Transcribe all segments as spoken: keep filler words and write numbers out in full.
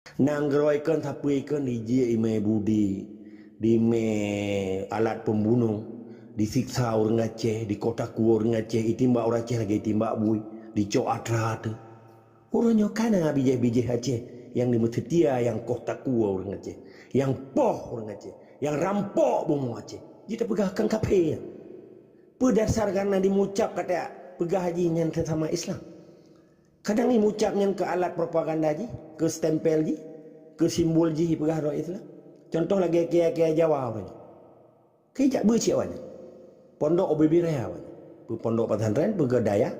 Nanggroe kon sapeue kon dijak imé budi, dimé alat pembunuh, disiksa ureuëng Aceh, dikotakue ureuëng Aceh, itimbak ureuëng Aceh lagée timbak bui, dicok atra teuh. Uroe nyoe kana bijéh-bijéh Aceh nyang dimeuseutia nyang kotakue ureuëng Aceh, nyang poh ureuëng Aceh, nyang rampok bumoe Aceh. Jih tapeugah kon kaphé nyan. Peue dasar kana dimucab kata peugah jih nyan sesama Islam? Kadang imucab nyan keu alat propaganda jih, keu stempel jih, keu simbol jih ipeugah droe Islam. Contoh lagée kiai-kiai Jawa uroe nyoe. Keu jak beucit awaknyan. Pondok ubé-bé raya awaknyan. Peu pondok pesantren, peu keu dayah.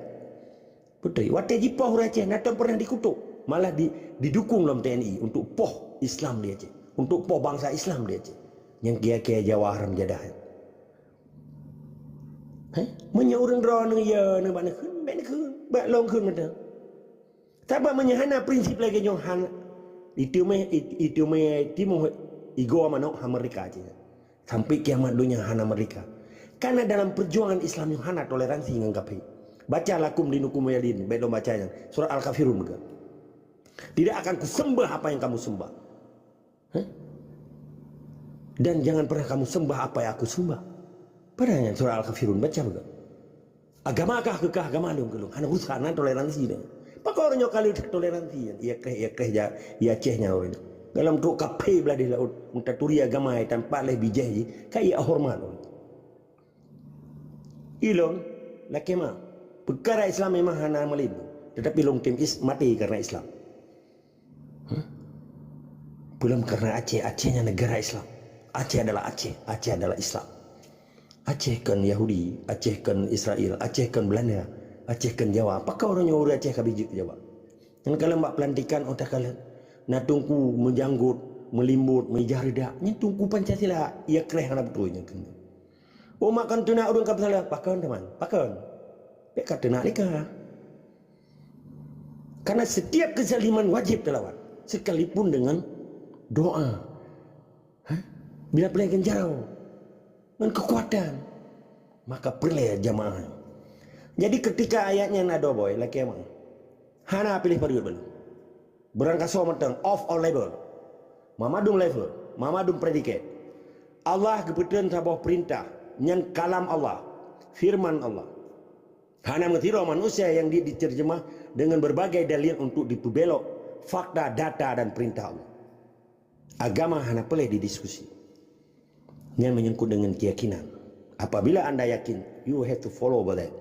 Beutôi, watée jipoh ureuëng Aceh, na tom pernah dikutok. Malah di, didukung lom T N I untuk poh Islam di Aceh. Untuk poh bansa Islam di Aceh. Nyang kiai-kiai Jawa haram jadah nyan. Heh? Meunyoe ureuëng droeneuh ya, neuh bak neukheun, bék neukheun, bék lôn kheun mantong. Sabab meunyoe hana prinsip lagée nyoe, hana, iteumé, it-, iteumé timoh igoe manok ha merdeka cit. Sampai kiamat donya hana merdeka. Karena dalam perjuangan Islam nyoe hana toleransi ngon kafé. Baca lakum dinukum waliyadin, bék lôn baca nyan. Surat Al-Kafirun buka. Tidak akan kusembah apa yang kamu sembah. Hah? Dan jangan pernah kamu sembah apa yang aku sembah. Padahai nyan surah Al-Kafirun, baca buka. Agama kah keu kah agama lôn keu lôn. Hana urusan, hana toleransi deh. Pakon uroe nyoe ka lheueh toleransi nyan. Ia kreh, ia kreh ja, ia Aceh nyan uroe nyoe. Dalam trok kaphé blah di laôt, meutaturi agama tanpa leh bijéh jih, ka ia hormat uroe nyoe. Ilôn, lakée meu'ah. Peukara Islam memang hana meulém, tetapi lôn tem is-, maté karena Islam. Hah? Peulom karena Aceh, Aceh nyan negara Islam. Aceh adalah Aceh, Aceh adalah Islam. Aceh kon Yahudi, Aceh kon Israel, Aceh kon Belanda, Aceh kon Jawa. Pakon uroe nyoe ureuëng Aceh ka bijéh keu Jawa? Nyan kalon bak pelantikan óh takalon. Na teungku meujanggot, meulimbot, meuijah reudak. Nyan teungku Pancasila, ia kreh hana beutôi nyan keunoe. Umat kon teunak ureuëng ka peusalah, pakon teuma, pakon. Bék ka teunak lé ka. Karena setiap kezaliman wajib talawan, sekalipun dengan doa. Hah? Bila peureulée ngon jaroe, ngon keukuatan, maka peureulée jamaah. Jadi ketika ayat nyan na dua boy, lakée meu'ah. Hana piléh padub beuh. Beurangkasoe mantong, of all level. Mamadum level, mamadum predikat. Allah geupeutrön saboh peurintah, nyan kalam Allah, firman Allah. Hana meusidroe manusia nyang di-, diterjemah dengan berbagai dalil untuk dipeubelok fakta, data, dan perintah Allah. Agama hana peureulée didiskusi. Nyan menyangkut dengan keyakinan. Apabila anda yakin, you have to follow by that.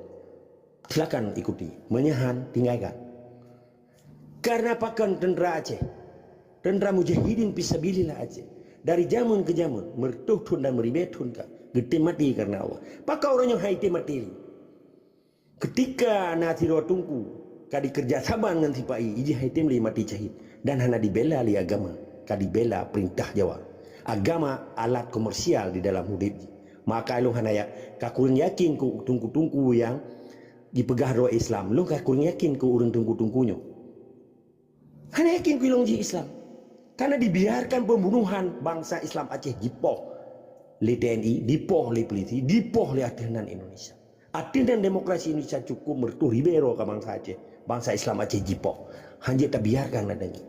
Silakan ikuti. Meunyoe han, tinggalkan. Karena pakon teuntra Aceh, teuntra mujahidin fisabilillah Aceh, dari jameun keu jameun, meureutoh thon dan meuribée thon ka geutem maté karena Allah. Pakon uroe nyoe han item maté lé? Keutika na sidroe teungku ka dikeureuja saban ngon sipa-i, ijih han item lé maté syahid dan hana dibela lé agama, ka dibela peurintah Jawa. Agama alat komersial di dalam udeb jih. Maka lôn hana ya-, ka kureueng yakin keu teungku-teungku nyang jipeugah droe Islam. Lôn ka kureueng yakin keu ureuëng teungku-teungku nyoe. Hana yakin keu lôn jih Islam. Karena dibiarkan pembunuhan bangsa Islam Aceh jipoh lé T N I, dipoh lé polisi, dipoh lé ateueh nan Indonesia. Ateueh nan demokrasi Indonesia cukup meureutoh ribée droe ka bangsa Aceh, bangsa Islam Aceh jipoh. Hanjeuet tabiarkan adanya.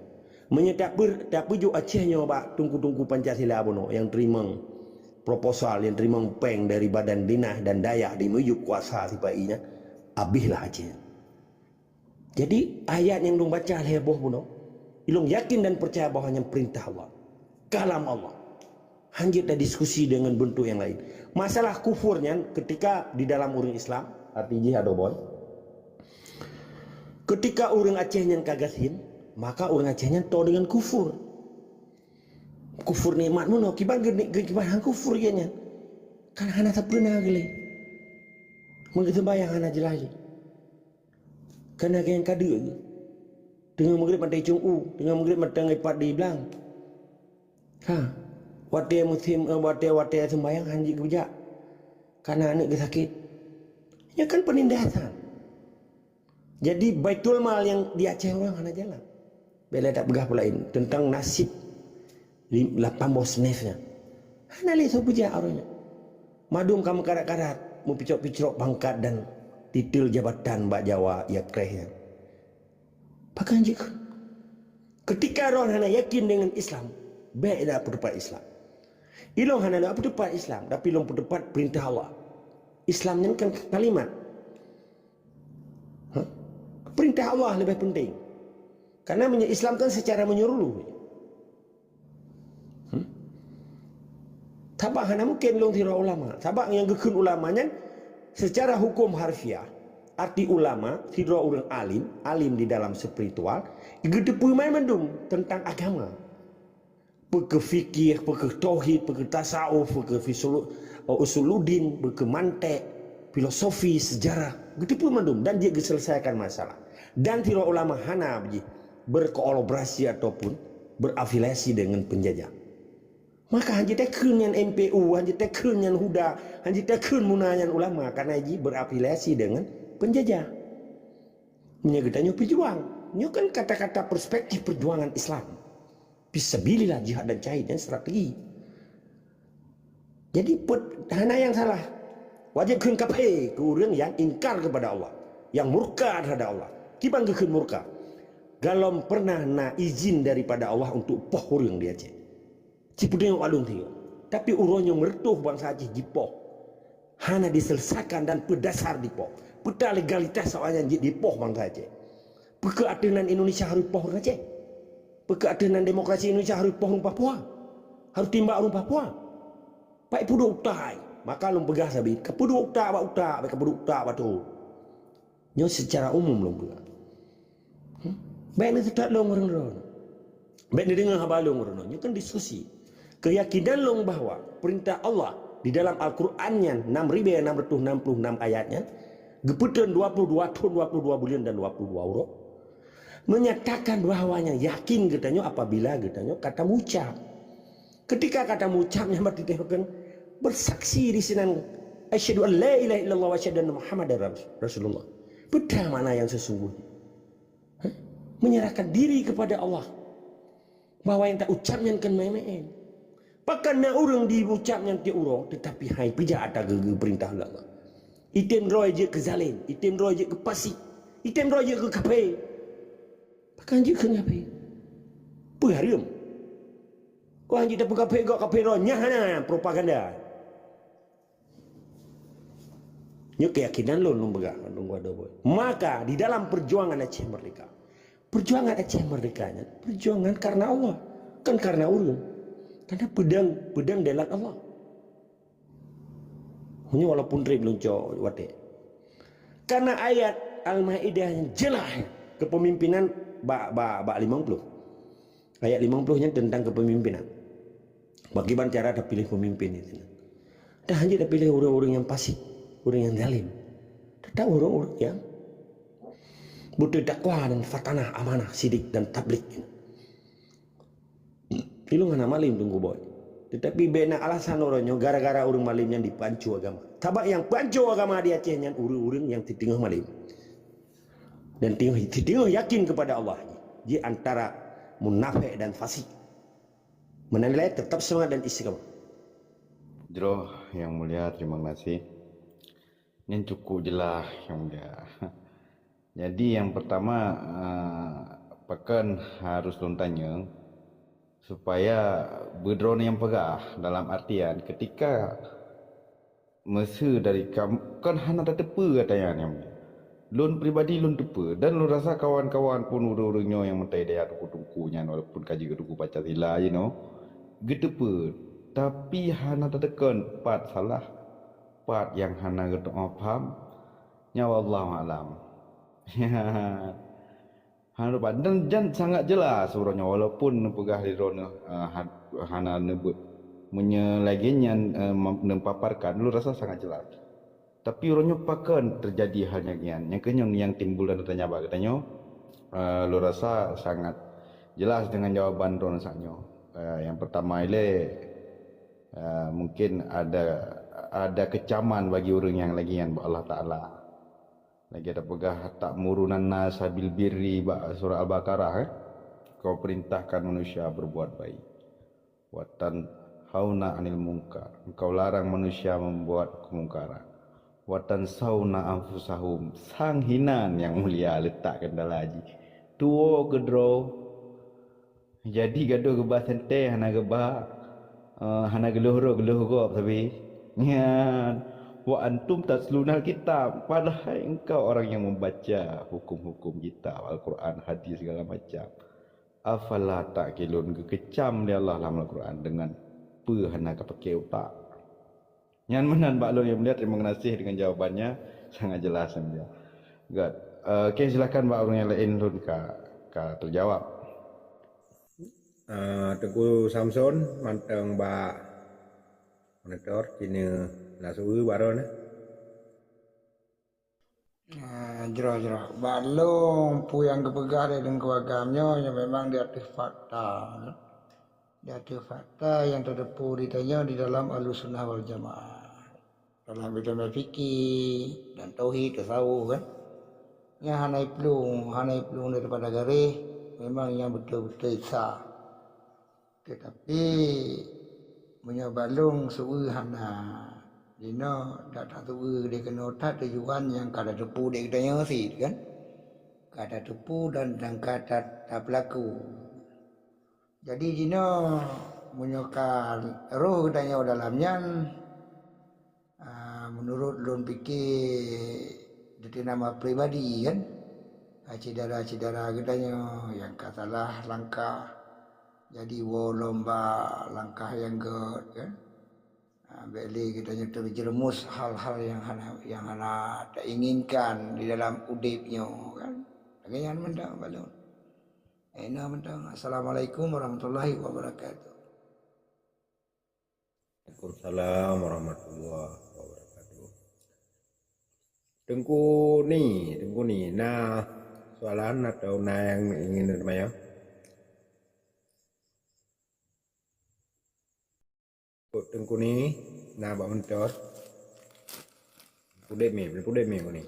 Meunyoe tapeu-, tapeujok Aceh nyoe bak teungku-teungku Pancasila bunoe nyang teurimong proposal, nyang teurimong péng dari badan dinah dan dayah di miyueb kuasa sipa-i nyan, abéhlah Aceh nyan. Jadi, ayat nyang lôn baca lhée boh bunoe, ilôn yakin dan peucaya bahwa nyan peurintah Allah, kalam Allah. Hanjeuet tadiskusi deungon beuntuk nyang laén. Masalah kufur nyan, keutika di dalam ureuëng Islam, arti jih adoe boy, keutika ureuëng Aceh nyan ka gasien, maka ureuëng Aceh nyan toe deungon kufur. Kufur nikmat meunoe, kiban geu-, geu-, kiban han kufur geuh nyan. Kan hana sapeue na geuh lé. Meugeuseumbayang hana jeulaih lé. Kana geuh nyang ka deuk geuh. Teungoh meugreb mantong icong u, teungoh meugreb mantong ipat di blang. Ha, watée musém, eh, watée, watée seumbayang han jeuet geujak. Kana aneuëk geuh sakét. Nyan kan peunindasan. Jadi, Baitul Mal nyang di Aceh ureuëng hana jalan. Bék lé tapeugah peue laén teuntang naseb lim-, lapan boh snif nyan. Hana lé soe peujak uroe nyoe. Mandum ka meukarat-karat, meupicrok-picrok pangkat dan titel jabatan bak Jawa, ia kreh nyan. Pakon jih kheun? Ketika droe hana yakin dengan Islam, bèk na peuteupat Islam. Ilôn hana na peuteupat Islam, tapi lôn peuteupat peurintah Allah. Islam nyan kan kalimat. Ha? Peurintah Allah leubeh penting. Karena menye-, Islam kan secara menyeluruh. Hmm? Sabab hana mungken lôn sidroe ulama. Sabab nyang geukheun ulama nyan secara hukum harfiah, arti ulama, sidroe ureuëng alim, alim di dalam spiritual, geuteupeue mandum tentang agama. Peukeuh fikih, peukeuh tauhid, peukeuh tasawuf, peukeuh fisulu-, usuluddin, peukeuh mantek, filosofi, sejarah, geuteupeue mandum dan jeuet geuselesaikan masalah. Dan sidroe ulama hana jih berkolaborasi ataupun berafiliasi dengan penjajah. Maka hana jeuet takheun nyan M P U, hana jeuet takheun nyan HUDA, hana jeuet takheun muna nyan ulama, karena jih berafiliasi dengan penjajah. Meunyoe geutanyoe peujuang, nyoe kan kata-kata perspektif perjuangan Islam. Fisabilillah, jihad dan syahid dan strategi. Jadi, pet-, hana nyang salah. Wajéb kheun kafé keu ureuëng nyang ingkar kepada Allah, nyang murka terhadap Allah. Kiban geukheun murka? Galom pernah na izin daripada Allah untuk poh ureuëng di Aceh. Cipeudeueng walong tiga. Tapi uroe nyoe meureutoh bansa Aceh jipoh. Hana diselesaikan dan peudasar dipoh. Peue ta legalitas awaknyan jeuet dipoh bansa Aceh? Peue keuh ateueh nan Indonesia harus poh ureuëng Aceh? Peue keuh ateueh nan demokrasi Indonesia harus poh ureuëng Papua? Harus timbak ureuëng Papua? Pai peuduek utak ai. Maka lôn peugah sabe, ka peuduek utak bak utak, ka peuduek utak bak tu. Nyoe secara umum lôn peugah. Hmm? Bèk neuteutab lôn ureuëng droe. Bèk neudeungoe haba lôn ureuëng droe. Nyoe kan diskusi. Keuyakinan lôn bahwa peurintah Allah di dalam Al-Quran nyan enam ribu enam ratus enam puluh enam ayat nyan, geupeutreun dua puluh dua thon, dua puluh dua buleuen dan dua puluh dua uroe, menyatakan bahwanya yakin geutanyoe apabila geutanyoe ka tamucab. Ketika ka tamucab nyan berarti teuh kan bersaksi di sinan, "Asyhadu an la ilaha illallah wa asyhadu anna Muhammadar Ras-, Rasulullah." Peue ta makna nyang sesungguhnya? Hah? Menyerahkan diri kepada Allah. Bahwa nyang ta ucab nyan kan meu'en-meu'en. Pakon na ureuëng diucab nyan tiep uroe, tetapi hai peujak ata geu-, geu-, peurintah ulama. Item droe jeuet keu zalim, item droe jeuet keu fasik, item droe jeuet keu kafé. Pakon jeuet keu kafé? Peue hareuem? Kok hanjeuet tapeukafé gob kafé droe, nyan hana propaganda. Nyoe keuyakinan lôn, lôn peugah, lôn peugah dua boy. Maka di dalam perjuangan Aceh Merdeka, perjuangan Aceh Merdeka nyan perjuangan karena Allah, bukan karena ureuëng. Karena peudeueng, peudeueng dalam Allah. Nyoe walaupun treb lôn cok watèe. Karena ayat Al-Maidah nyan jeulaih kepemimpinan bak, bak, bak limong ploh. Ayat limong ploh nyan tentang kepemimpinan. Bagaimana cara tapiléh pemimpin itu? Dah hanjeuet tapiléh ureuëng-ureuëng nyang fasik, ureuëng nyang zalim. Teutap ureuëng-ureuëng nyang beutôi takwa dan fatanah, amanah, sidik dan tablig. Ilôn hana malém teungku boy. Tetapi bèk na alasan uroe nyoe gara-gara ureuëng malém nyan dipeuanco agama. Sabab nyang peuanco agama di Aceh nyan ureuëng-ureuëng nyang siteungoh malém. Dan teungoh, siteungoh yakin kepada Allah. Jih antara munafék dan fasik. Meunan lé, tetap semangat dan istiqamah. Jroh Yang Mulia, terima kasih. Nyan cukup jeulaih, Yang Mulia. Jadi, nyang peurtama, eh, pakon harôh lôn tanyong, supaya beudroe nyang peugah, dalam artian, ketika Meusé dari kam-, kon hana tateupeue gata nyan, nyan. Lôn pribadi lôn teupeue, dan lôn rasa kawan-kawan pun ureuëng-ureuëng nyoe nyang meutai daya teungku-teungku nyan, walaupun ka jeuet teungku Pancasila jinoe, geuteupeue, tapi hana tateukon pat salah, pat nyang hana geutu'oh paham, nyan wallahu a'lam. Hana lupa. Dan jan sangat jelas uroe nyoe, walaupun neupeugah lé droeneuh, eh, ha-, hana neubeuet. Meunyoe lagée nyan, eh, mem-, neupaparkan, lôn rasa sangat jelas. Tapi uroe nyoe pakon teujadi hal nyang nyan? Nyang keuh nyoe nyang timbul dan tanya bak geutanyoe, eh, lôn rasa sangat jelas dengan jawaban droeneuh saat nyoe. Eh, nyang peurtama ilée, eh, mungkin ada, ada kecaman bagi ureuëng nyang lagée nyan bak Allah Taala. Lagée tapeugah, "Ta'muruna nasa bil birri" bak surah Al-Baqarah, eh? "Kau perintahkan manusia berbuat baik. Wa tanhauna 'anil munkar." Engkau larang manusia membuat kemungkaran. "Wa tansauna anfusahum." Sang hinan nyang mulia letak kendala jih. Tuwo keudroe Jadi gadoh geuba sentée hana geuba, eh, hana geuleuh roh geuleuh gob sabe. Nyan, wa antum tatlunal kitab, padahai engkau orang yang membaca hukum-hukum kitab, Al-Quran, hadis segala macam. Afala ta'qilun, geukecam lé Allah lam Al-Quran dengan peue hana kapaké utak. Nyan meunan bak lôn nyang mulia, terima kasih dengan jawabannya, sangat jelas yang mulia. Good. Eh, oke, silakan bak ureuëng nyang laén lôn ka, ka terjawab. Ah, Teungku Samson mantong bak monitor, cina na su-eu baroe na. Ah, jroh-jroh. Bak lôn peue nyang geupeugah lé Teungku Agam nyoe, nyoe memang di ateueh fakta. Di ateueh fakta nyang tateupeue di tanyoe di dalam Ahlussunnah wal Jamaah. Dalam ilmu fikih dan tauhid, tasawuf kan. Nyang hana iplueng, hana iplueng daripada garéh, memang nyang beutôi-beutôi sa. Teutapi meunyoe bak lôn su-eu hana, jinoe dak tasu-eu deh keunoe that tujuan nyang ka tateupeue deh geutanyoe cit kan. Ka tateupeue dan, dan ka ta-, tapeulaku. Jadi jinoe meunyoe ka roh geutanyoe dalam nyan, ah, meunurot lôn pike, di nama pribadi kan, ah, syedara-syedara geutanyoe nyang ka salah langkah, jadi woe lom bak langkah nyang gét kan. Ah, bék lé geutanyoe teujeureumus hal-hal nyang hana, nyang hana tainginkan di dalam udeb nyoe kan. Lagée nyan mantong bak lôn. Inoe mantong. Assalamualaikum warahmatullahi wabarakatuh. Waalaikumsalam warahmatullahi wabarakatuh. Teungku Ni, Teungku Ni, na soalan atau na nyang ingin ditanya? Teungku Ni, na bak monitor. Pudeb mi, pudeb mi Teungku Ni.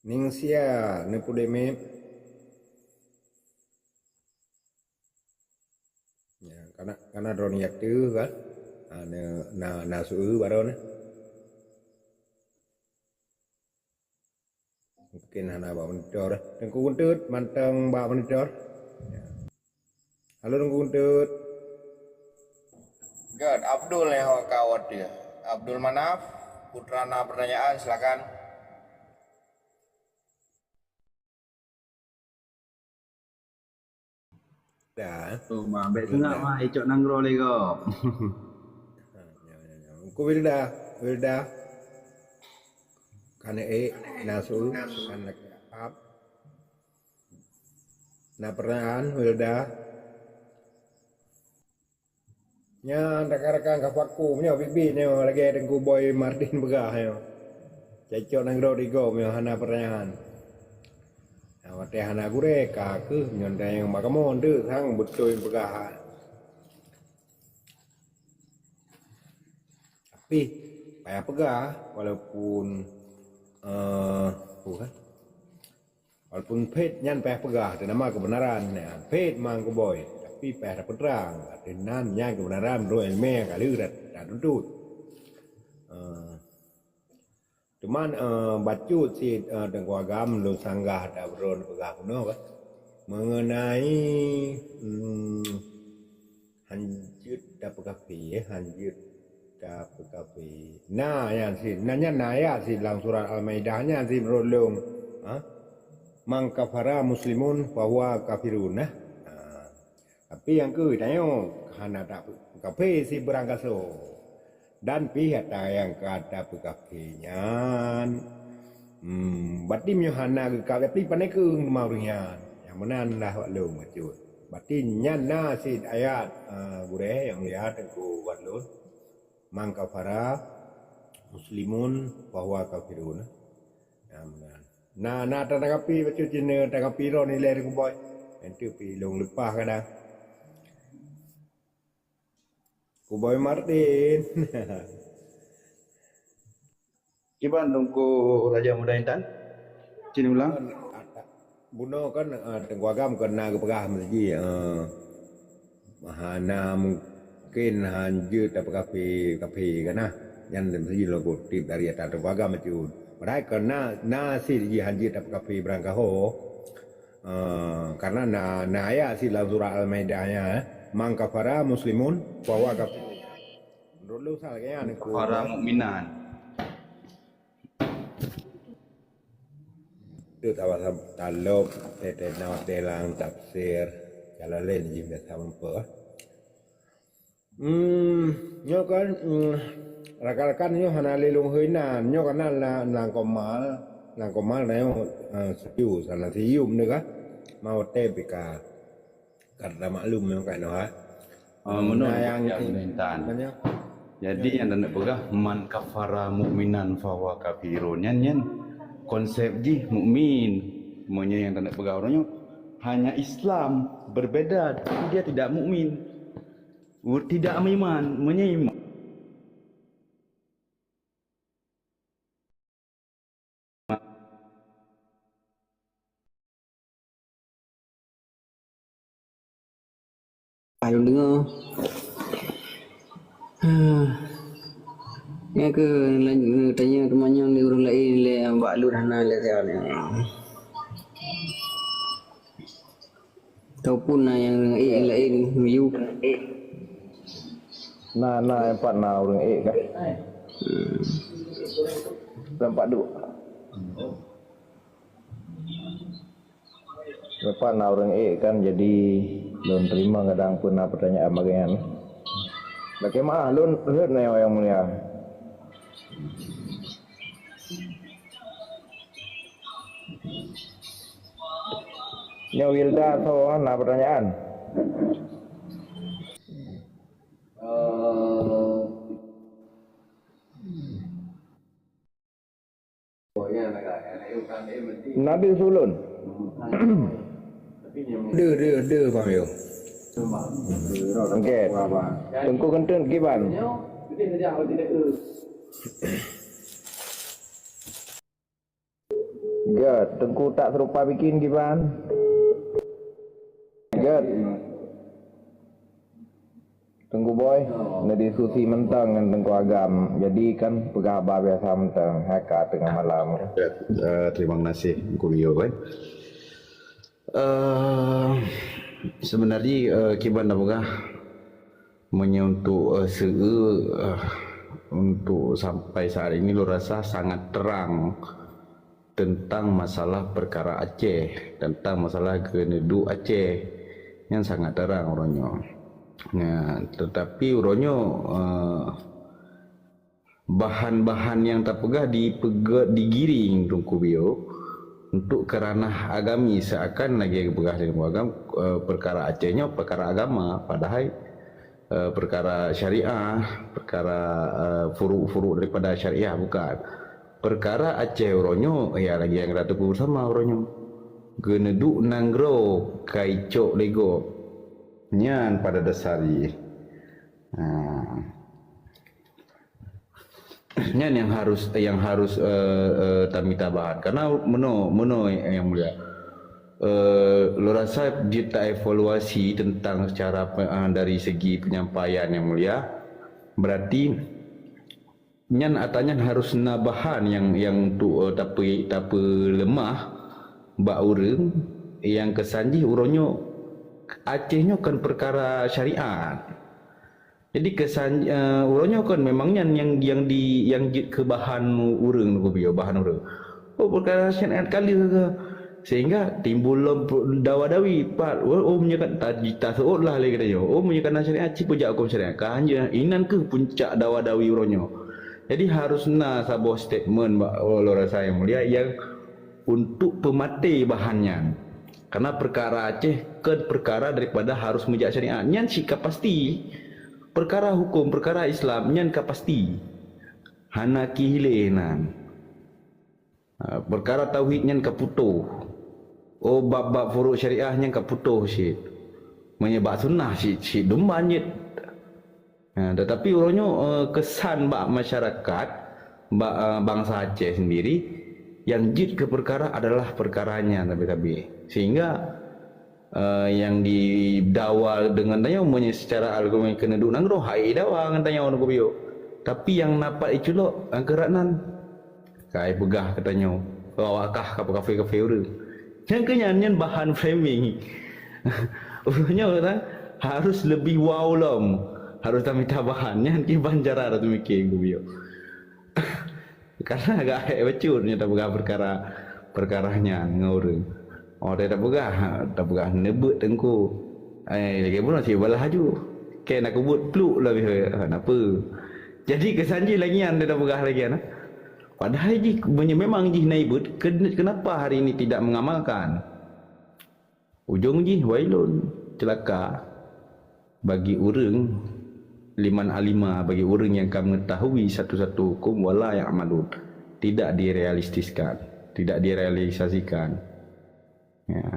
Ningsia neupudeb mi. Ya, kana, kana droeneuh jak teuh kan. Ha, na, na, na su-eu baroe na. Mungkin hana bak monitor. Teungku Untut mantong bak monitor. Ya. Halo Teungku Untut. Good, Abdul nyang ho ka awak dia. Abdul Manaf, putra na pertanyaan, silakan. Dah. Oh, ma, bèk seungab ma, icok nanggroe lé gob. Engko Wilda, Wilda. Kan ék, na su, kan lagèe ap. Na peurasaan, Wilda. Nyan rakan-rakan ka vakum nyoe, biet-biet nyoe lagèe Teungku Boy Martin peugah nyoe. Cocok nanggroe di gob nyoe hana peurasaan. Nah, watèe hana gurèe ka kheueh nyoe tanyong bak kamoe, deuk sang beutôi peugah. Tapi payah peugah walaupun, eh, peue kan? Walaupun phét nyan payah peugah, teunama keubeunaran nyan. Phét mang kuboy, tapi payah tapeutrang. Ateueh nan nyan keubeunaran meunurot ileumèe ka lheueh dat-, tatuntut. Eh, teuma, eh, bacut cit, eh, Teungku Agam lôn sanggah ata droeneuh peugah keunoe kan. Mengenai, hmm, hanjeuet tapeukafé, eh, hanjeuet tapeukafé. Na nyan cit, na nyan na ayat cit lam surat Al-Maidah nyan cit meunurot lôn. Ha? "Man kafara muslimun fahuwa kafirun," nah. Ha. Tapi nyang keu tanyoe hana tapeukafé cit beurangkasoe. Dan pih ata nyang ka tapeukafé nyan, hmm, berarti meunyoe hana geukafé, tapi pane keuh teuma ureueng nyan. Nyang meunan lah bak lôn bacut. Berarti nyan na cit ayat, ah, gurèe nyang mulia Teungku bak lôn. "Man kafara muslimun fahuwa kafirun." Nyang meunan. Na, na tatanggapi bacut cit, tanggapi droeneuh ilèe Teungku Boy. Enteuk pih lôn leupah kadang. Kuboy Martin. Kiban Teungku Raja Muda Intan? Cit ulang. Bunoe kan, eh, Teungku Agam kan na geupeugah meusaji, eh, hana mungken hanjeuet tapeukafé kafé kan nah. Nyan meusaji lôn kutip dari ata Teungku Agam bacut. Padahai kan na, na cit jih hanjeuet tapeukafé beurangkasoe. Eh, karena na, na ayat sit lam surah Al-Maidah nyan, eh, "Man kafara muslimun fahuwa kafir." Menurut lu, Ustaz, lagèe nyan, kafara mukminan. Tu tabasa talop, tete na watèe lam tafsir, jalan lain jih biasa meupeue. Hmm, nyoe kan, hmm, rakan-rakan nyoe hana lé lôn hôi nan. Nyoe kan na, na, na komal, na komal na nyoe, eh, siu, sana siu bendera. Mau teh bika. Karena maklum nyoe kan, ha. Ah, meunan. Nah, yang, yang, yang, intan. Jadi, yang tanda peugah, "Man kafara mukminan fahuwa kafirun." Nyan, nyan konsep jih mukmin. Meunyoe yang tanda peugah uroe nyoe hanya Islam, berbeda, tapi dia tidak mukmin. Tidak meuiman, meunyoe iman. Ayo dengar. Nyan keuh laju tanya teumanyong lé ureueng laén lé bak lôn hana lé siat. Ataupun na nyang ureueng ék laén, miyup. Na, na, empat na ureueng ék kan? Hmm. Empat dua. Empat na ureueng ék kan, jadi lôn terima kadang pun na pertanyaan bagian. Lakèe maaf, lôn rhot na nyang mulia. Nyoe Wilda soe na pertanyaan? Nabi Sulun. Deh, deh, deh, Bang Yo. Okey. Tengku Kentut kiban. Gèt, Tengku Tak Serupa Bikin kiban. Gèt. Tengku Boy, na diskusi mantong ngon Tengku Agam. Jadi kan peugah haba biasa mantong, haka teungoh malam. Gèt, eh, terima kasih, Tengku Bio, kan. Eh, sebenarnya, eh, kiban dah peugah, meunyoe untuk, eh, seu, eh, untuk sampai saat ini, lôn rasa sangat terang tentang masalah perkara Aceh, tentang masalah geuneuduek Aceh. Nyan sangat terang uroe nyoe. Nah, tetapi uroe nyoe, eh, bahan-bahan nyang tapeugah dipeuge-, digiring Teungku Bio untuk ke ranah agami, seakan lagèe geupeugah lé Teungku Agam, eh, perkara Aceh nyoe perkara agama, padahai, eh, perkara syariah, perkara, eh, furu'-furu' daripada syariah, bukan. Perkara Aceh uroe nyoe, ya, lagèe nyang gata teupeue beusama uroe nyoe. Geuneuduek nanggroe ka icok lé gob. Nyan pada dasar jih. Ha. Nyan nyang harus, nyang harus, eh, eh, tamita bahan. Karena meunoe, meunoe, Yang Mulia, eh, lôn rasa jeuet taevaluasi tentang secara pe-, eh, dari segi penyampaian, Yang Mulia. Berarti nyan ata nyan harus na bahan nyang, nyang untuk, eh, tape-, tapeuleumah bak ureueng nyang keusan jih uroe nyoe Aceh nyoe kon peukara syariat. Jadi keusan, eh, uroe nyoe kon memang nyan nyang, nyang di, nyang jeuet keu bahan ureueng, Teungku Bio, bahan ureueng. Oh, peukara syariat ka lheueh keuh. Sehingga timbul lom dawa-dawi, pat, oh, oh, meunyoe kan ta-, taseuôt lah lé geutanyoe. Oh, meunyoe kan na syariat, ci peujak huköm syariat. Ka hanjeuet, inan keuh puncak dawa-dawi uroe nyoe. Jadi harus na saboh statement bak, oh, lôn rasa Yang Mulia, nyang untuk peumaté bahan nyan. Karena peukara Aceh kon peukara daripada harus meujak syariat. Nyan cit ka pasti. Peukara huköm, peukara Islam nyan ka pasti. Hana ki hilé nan. Ha, peukara tauhid nyan ka putôh. Oh, bab-bab furu' syariah nyan ka putôh cit. Meunyoe bab sunnah cit, cit dum ban jeuet. Ha, tetapi uroe nyoe, eh, keusan bak masyarakat, bak, eh, bansa Aceh sendiri, nyang jeuet keu peukara adalah peukara nyan sabe-sabe. Sehingga, eh, nyang didawa deungon tanyoe meunyoe secara argumen keuneuk duek nanggroe, hai dawa ngon tanyoe, Teungku Bio. Tapi nyang na pat iculok, nyang keurat nan, ka ipeugah keu tanyoe, awak kah ka peukafé-kafé ureueng. Nyang keu nyan, nyan bahan framing. Uroe nyoe kan harus lebih wow lom. Harus tamita bahan. Nyan kiban cara dah teumiké geubiok. Karena agak hék bacut nyoe tapeugah perkara, perkara nyan ngon ureuëng. Oh, dia tapeugah, tapeugah neubeuet teungku. Eh, lagi pun masih balah aju. Kena kubut pluk lebih, ha, napa? Jadi kesan jih lagi nyan dia tapeugah lagi nyan. Padahai jih, meunyoe memang jih na ibeuet, ken-, kenapa hari ini tidak mengamalkan? Ujong jih, wailun, celaka bagi ureuëng, liman alima, bagi ureuëng yang ka mengetahui satu-satu hukum, wala ya'malun, tidak direalistiskan, tidak direalisasikan. Ya.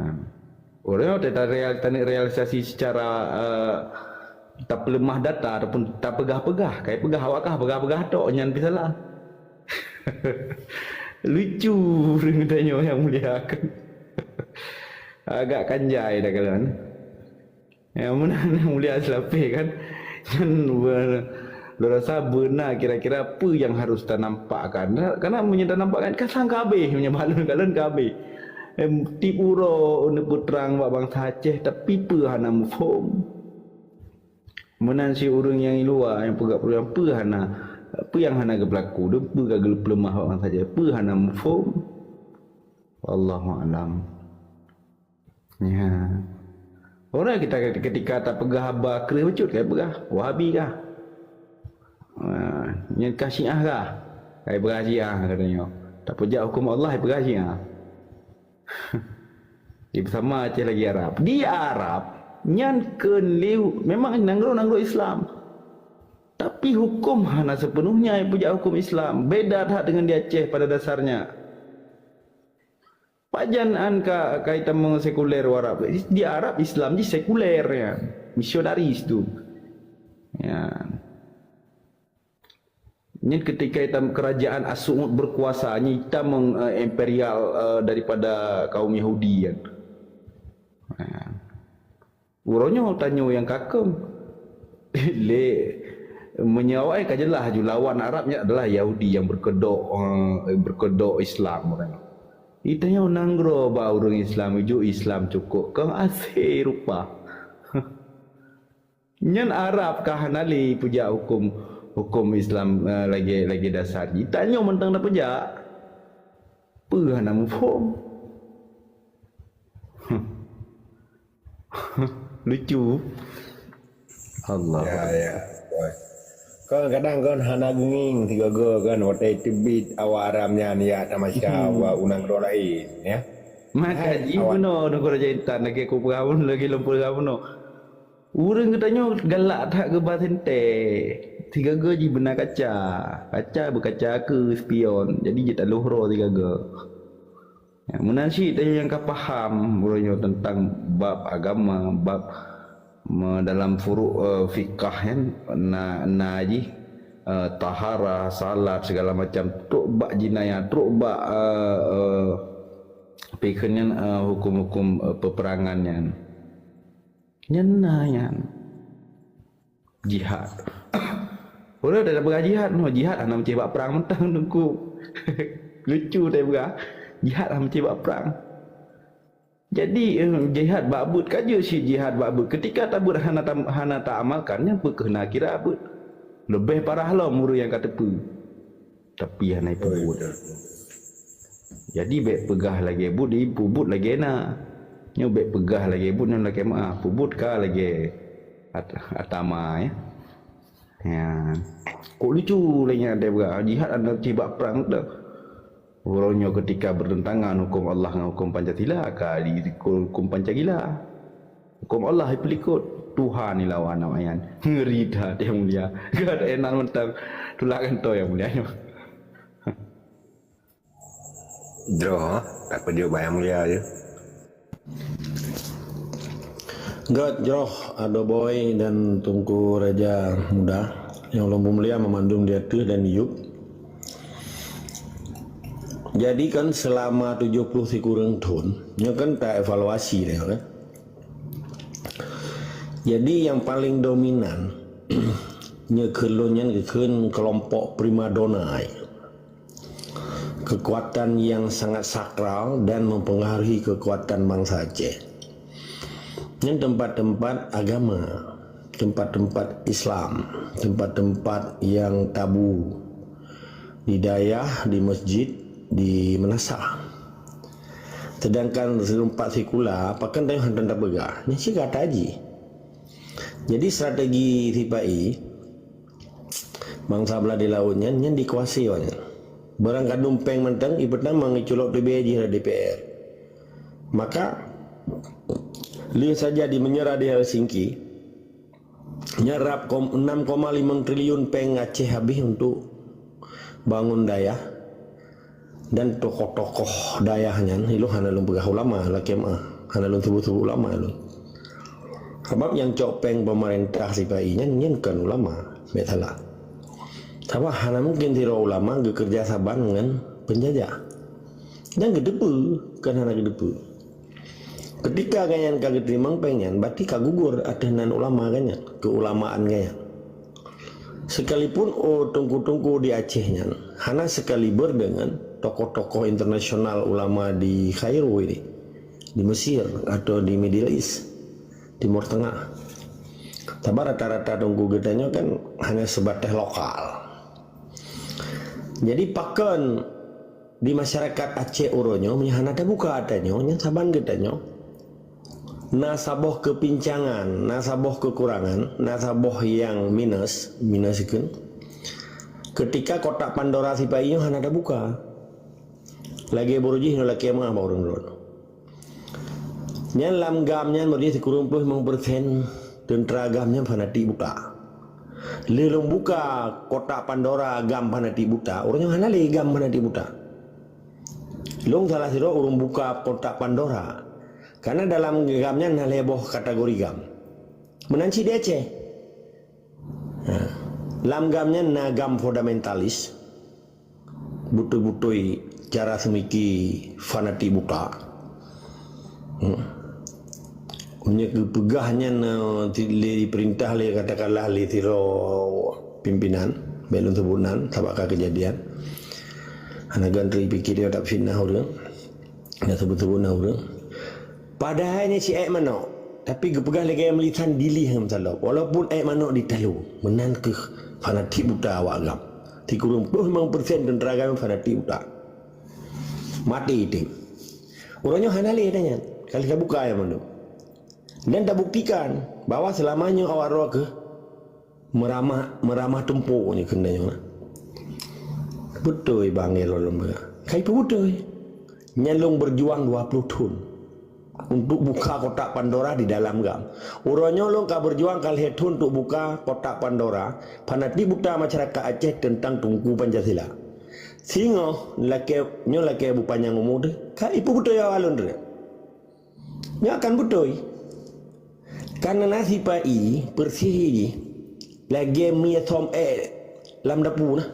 Orang yang tidak real-, tidak realisasi secara, eh, tapeuleumah data ataupun tapeugah-peugah, kai peugah awak kah peugah-peugah tok nyan pih salah. Lucu ureuëng tanyoe yang mulia kan. Agak kanjai dah kalian. Ya, meunan yang mulia selapeh kan. Nyan be-, lôn rasa beuna kira-kira peue yang harus tanampakkan. Karena meunyoe tanampakkan, kan sang ka habéh, meunyoe bak lôn, ka lôn ka habéh. Em, tiep uroe neupeutrang bak bansa Aceh, tapi peue hana muphom. Meunan si ureuëng nyang di luwa nyang peugah peue nyang peue hana, peue nyang hana geupeulaku, dan peue ka geupeuleumah awak ngon saja, peue hana muphom. Wallahu a'lam. Ya. Orang kita ketika tapeugah haba kreueh bacut, kai peugah Wahabi kah? Ha, nyan kah Syiah kah? Kai peugah Syiah katanya. Tapeujak hukum Allah, kai peugah Syiah. Di bersama Aceh lagi Arab. Di Arab, nyan keu liu, memang nanggroe-nanggroe Islam. Tapi hukum hana sepenuhnya ipeujak hukum Islam. Beda that dengan di Aceh pada dasarnya. Pajan an ka, ka itamong sekuler u Arab. Di Arab Islam jih sekuler ya. Misionaris tu. Ya. Nyan ketika itam-, kerajaan As-Su'ud berkuasa, nyan itamong, eh, imperial, eh, daripada kaum Yahudi kan. Ha. Uroe nyoe tanyoe nyang kakeueng. Lé, meunyoe awai ka jeulaih aju lawan Arab nyan adalah Yahudi nyang berkedok, eh, berkedok Islam uroe nyoe. Itanyoe nanggroe bak ureuëng Islam, iju Islam cukôp keu asé rupa. Nyan Arab ka hana lé peujak huköm, huköm Islam, eh, lagèe, lagèe dasar jih. Tanyoe mantong na peujak. Peue hana muphom? Lucu. Allah. Ya, ya. Kon kadang kon hana geungieng sigoe-goe kon watèe teubiet awak Arab nyan jak tamasya, hmm, bak u nanggroe laén, ya. Maka hai, jih awak bunoe nanggroe raja intan lagèe ku peugah bunoe, lagèe lôn peugah bunoe. Ureueng geutanyoe galak that geuba sentée. Sigoe-goe jih beuna kaca. Kaca beukaca keu spion. Jadi jitaloh droe sigoe-goe. Ya, meunan cit tanyoe nyang ka paham uroe nyoe teuntang bab agama, bab me-, dalam furu', eh, fikah nyan na, na jih, eh, taharah, salat, segala macam trok bak jinayah, trok bak, eh, eh, peukeuneun, eh, huköm-huköm, eh, peperangan nyan. Nyan na nyan. Jihad. Uroe nyoe tapeugah jihad, noh, jihad hana meucéh bak prang mantong teungku. Lucu tapeugah, jihad hana meucéh bak prang. Jadi, eh, jihad bak beuet ka jeuet cit jihad bak beuet. Ketika tabeuet hana tam-, hana taamalkan, nyan peu kheueh na kira beuet. Leubeh parah lom ureueng nyang ka teupeue. Tapi hana ipeubuet. Jadi, bèk peugah lagèe buet, ipeubuet lagèe na. Nyoe bèk peugah lagèe buet, nyoe lakèe meu'ah. Peubuet ka lagèe at-, atama, ya. Ya. Kok lucu lagèe nyan, dia peugah, jihad hana cit bak prang tu. Uroe nyoe ketika bertentangan huköm Allah ngon huköm Pancasila, ka di huköm Pancasila. Huköm Allah ipeulikot, Tuhan ilawan awaknyan. Ngeri that, Yang Mulia. Gata inan mantong tulak gantoe, Yang Mulia nyoe. Droe, tapeujeuet bak Yang Mulia je. Gét jroh Adoboy dan Teungku Raja Muda nyang ulôn peumulia meumandum di ateueh dan di yup. Jadi kan selama tujoh ploh sikureueng thon, nyoe kan taevaluasi deh, kan? Jadi, nyang paleng dominan nyoe kheun lôn nyan geukheun keulompok primadona. kekuatan yang sangat sakral dan mempengaruhi kekuatan bangsa Aceh. Nyan tempat-tempat agama, tempat-tempat Islam, tempat-tempat yang tabu di dayah, di masjid, di meunasah. Sedangkan seureumpah sikula, pakon tanyoe hana tapeugah. Nyan cit gata jih. Jadi strategi sipa-i bansa blah di laôt nyan, nyan dikuasai awaknyan. Barang kandung péng mantong, ipeutamong iculok teubiet jih di D P R. Maka lheueh saja di meunyeurah di Helsinki, nyan rab enam koma lima triliun péng Aceh habéh untuk bangun dayah. Dan tokoh-tokoh dayah nyan, ilôn hana lôn peugah ulama, lakée meu'ah, hana lôn sebut-sebut ulama ilôn. Sabab nyang cok péng pemerintah sipa-i nyan, nyan kon ulama, bèk salah. Sabab hana mungken sidroe ulama geukeureuja saban ngon peunjajah. Dan geuteupeue, kon hana geuteupeue. Ketika gobnyan ka geuteurimong péng nyan, berarti ka gugur ateueh nan ulama gobnyan, keulamaan gobnyan. Sekalipun, oh, teungku-teungku di Aceh nyan hana sekaliber dengan tokoh-tokoh internasional ulama di Kairo ini, di Mesir atau di Middle East, Timur Tengah. Sabab rata-rata teungku geutanyoe kan hanya sebatas lokal. Jadi pakon di masyarakat Aceh uroe nyoe, meunyoe hana tabuka ata nyoe, nyan saban geutanyoe na saboh keupincangan, na saboh keukurangan, na saboh nyang minus, minus ikheun. Ketika kotak Pandora sipa-i nyoe hana tabuka. Lagée baroe jih nyoe lakée meu'ah bak ureuëng droe. Nyan lam GAM nyan baroe jih sikureueng ploh limong persen teuntra GAM nyan fanatik buta. Lheueh lôn buka kotak Pandora GAM fanatik buta, uroe nyoe hana lé GAM fanatik buta. Lôn salah sidroe ureuëng buka kotak Pandora. Karena dalam GAM nyan na lhée boh kategori GAM. Meunan cit di Aceh. Ha. Lam GAM nyan na GAM fundamentalis. Beutôi-beutôi cara seumiki fanatik buta. Hmm. Meunyoe geupeugah nyan, eh, ti-, lé dipeurintah lé, katakanlah, lé sidroe pimpinan, bèk lôn sebut nan, sabab ka keujadian. Hana gan teupike dia tak fitnah ureuëng. Dak sebut-sebut nan ureuëng. Padahai nyan cit ék manok, tapi geupeugah lagée meulisan dilih ngon meusalop. Walaupun ék manok ditalo, meunan kheueh fanatik buta awak GAM. Sikureueng ploh limong persen teuntra GAM fanatik buta. Maté item. Uroe nyoe hana lé ata nyan. Ka lheueh tabuka nyan mandum. Dan tabuktikan bahwa seulama nyoe awak droe kheueh meuramah, meuramah tumpok nyoe keunan nyoe. Beutôi bang, nyoe lôn peugah. Ka ipeubeutôi. Nyan lôn beujuang dua ploh thon untuk buka kotak Pandora di dalam GAM. Uroe nyoe lôn ka beujuang ka lhée thon untuk buka kotak Pandora fanatik buta masyarakat Aceh teuntang Teungku Pancasila. Singoh lakée, nyoe lakée beupanyang umu teuh, ka ipeubeutôi awak lôn teuh. Nyoe akan beutôi. Karena na sipa-i peureusih jih lagée mie thom ék lam dapu na.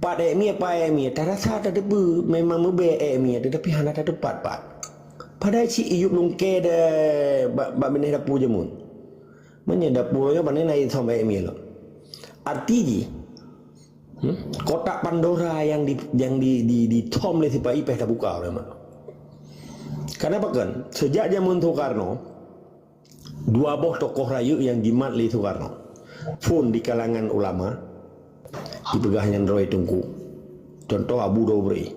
Pat ék mie, pat ék mie, tarasa tateupeue memang meubée ék mie, tetapi hana tateupat pat. Padahai cit iyup lungkée deh bak, bak binéh dapu jameun. Meunyoe dapu nyoe pane na ithom ék mie lom. Arti jih, hmm, kotak Pandora nyang di, nyang di, di, dithom lé sipa-i pih tabuka uroe nyoe. Kenapa kan? Sejak jameun Soekarno, dua boh tokoh rayeuk nyang jimat lé Soekarno. Phon di kalangan ulama, dipeugah nyan droe teungku. Contoh Abu Dobre.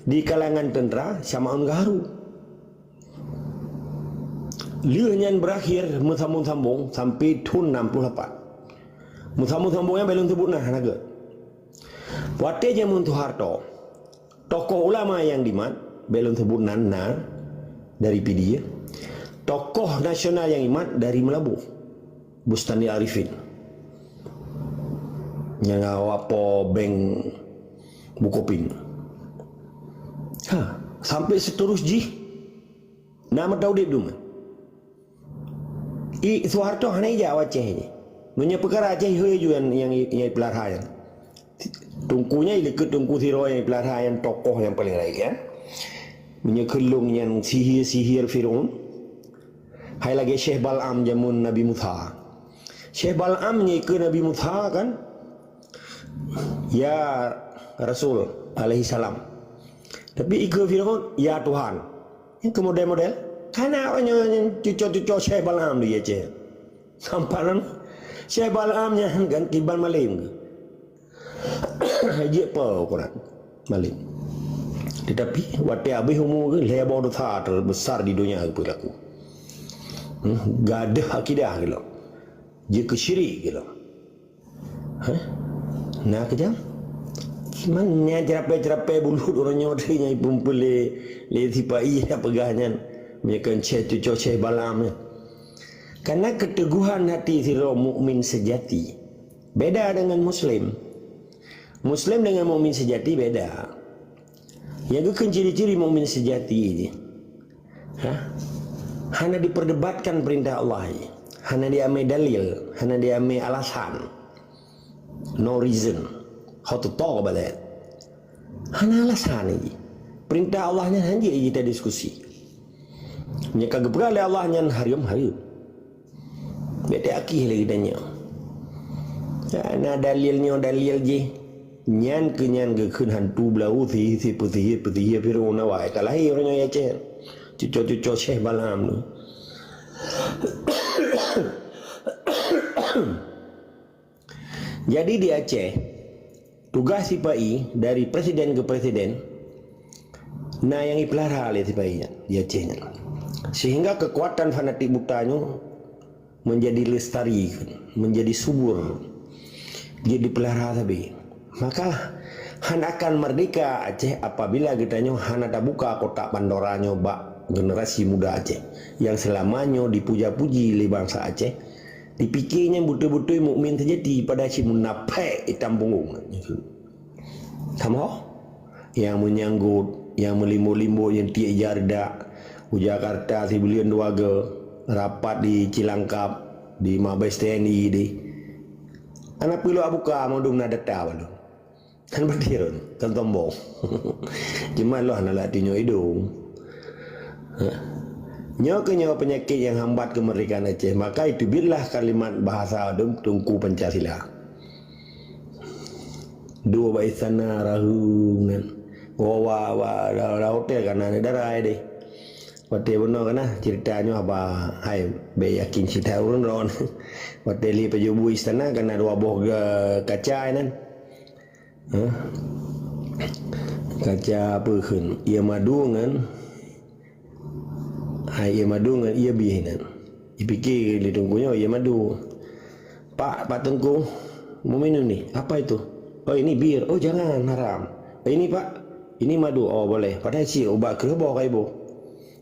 Di kalangan teuntra, Syama Aun Gaharu. Lheueh nyan beurakhir meusambong-sambong sampai thon enam puluh lapan. Meusambong-sambong nyan bèk lôn sebut na, hana gèt. Watèe jameun Soeharto, tokoh ulama nyang dimat, bèk lôn sebut nan, na dari Pidie. Tokoh nasional nyang dimat dari Meulaboh, Bustani Arifin. Nyang awak po bank Bukopin. Ha, sampai seterus jih, na meuta udép dum. I Soeharto hana ijak u Aceh jih. Meunyoe peukara Aceh, hôi ju nyang, nyang, nyang ipeulara nyan. Teungku nyan ilikeue teungku sidroe nyang ipeulara nyan, tokoh nyang paleng rayeuk nyan. Meunyoe keu lôn nyan sihir-sihir Firaun. Hai lagèe Syekh Bal'am jameun Nabi Musa. Syekh Bal'am nyan ikeue Nabi Musa kan, "Ya Rasul alaihi salam, Tapi ikeu Firaun, "Ya Tuhan." Nyang keu model-model. Kana awak nyoe nyang cuco-cuco Syekh Balaam di Aceh. Sampai nan Syekh Balaam nyan kan kiban malem ke. Jeuet po Quran malem. Tetapi watèe habéh umu ke, lhèe boh dosa terbesar di dunia ke perilaku. Hmm, gadoh akidah ke lom. Jeuet keu syirik ke lom. Hah? Na keujam? Kiban nyan ceurapée-ceurapée bulut ureueng nyoe teuh nyang ipeumpeuet lé, lé sipa-i nyang peugah nyan. Meunyoe kon Syekh cuco Syekh Balaam nyan. Karena keteuguhan hati sidroe mukmin sejati beda dengan muslim. Muslim dengan mukmin sejati beda. Nyang geukheun ciri-ciri mukmin sejati jih. Ha? Hana diperdebatkan perintah Allah jih. Hana diamé dalil, hana diamé alasan. No reason. How to talk about that? Hana alasan jih. Perintah Allah nyan hanjeuet jih tadiskusi. Nyang ka geupeugah lé Allah nyan hareuem, hareuem. Bèk teuakhé lé geutanyoe. Na dalil nyoe dalil jih. Nyan keu nyan geukheun hantu beulahu sihé, sihé peusihé, peusihé Firaun awai ka lahé uroe nyoe Aceh. Cuco-cuco Syekh Balaam tu. Jadi di Aceh, tugaih sipa-i dari presiden ke presiden na nyang jipeulara lé sipa-i nyan di Aceh nyan. Sehingga kekuatan fanatik buta nyoe menjadi lestari, menjadi subur, jeuet jipeulara sabe. Maka hana akan merdeka Aceh apabila geutanyoe hana tabuka kotak Pandora nyoe bak generasi muda Aceh nyang seulama nyoe dipuja-puji lé bansa Aceh. Dipike nyan beutôi-beutôi mukmin seujati, padahai cit munafék itam punggong. Kamoe nyang meunyanggot, nyang meulimbot-limbot, nyang tiek ija reudak u Jakarta sibuleuen dua go, rapat di Cilangkap, di Mabes T N I di. Hana peue lôn buka, mandum na data bak lôn. Kan berarti kan, kan sombong. Cuma lôn hana lak tunyok idong. Ha. Nyoe keuh nyoe peunyakét nyang hambat keumeurdekaan Aceh. Maka itu biarlah kalimat bahasa dum Teungku Pancasila. Dua bak istana rahu nyan. Wa, wa, wa, da, da hotel kana dara deh. Watèe bunoe kana cerita nyoe haba hai bèk yakin cerita ureueng droen. Watèe lé pajoh bu istana kana dua boh ga-, kaca nyan. Hah? Kaca apa kheun? Ié madu ngan, hai ié madu ngan ié bih nyan. Ipike lé teungku nyoe ié madu. "Pak, Pak Teungku, mau minum ni? Apa itu?" "Oh, ini bir." "Oh, jangan, haram." "Ini, Pak, ini madu." "Oh, boleh." Padahai cit ubat keureuboh ka iboh.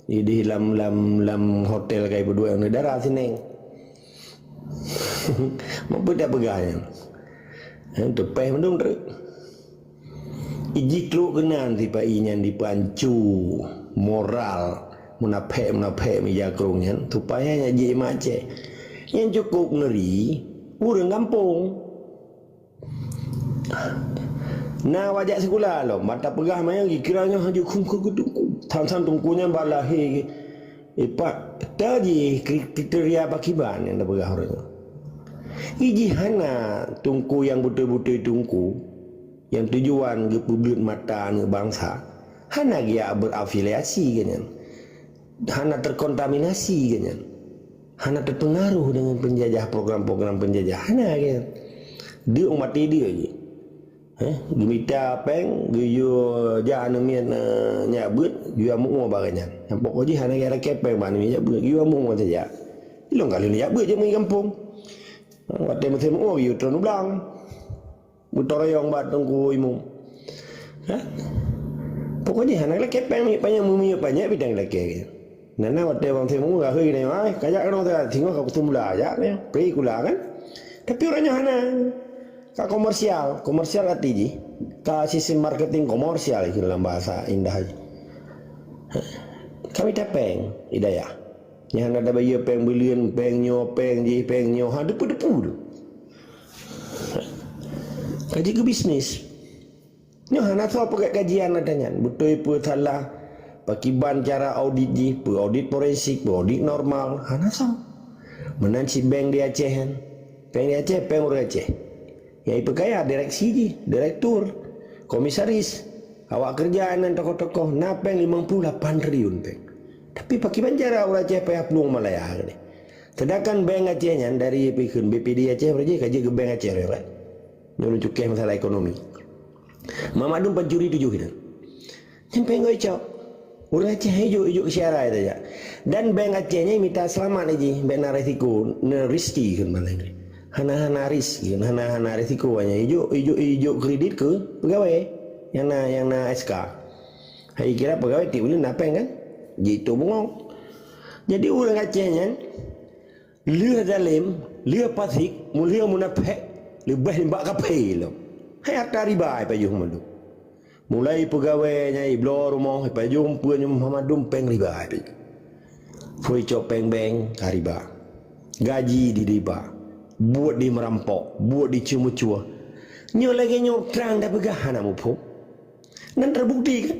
Ideh lam, lam, lam hotel ka ipeuduek aneuk dara sineng. Meupeudak peugah nyan. Nyan teupeh mandum treuk. Iji trok keunan sipa-i nyan dipeuancu moral munafék-munafék meuja krong nyan, supaya nyak jeuet i Aceh. Nyang cukôp ngeuri, ureueng gampông. Na wajak sikula lom, ban tapeugah manyang jikira nyoe haju khum keu teungku. Sang-sang teungku nyan ban lahé, eh, pat, ta jih kri-, kriteria pakiban nyang tapeugah ureueng nyoe. Iji hana teungku nyang beutôi-beutôi teungku, nyang tujuan geupeubleuet mata aneuk bansa, hana geujak berafiliasi geuh nyan. Hana terkontaminasi geuh nyan. Hana terpengaruh dengan penjajah, program-program penjajah. Hana geuh nyan. Deuk maté deuk jih. Eh, geumita péng, geuyue jak aneuk miet, eh, nyak beuet, geuyue meu'ue bak geuh nyan. Nyang pokok jih hana geulakèe péng bak aneuk miet jak beuet, geuyue meu'ue saja. Ilong ka lheueh jak beuet jeuet meu'ue gampông. Watèe musém meu'ue geuyue tron u blang. Beutoroyong bak teungku imum. Ha? Pokok jih hana lakèe péng minyeuk panyang, minyeuk panyang bidang lakèe. Nana watèe bang teumu gahôi geutanyoe, "Ai, kajak keunoe teuka, singoh ka kuteumula jak nyoe, pri kula kan." Tapi ureueng nyoe hana. Ka komersial, komersial arti jih ka sistem marketing komersial itu dalam bahasa indah jih. Ha. Kami tapéng hidayah. Nyang hana tabayeue péng buleuen, péng nyoe, péng jih, péng nyoe, ha, depu-depu tu. Ka jeuet keu bisnis. Nyoe hana soe peugét kajian ata nyan. Beutôi peue salah, pakiban cara audit jih, peue audit forensik, peue audit normal, hana soe. Meunan cit bank di Aceh nyan. Bank di Aceh, bank ureueng Aceh. Nyang ipeukaya direksi jih, direktur, komisaris. Awak keureuja nan tokoh-tokoh na péng limong ploh lapan triliun péng. Tapi pakriban cara ureuëng Aceh payah plueng Malaya keudeh. Sedangkan bank Aceh nyan dari pikheun B P D Aceh berarti ka jeuet keu bank Aceh kan. Nyoe cukéh masalah ekonomi. Mak Madum pancuri tujoh nyan. Nyan péng geucok. Ureuëng Aceh ijok-ijok siarai saja. Dan bank Aceh nyan mita seulamat lé jih, bék na risiko, na riski kheun bak lagée. Hana-hana riski, hana-hana risiko nyan. Ijok, ijok, ijok kredit keu pegawai nyang na, nyang na S K. Hai kira pegawai tiep buleuen na péng kan? Jitu bungong. Jadi ureuëng Aceh nyan lheueh zalem, lheueh fasik, lheueh munafék, leubeh nibak kafé lom. Hai harta riba ipajoh mandum. Mulai peugawée nyang ibloe rumoh, ipajoh peue nyoe Muhammad Dum péng riba ipajoh. Phui cok péng bank ka riba. Gaji di riba. Buet di meurampok, buet di ceumeucue. Nyoe lagée nyoe trang tapeugah hana muphom. Dan terbukti kan?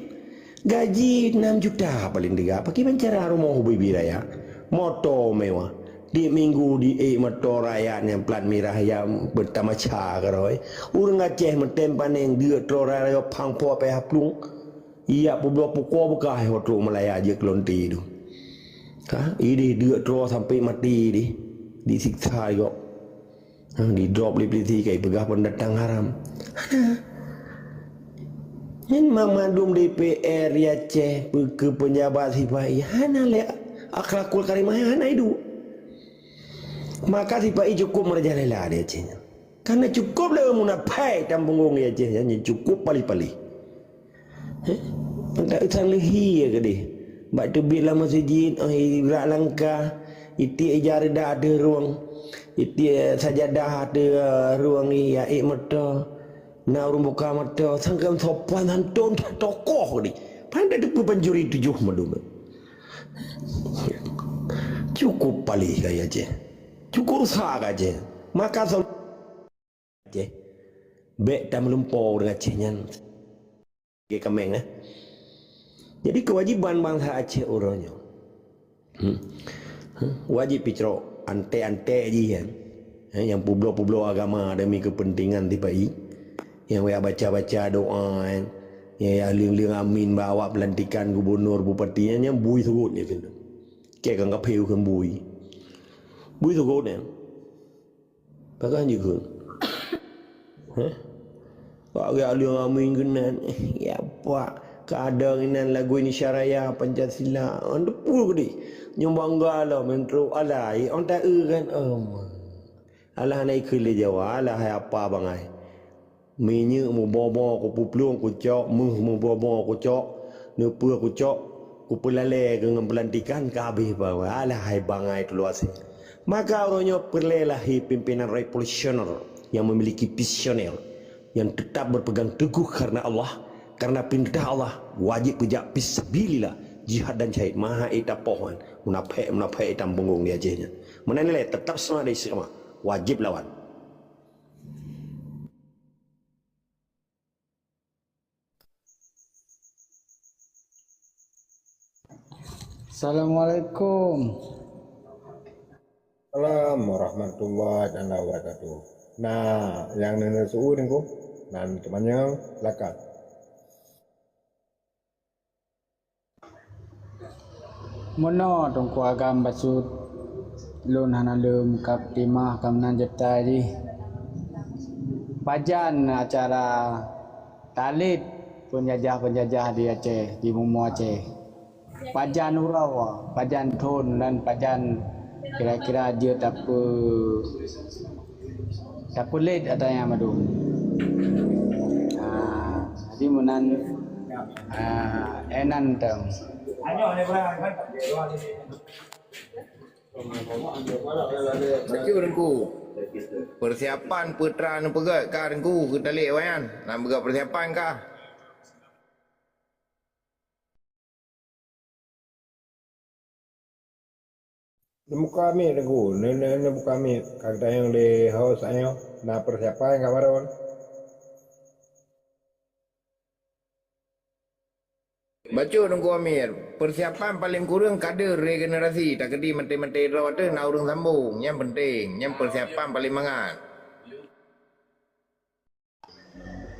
Gaji enam juta paling teuga, pakriban cara rumoh ubé-ubé raya, moto mewah. Tiep minggu di ék moto raya nyang plat mirah nyang beutamaca keurôi. Ureuëng Aceh meutem paneng deuk troe raya pang po payah plueng. Iya peubloe pukoe beukah ho trok Malaya jeuet keu lonte tu. Ka, ideh deuk troe sampai mati deh. Disiksa juga. Ha, didrop lé polisi kai peugah pendatang haram. Hana. Nyan mandum D P R di Aceh, peue keu pejabat sipai, hana lé akhlakul karimah, hana iduek. Maka sipai cukup meurajalela di Aceh nyan. Karena cukup lé munafék dan punggong di Aceh nyan, cukup palih-palih. Heh? Mantap usang leuhi ya keudeh. Bak teubiet lam masjid, oh, ibrak langkah, itiek ija reuda ateueh rueng, itiek sajadah ateueh, eh, rueng, ya ék meuto. Na ureuëng buka meuto, sangkém sopan santun, tokoh keudeh. Pandai teupeu pancuri tujoh mandum. Cukup palih ka ya Aceh. Cukup rusak ka Aceh. Maka so- Aceh. Bék tameulumpo ureuëng Aceh nyan. Lagée kaméng, eh. Jadi keuwajiban bansa Aceh uroe nyoe. Hmm. Hmm. Wajéb picrok antek-antek jih kan. Eh, nyang peubloe-peubloe agama demi keupeuntengan sipai. Nyang wajéb baca-baca doa kan. Nyang leueng-leueng amin bak awak peulantikan gubunur, bupati nyan, nyang bui sugot nyan. Keu kang kaphé kheun bui. Bui sugot nyan. Pakon jikheun? Heh? Pak geujak leueng amin keunan. Ya, Pak. Kadang inan lagu Indonesia Raya, Pancasila. An teupeu keudeh. Nyoe bangga lom, meuntreuk alah. Ong taeu kan? Oh, ma. Alah hana ikheun lé Jawa. Alah hai apa bangai. Minyeuk meubobo kupeuplueng kucok, méuh meubobo kucok, neupeue kucok, kupeulalée keu ngon peulantikan ka habéh ba-, alah hai bangai tuluasée. Maka uroe nyoe peureulée lahé pimpinan revolusioner nyang memiliki visioner, nyang tetap berpegang teguh karena Allah, karena perintah Allah, wajéb peujak fisabilillah, jihad dan syahid, maha ék tapoh nyan, munafék-munafék ék tameubungong di Aceh nyan. Meunan ilée tetap semangat dan istiqamah, wajéb lawan. Assalamualaikum. Assalamualaikum warahmatullahi taala wabarakatuh. Nah, nyang neuneuk seuôt Teungku, nan teumanyong, silakan. Meunoe Teungku Agam bacut, lôn hana lom kab timah ka meunan jeuet jih. Pajan acara talét peunjajah-peunjajah di Aceh, di bumoe Aceh? Pajan uroe, pajan thon dan pajan kira-kira jeuet tapeu- Tapeulet ata nyang mandum. Ah, jadi meunan, ah, énan teuh. Bacut Teungku. Persiapan peutra neupeugét ka Teungku keu talét awaknyan. Nan peugét persiapan kah? Neubuka mic Teungku, neu-, neu-, neubuka mic. Ka geutanyong lé host nyoe, na persiapan ka barô? Bacut Teungku Amir, persiapan paleng kureueng kader regenerasi, takeudi maté-maté droe teuh na ureueng sambong, nyan penting, nyan persiapan paleng mangat.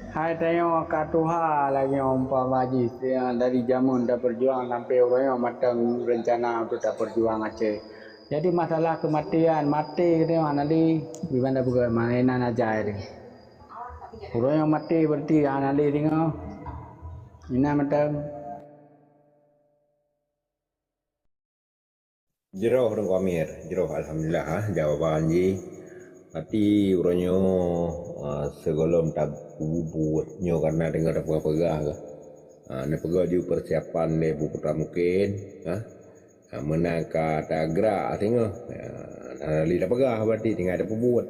Hai tanyoe ka tuha lagée umpama jih, dari jameun tapeujuang sampai uroe nyoe mantong reuncana untuk tapeujuang Aceh. Jadi masalah keumatian, maté geutanyoe hana lé, di mana bukan mainan ajae teuh. Uroe nyoe maté berarti hana lé deungoe. Inan mantong. Jroh Teungku Amir, jroh alhamdulillah, ha, jawaban jih. Tapi uroe nyoe, ah, sigohlom tapubuet nyoe karena deungoe tapeugah-peugah keuh. Ah, neupeugah ju persiapan lé bu putra mungkin, ha. Ah, meunan ka tagrak singoh, ah, hana lé tapeugah berarti tinggai tapubuet.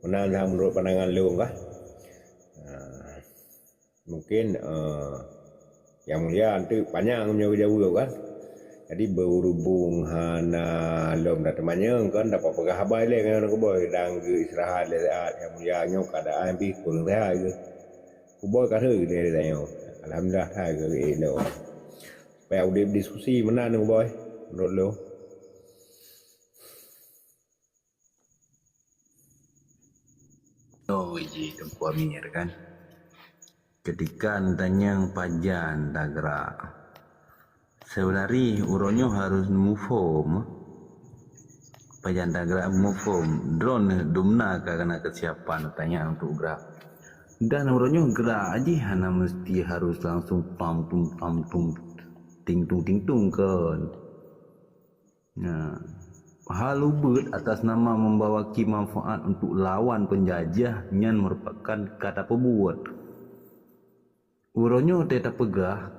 Meunan ha meunurot pandangan lôn kah. Ah. Mungkin, eh, Yang Mulia, eunteuk panyang meunyoe geujaweueb kan. Jadi, beurubung hana lom tateumanyong kan, dapat peugah haba ilée ngon Teungku Boy dan geuistirahat lé saat Yang Mulia nyoe keadaan pih kureueng sehat geuh. Teungku Boy ka rhot lé tanyoe. Alhamdulillah, hai geuh ilée lom. Supaya udeb diskusi meunan Teungku Boy, meunurot lôn. Oh, jih Teungku Amir kan. Ketika tanyong pajan tagrak. Sebenarnya uroe nyoe harus muphom. Pajan tagrak muphom. Droeneuh dumna ka keunan kesiapan tanyong untuk grak. Dan uroe nyoe grak jih hana mesti harus langsung pam tum pam tum ting tung ting tung kan. Nah, hal ubeuet atas nama membawaki manfaat untuk lawan penjajah nyan merupakan ka tapeubuet. Uroe nyoe teuh tapeugah,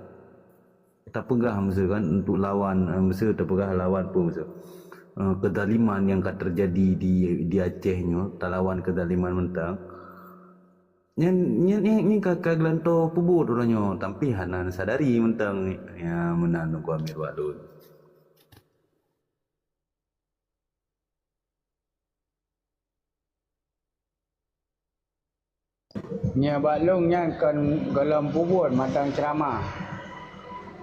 tapeugah miseue kan untuk lawan, eh, miseue tapeugah lawan peue miseue, eh, kezaliman nyang ka teujadi di, di Aceh nyoe, talawan kezaliman mantong. Nyan, nyan, nyan, nyan ka, ka geulantoe peubuet uroe nyoe, tapi hana neusadari mantong, ya, meunan Teungku Amir bak lôn. Nyoe bak lôn nyan kon gohlom peubuet mantong ceuramah.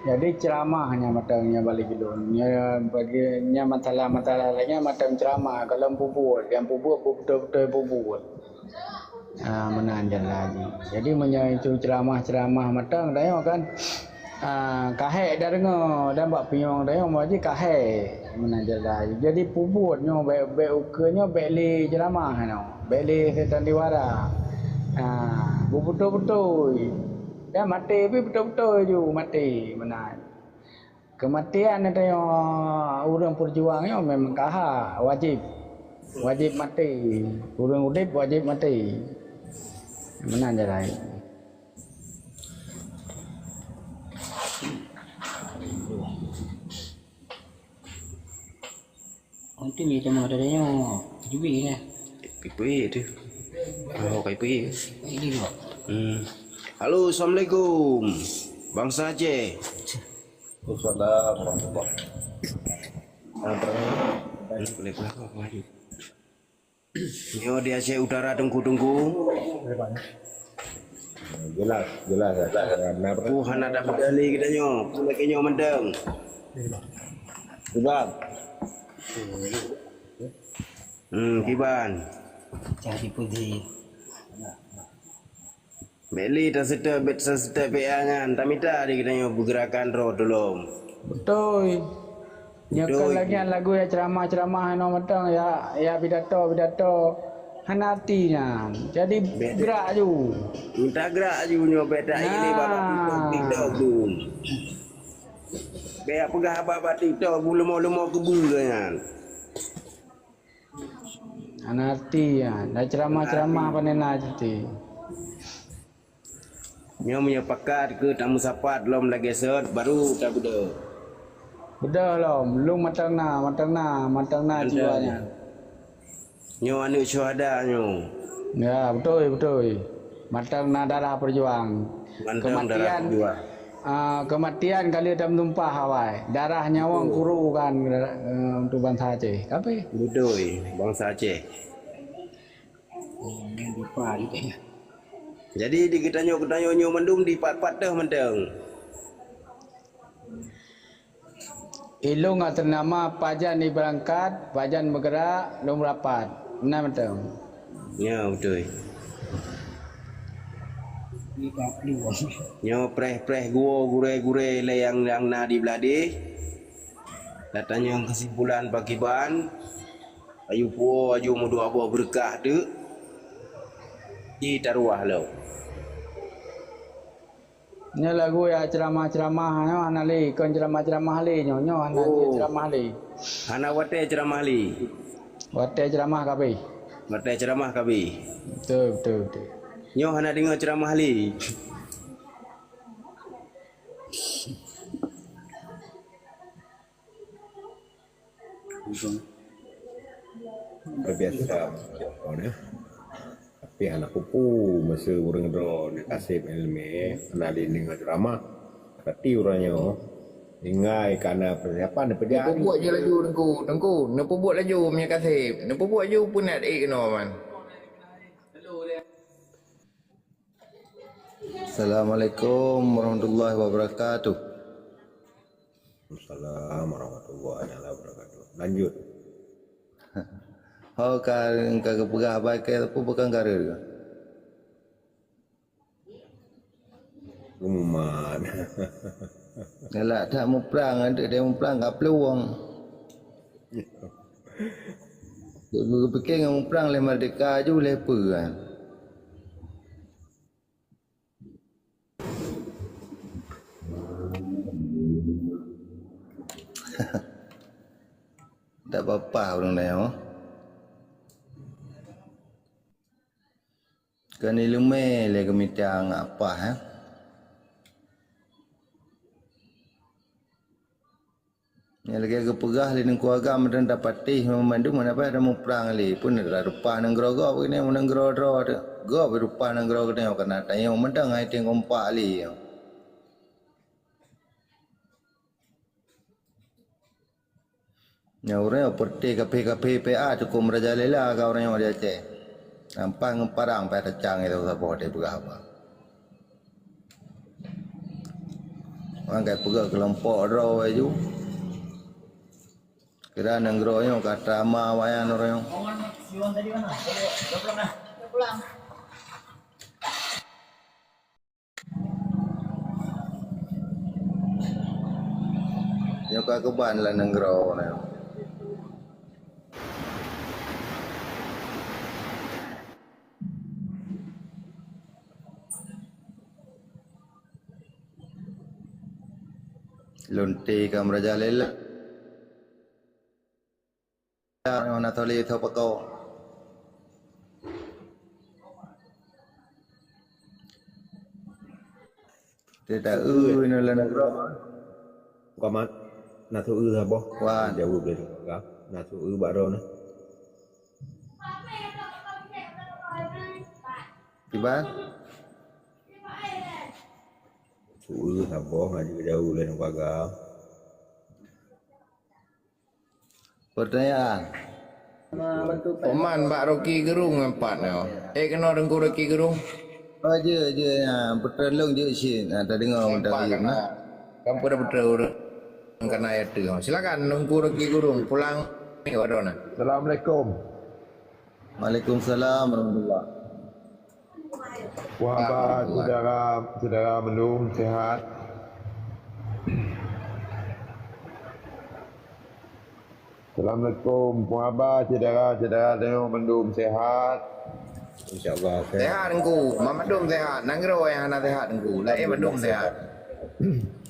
Jadi ceuramah nyan mantong nyoe bak lagée lôn. Nyoe bagi nyan masalah-masalah laén nyan mantong ceuramah gohlom peubuet, nyang peubuet beutôi-beutôi peubuet. Ah, meunan jalan jih. Jadi meunyoe itu ceuramah-ceuramah mantong tanyoe kan, ah, ka hék tadeungoe dan bak pinyueng tanyoe meuji ka hék meunan jalan jih. Jadi peubuet nyoe bék, bék ukeue nyoe bék lé ceuramah nyoe, bék lé sandiwara. Ah, beubeutôi-beutôi. Dan maté pih beutôi-beutôi ju maté meunan. Keumatian tanyoe ureuëng peujuang nyoe memang ka ha, wajéb. Wajéb maté. Ureuëng udeb wajéb maté. Meunan jalan. Untung dia tengok ada tengok. Jubir lah. Ipui tu. Oh, kai ipui. Ini dua. Hmm. Halo, assalamualaikum. Bangsa Aceh. Waalaikumsalam warahmatullahi wabarakatuh. Boleh berapa? Nyoe di Aceh Utara tungku-tungku. Jelas, jelas. Jelas. Nah, aku hana ada peduli kita nyoe. Aku lagi nyoe mantong. Sebab. Hmm, kiban. Cari putih. Bék lé taseutôt, bék taseutôt P A nyan, tamita di geutanyoe peugerakan droe tulông. Beutôi. Nyoe kan lagèe lagu ya, ceuramah-ceuramah inoe mantong ya, ya pidato-pidato hana arti nyan. Jadi gerak ju. Minta gerak ju nyoe bék tak ini babah TikTok, TikTok tu. Bék peugah babah TikTok bu leumo-leumo keubeue nyan. Hana arti nyan. Dah ceuramah-ceuramah pane na arti. Nyoe meunyoe pakat keu tameusapat lom lagèe sot baru tabeudôh. Beudôh lom, lôn mantong na, mantong na, mantong na jiwa nyan. Nyoe aneuk syuhada nyoe. Ya, beutôi, beutôi. Mantong na darah peujuang. Mantong darah peujuang. Ah, keumatian ka lheueh tameutumpah awai. Darah nyawöng kuru kan, eh, untuk bansa Aceh. Tapi beutôi, bansa Aceh. Jadi di geutanyoe-geutanyoe nyoe mandum dipat-pat teuh mantong. Ilông ateueh nama pajan ibeurangkat, pajan meugerak, lôn rapat. Meunan mantong. Ya, beutôi. Nyoe preh-preh guwoe gurée-gurée lé nyang, nyang na di Bladeh. Latanyong keusimpulan pakiban, ayu puwoe aju meuduek boh beureukah teuk, ji taruwah lom. Nyoe lagu ya ceramah-ceramah nyoe hana lé, kon ceramah-ceramah lé nyoe, nyoe hana Oh. ceramah lé. Hana watée ceramah lé. Watée ceramah kabeh. Watée ceramah kabeh. Betul, betul, betul. Nyoe hana deungoe ceramah lé. Luar biasa, ya. Tapi hana kupu masa ureuëng droe ni kaseb ilmu, hana lé deungoe ceramah. Tapi ureuëng nyoe ingai kana persiapan peujak. Neupubuet je laju, Teungku, Teungku, neupubuet laju meunyoe kaseb. Neupubuet laju peunat ék keunoe, man. Assalamualaikum warahmatullahi wabarakatuh. Assalamualaikum warahmatullahi wabarakatuh. Lanjut. Ho ka, ka geupeugah haba keu peue bukan kareueng? Pengumuman. Galak that muprang, anteuk dia muprang ka peuluwang. Geupike ngon muprang lé merdeka ju lé peue kan. Tak apa-apa ureuëng laén. Keuneuk leumé lé keumitang apa, eh? Nyang lagée geupeugah lé Teungku Agam dan tapatéh mandum hana payah tamuprang lé. Pun rupah nanggroe gob keunoe, nanggroe droe teuh. Gob rupah nanggroe keunoe, kana tanyoe mantong hai teuh kompak lé. Nyan ureuëng nyoe peureuté kaphé-kaphé P A cukôp meurajalela ka ureuëng nyoe di Aceh. Nampak ngon parang payah tacang itu saboh teuh peugah haba. Wan kai peugah keulompok droe ju. Kira nanggroe nyoe ka teuma awaknyan ureuëng nyoe. Nyoe ka keuban lam nanggroe nyoe. Lonte ka meurajalela. Nyoe na tho lé tho pako. Teuta eu nyoe lam nanggroe. Mukamat, na tho eu saboh. Wan. Jaweueb lé tho pako. Na tho eu bak droe na. Kiban? Tho eu saboh, na jeuet jaweueb lé tho pako. Pertanyaan. Peman bak Rocky Gerung empat nyoe. Eh, keunoe Teungku Rocky Gerung. Oh, je, je, ya. Beutôi lôn je cit. Ha, tadeungoe mantong Empat ayeuem, kan, nah. Kan pada beutôi ureuëng kana ya tu. Silakan Teungku Rocky Gerung pulang ni kat droe na. Assalamualaikum. Waalaikumsalam warahmatullah. Puan haba, syedara, syedara mandum sihat. Assalamualaikum. Puan haba, syedara, syedara tanyoe mandum sihat. InsyaAllah sihat. Sihat, Teungku. Mandum sihat. Nanggroe nyang hana sihat, Teungku. Laén mandum sihat.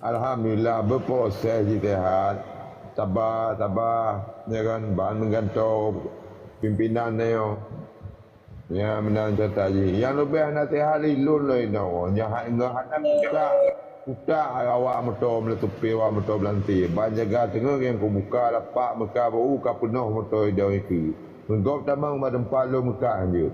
Alhamdulillah, beuproses jih sihat. Saba, saba, ya kan, ban meugantoe pimpinan tanyoe. Ya, meunan carita jih. Nyang leubeh hana sihat lé lôn lom inoe. Nyan hana kutak, kutak awak moto meuleutupi, awak moto beulanti. Ban jaga teungoh nyang kubuka lapak meuka beu ka peunoh moto idong ikeue. Meugop tamong bak teumpat lôn meuka hanjeuet.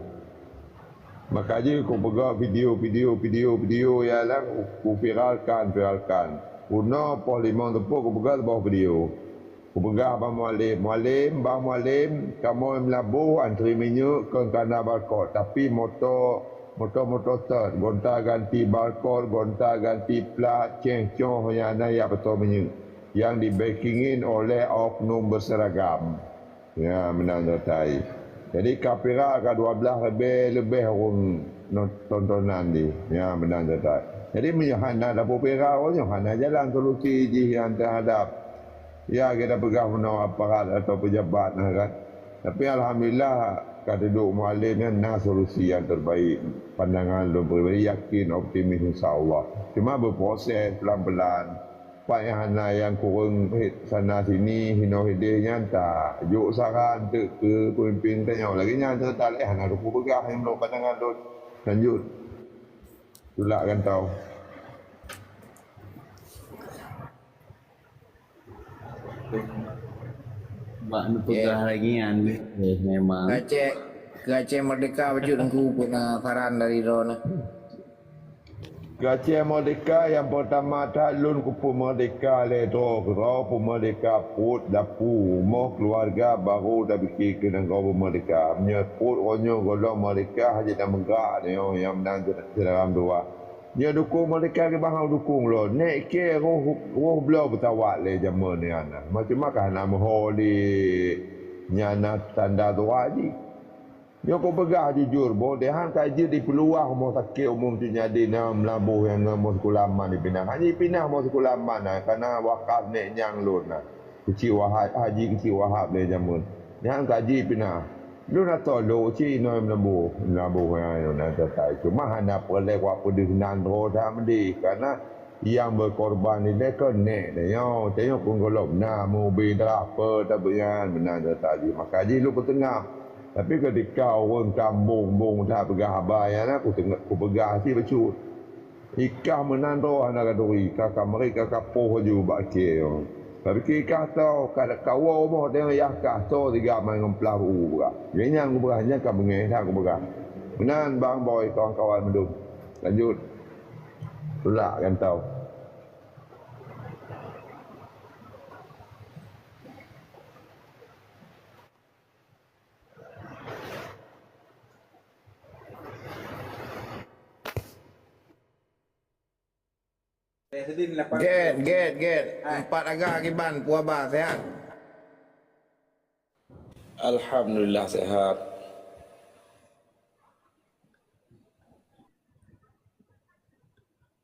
Maka jih kupeugah video, video, video, video ya lah kuviralkan, viralkan. Unoe poh limong teupôt kupeugah saboh video. Kupeugah bak Mualem, "Mualem, bak Mualem, kamoe meulaboh antri minyeuk kon kana barcode, tapi moto, moto-moto tot, gonta ganti barcode, gonta ganti plat, ceng coh nyang na jak peutoe minyeuk, nyang di-backingin oleh oknum beuseragam." Ya, meunan carita jih. Jadi, ka pirak ka dua blaih leubeh, leubeh ureuëng. non-, tontonan jih. Ya, meunan teutab. Jadi, meunyoe hana tapeuviral, nyoe hana jalan solusi jih nyang teuhadap, ya, kita peugah meunoe aparat atau pejabat, nah, kan. Tapi, alhamdulillah, ka dudoe mualem nyan na solusi nyang terbaik. Pandangan lôn pribadi, yakin, optimis, insya Allah. Cuma berproses pelan-pelan. Pat nyang hana nyang kureueng sana sini, hinoe hideh nyan tajok saran teuk keu peumimpin tanyoe. Lagèe nyan teutab lé hana teupeu peugah nyang meunurot pandangan lôn. Lanjut. Tulak rantau. Bak neupeugah lagèe nyan, eh, memang. Keu Aceh, keu Aceh Merdeka bacut Teungku peue na saran dari droeneuh? Keu Aceh Merdeka nyang peurtama that lôn kupeumeurdeka lé droe keudroe, peumeurdeka pruet, dapu, rumoh, keuluwarga, barô tapike keu nanggroe peumeurdeka. Meunyoe pruet uroe nyoe gohlom meurdeka hana jimeugrak nyoe nyang meunan syedara meutuwah. Nyoe dukong meurdeka kiban hana dukong lôn. Nèk kèe roh, roh bloe beutawat lé jameun nyan na. Macam mana ka hana meuho lé nyan na tanda droe jih. Nyoe kupeugah jujur, boh deh han ka jeuet jipeuluwah rumoh sakét umum cit nyan di na Meulaboh nyang ngon rumoh sikula man dipinah. Hana jipinah rumoh sikula man na, kana wakaf nèk nyang lôn na. Keuchik Wahab, Haji Keuchik Wahab lé jameun. Nyan ka jipinah. Lôn atô lôn cit inoe Meulaboh, Meulaboh nyang lôn na teutai. Cuma hana peureulèe kupeudeuh nan droe that meudeh, kana nyang beukorban ilèe kon nèk tanyoe. Tanyoe pun gohlom na meuubé darah peue tabeue nyan, meunan teutai jih. Maka jih lôn peuteungab. Tapi keutika ureueng kambong-bong that peugah haba nyan, aku teungoh kupeugah cit bacut. Ikah meunan droe hana ka turi, ka, ka meurit ka kapoh laju bak kèe nyoe. Tapi keu ikah tho, ka, ka woe rumoh teuh yah kah tho tiga mai ngon plah u peugah. Lheueh nyan kupeugah, nyan ka beungèh that kupeugah. Meunan bang boy kawan-kawan mandum. Lanjut. Tulak rantau. Gèt, gèt, gèt. Empat aga kiban, peue haba, sehat? Alhamdulillah, sehat.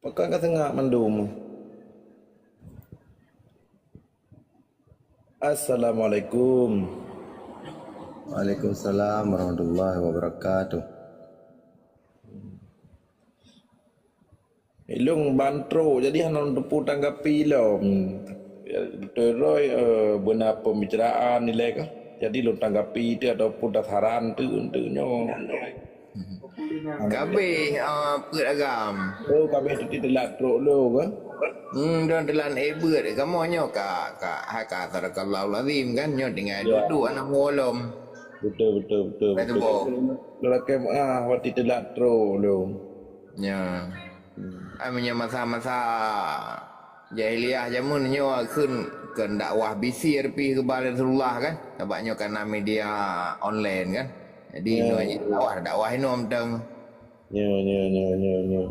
Pakon ka seungab mandum? Assalamualaikum. Waalaikumsalam warahmatullahi wabarakatuh. Ilôn ban trok, jadi hana lôn teupeu tanggapi lom. Beutôi, eh, beuna pembicaraan nilai kah? Jadi lôn tanggapi teuk ataupun tasaran teuk untuk nyoe. Kabeh, ah, peuet agam. Oh, kabeh teuti teulat trok lôn, kan? Hmm, dan teulat ék beuet. Kamoe nyoe ka, ka, hai ka sadaqallahul azim, kan? Nyoe tinggai duek-duek aneuk mulo lom. Betul, betul, betul, betul. Lôn lakèe meu'ah, watèe teulat trok lôn. Ya. Hmm. Ai, meunyoe masa-masa jahiliyah jameun nyoe kheun, kheun dakwah bisi pih keuba Rasulullah kan? Sabab nyoe kana media online kan? Jadi, ya, inoe dakwah, dakwah inoe mantong. Ya, ya, ya, ya, ya.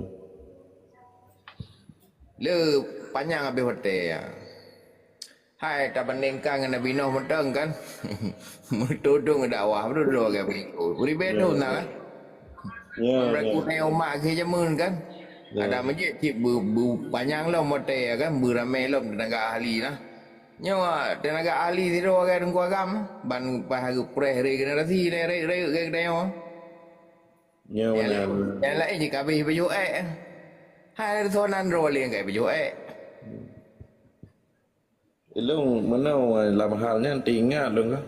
Le panyang habéh watèe, ya. Hai, tabandingkan ngon Nabi Nuh mantong kan? Meutudong dakwah, beudôh-dôh lagèe begitu. Beri bedo na kan? Ya, ya. Meuraku na umat akhé jameun kan? Ya. Ada masjid cit beu-, beu-, panyang lom watèe ya kan? Beuramé lom tenaga ahli lah. Nyoe tenaga ahli sidroe lagèe Teungku Agam, ban paih hareup preh regenerasi, reuk-reuk geutanyoe. Ya, benar. Nyang laén jih kabeh pajoh ék. Hai, soe nan droe lé nyang kabeh pajoh ék. Ilôn meunoe lam hal nyan teuingat lôn kah.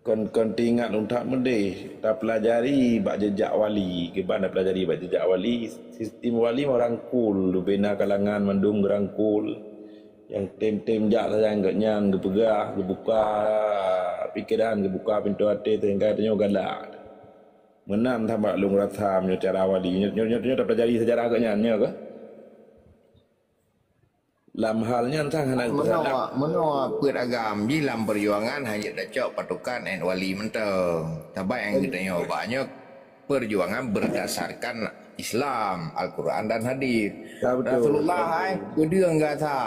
Kon, kon teuingat lôn that meudeh, tapeulajari bak jeujak wali, kiban tapeulajari bak jeujak wali, sistem wali meurangkul, leubeh na kalangan mandum geurangkul. Nyang tem-tem jak sajan geuh nyan geupeugah, geubuka pikeran, geubuka pintoe até sehingga tanyoe galak. Meunan that bak lôn rasa meunyoe cara wali, nyoe, nyoe, nyoe, nyoe tapeulajari sejarah geuh nyan, nyoe kah? Lam hal nyan sang hana meunoe, meunoe peuet agam jih lam peujuangan hana tacok patokan wali mantong. Sabab nyang geutanyoe bak nyoe peujuangan berdasarkan Islam, Al-Quran dan hadis. Ya, betul. Rasulullah, betul, ai, betul. Peudeueng gata.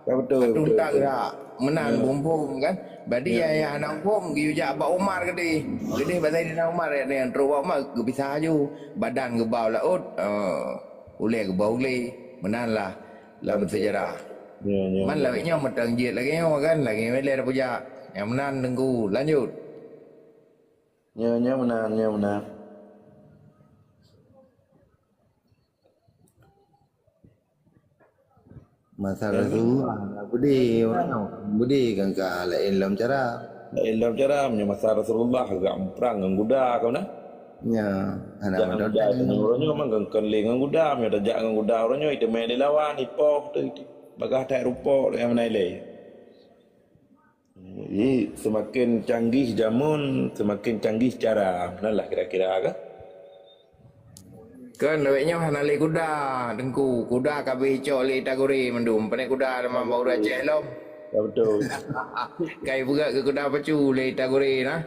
Ya, betul, betul, betul. Tuntak gata. Meunan, ya, bumbum kan. Berarti ya, ya, ya, hana huköm geuyue jak bak Umar keudeh. Keudeh bak Saidina Umar, ya, nyang trok bak Umar geupisah laju. Badan geubau laôt, eh, ulèe geubau glé. Meunan lah lam seujarah. Ya, ya, man ya. Lawét nyoe mantong jeuet lagèe nyoe kan, lagèe nyoe lé tapeujak. Nyang meunan Teungku, lanjut. Ya, ya, meunan, ya, meunan. Masa Rasulullah, budi orang, budi kan ka laén lom cara. Laén lom cara, meunyoe masa Rasulullah gak muprang ngon guda kau nah. Ya, hana. Jak ngon guda, uroe nyoe memang kon lé ngon guda, meunyoe tajak ngon guda uroe nyoe, iteumé dilawan, ipoh tu, bagah that rupok, nyang meunan lé. Jadi, seumaken canggih jameun, seumaken canggih cara. Meunan lah kira-kira kan. Kan lawét nyoe hana lé kuda, Teungku. Kuda ka beuicok lé Ita Gurèe mandum. Pane kuda lam bak ureueng Aceh lom. Ya, betul. Ka ipeugöt keu kuda pacu lé Ita Gurèe nah.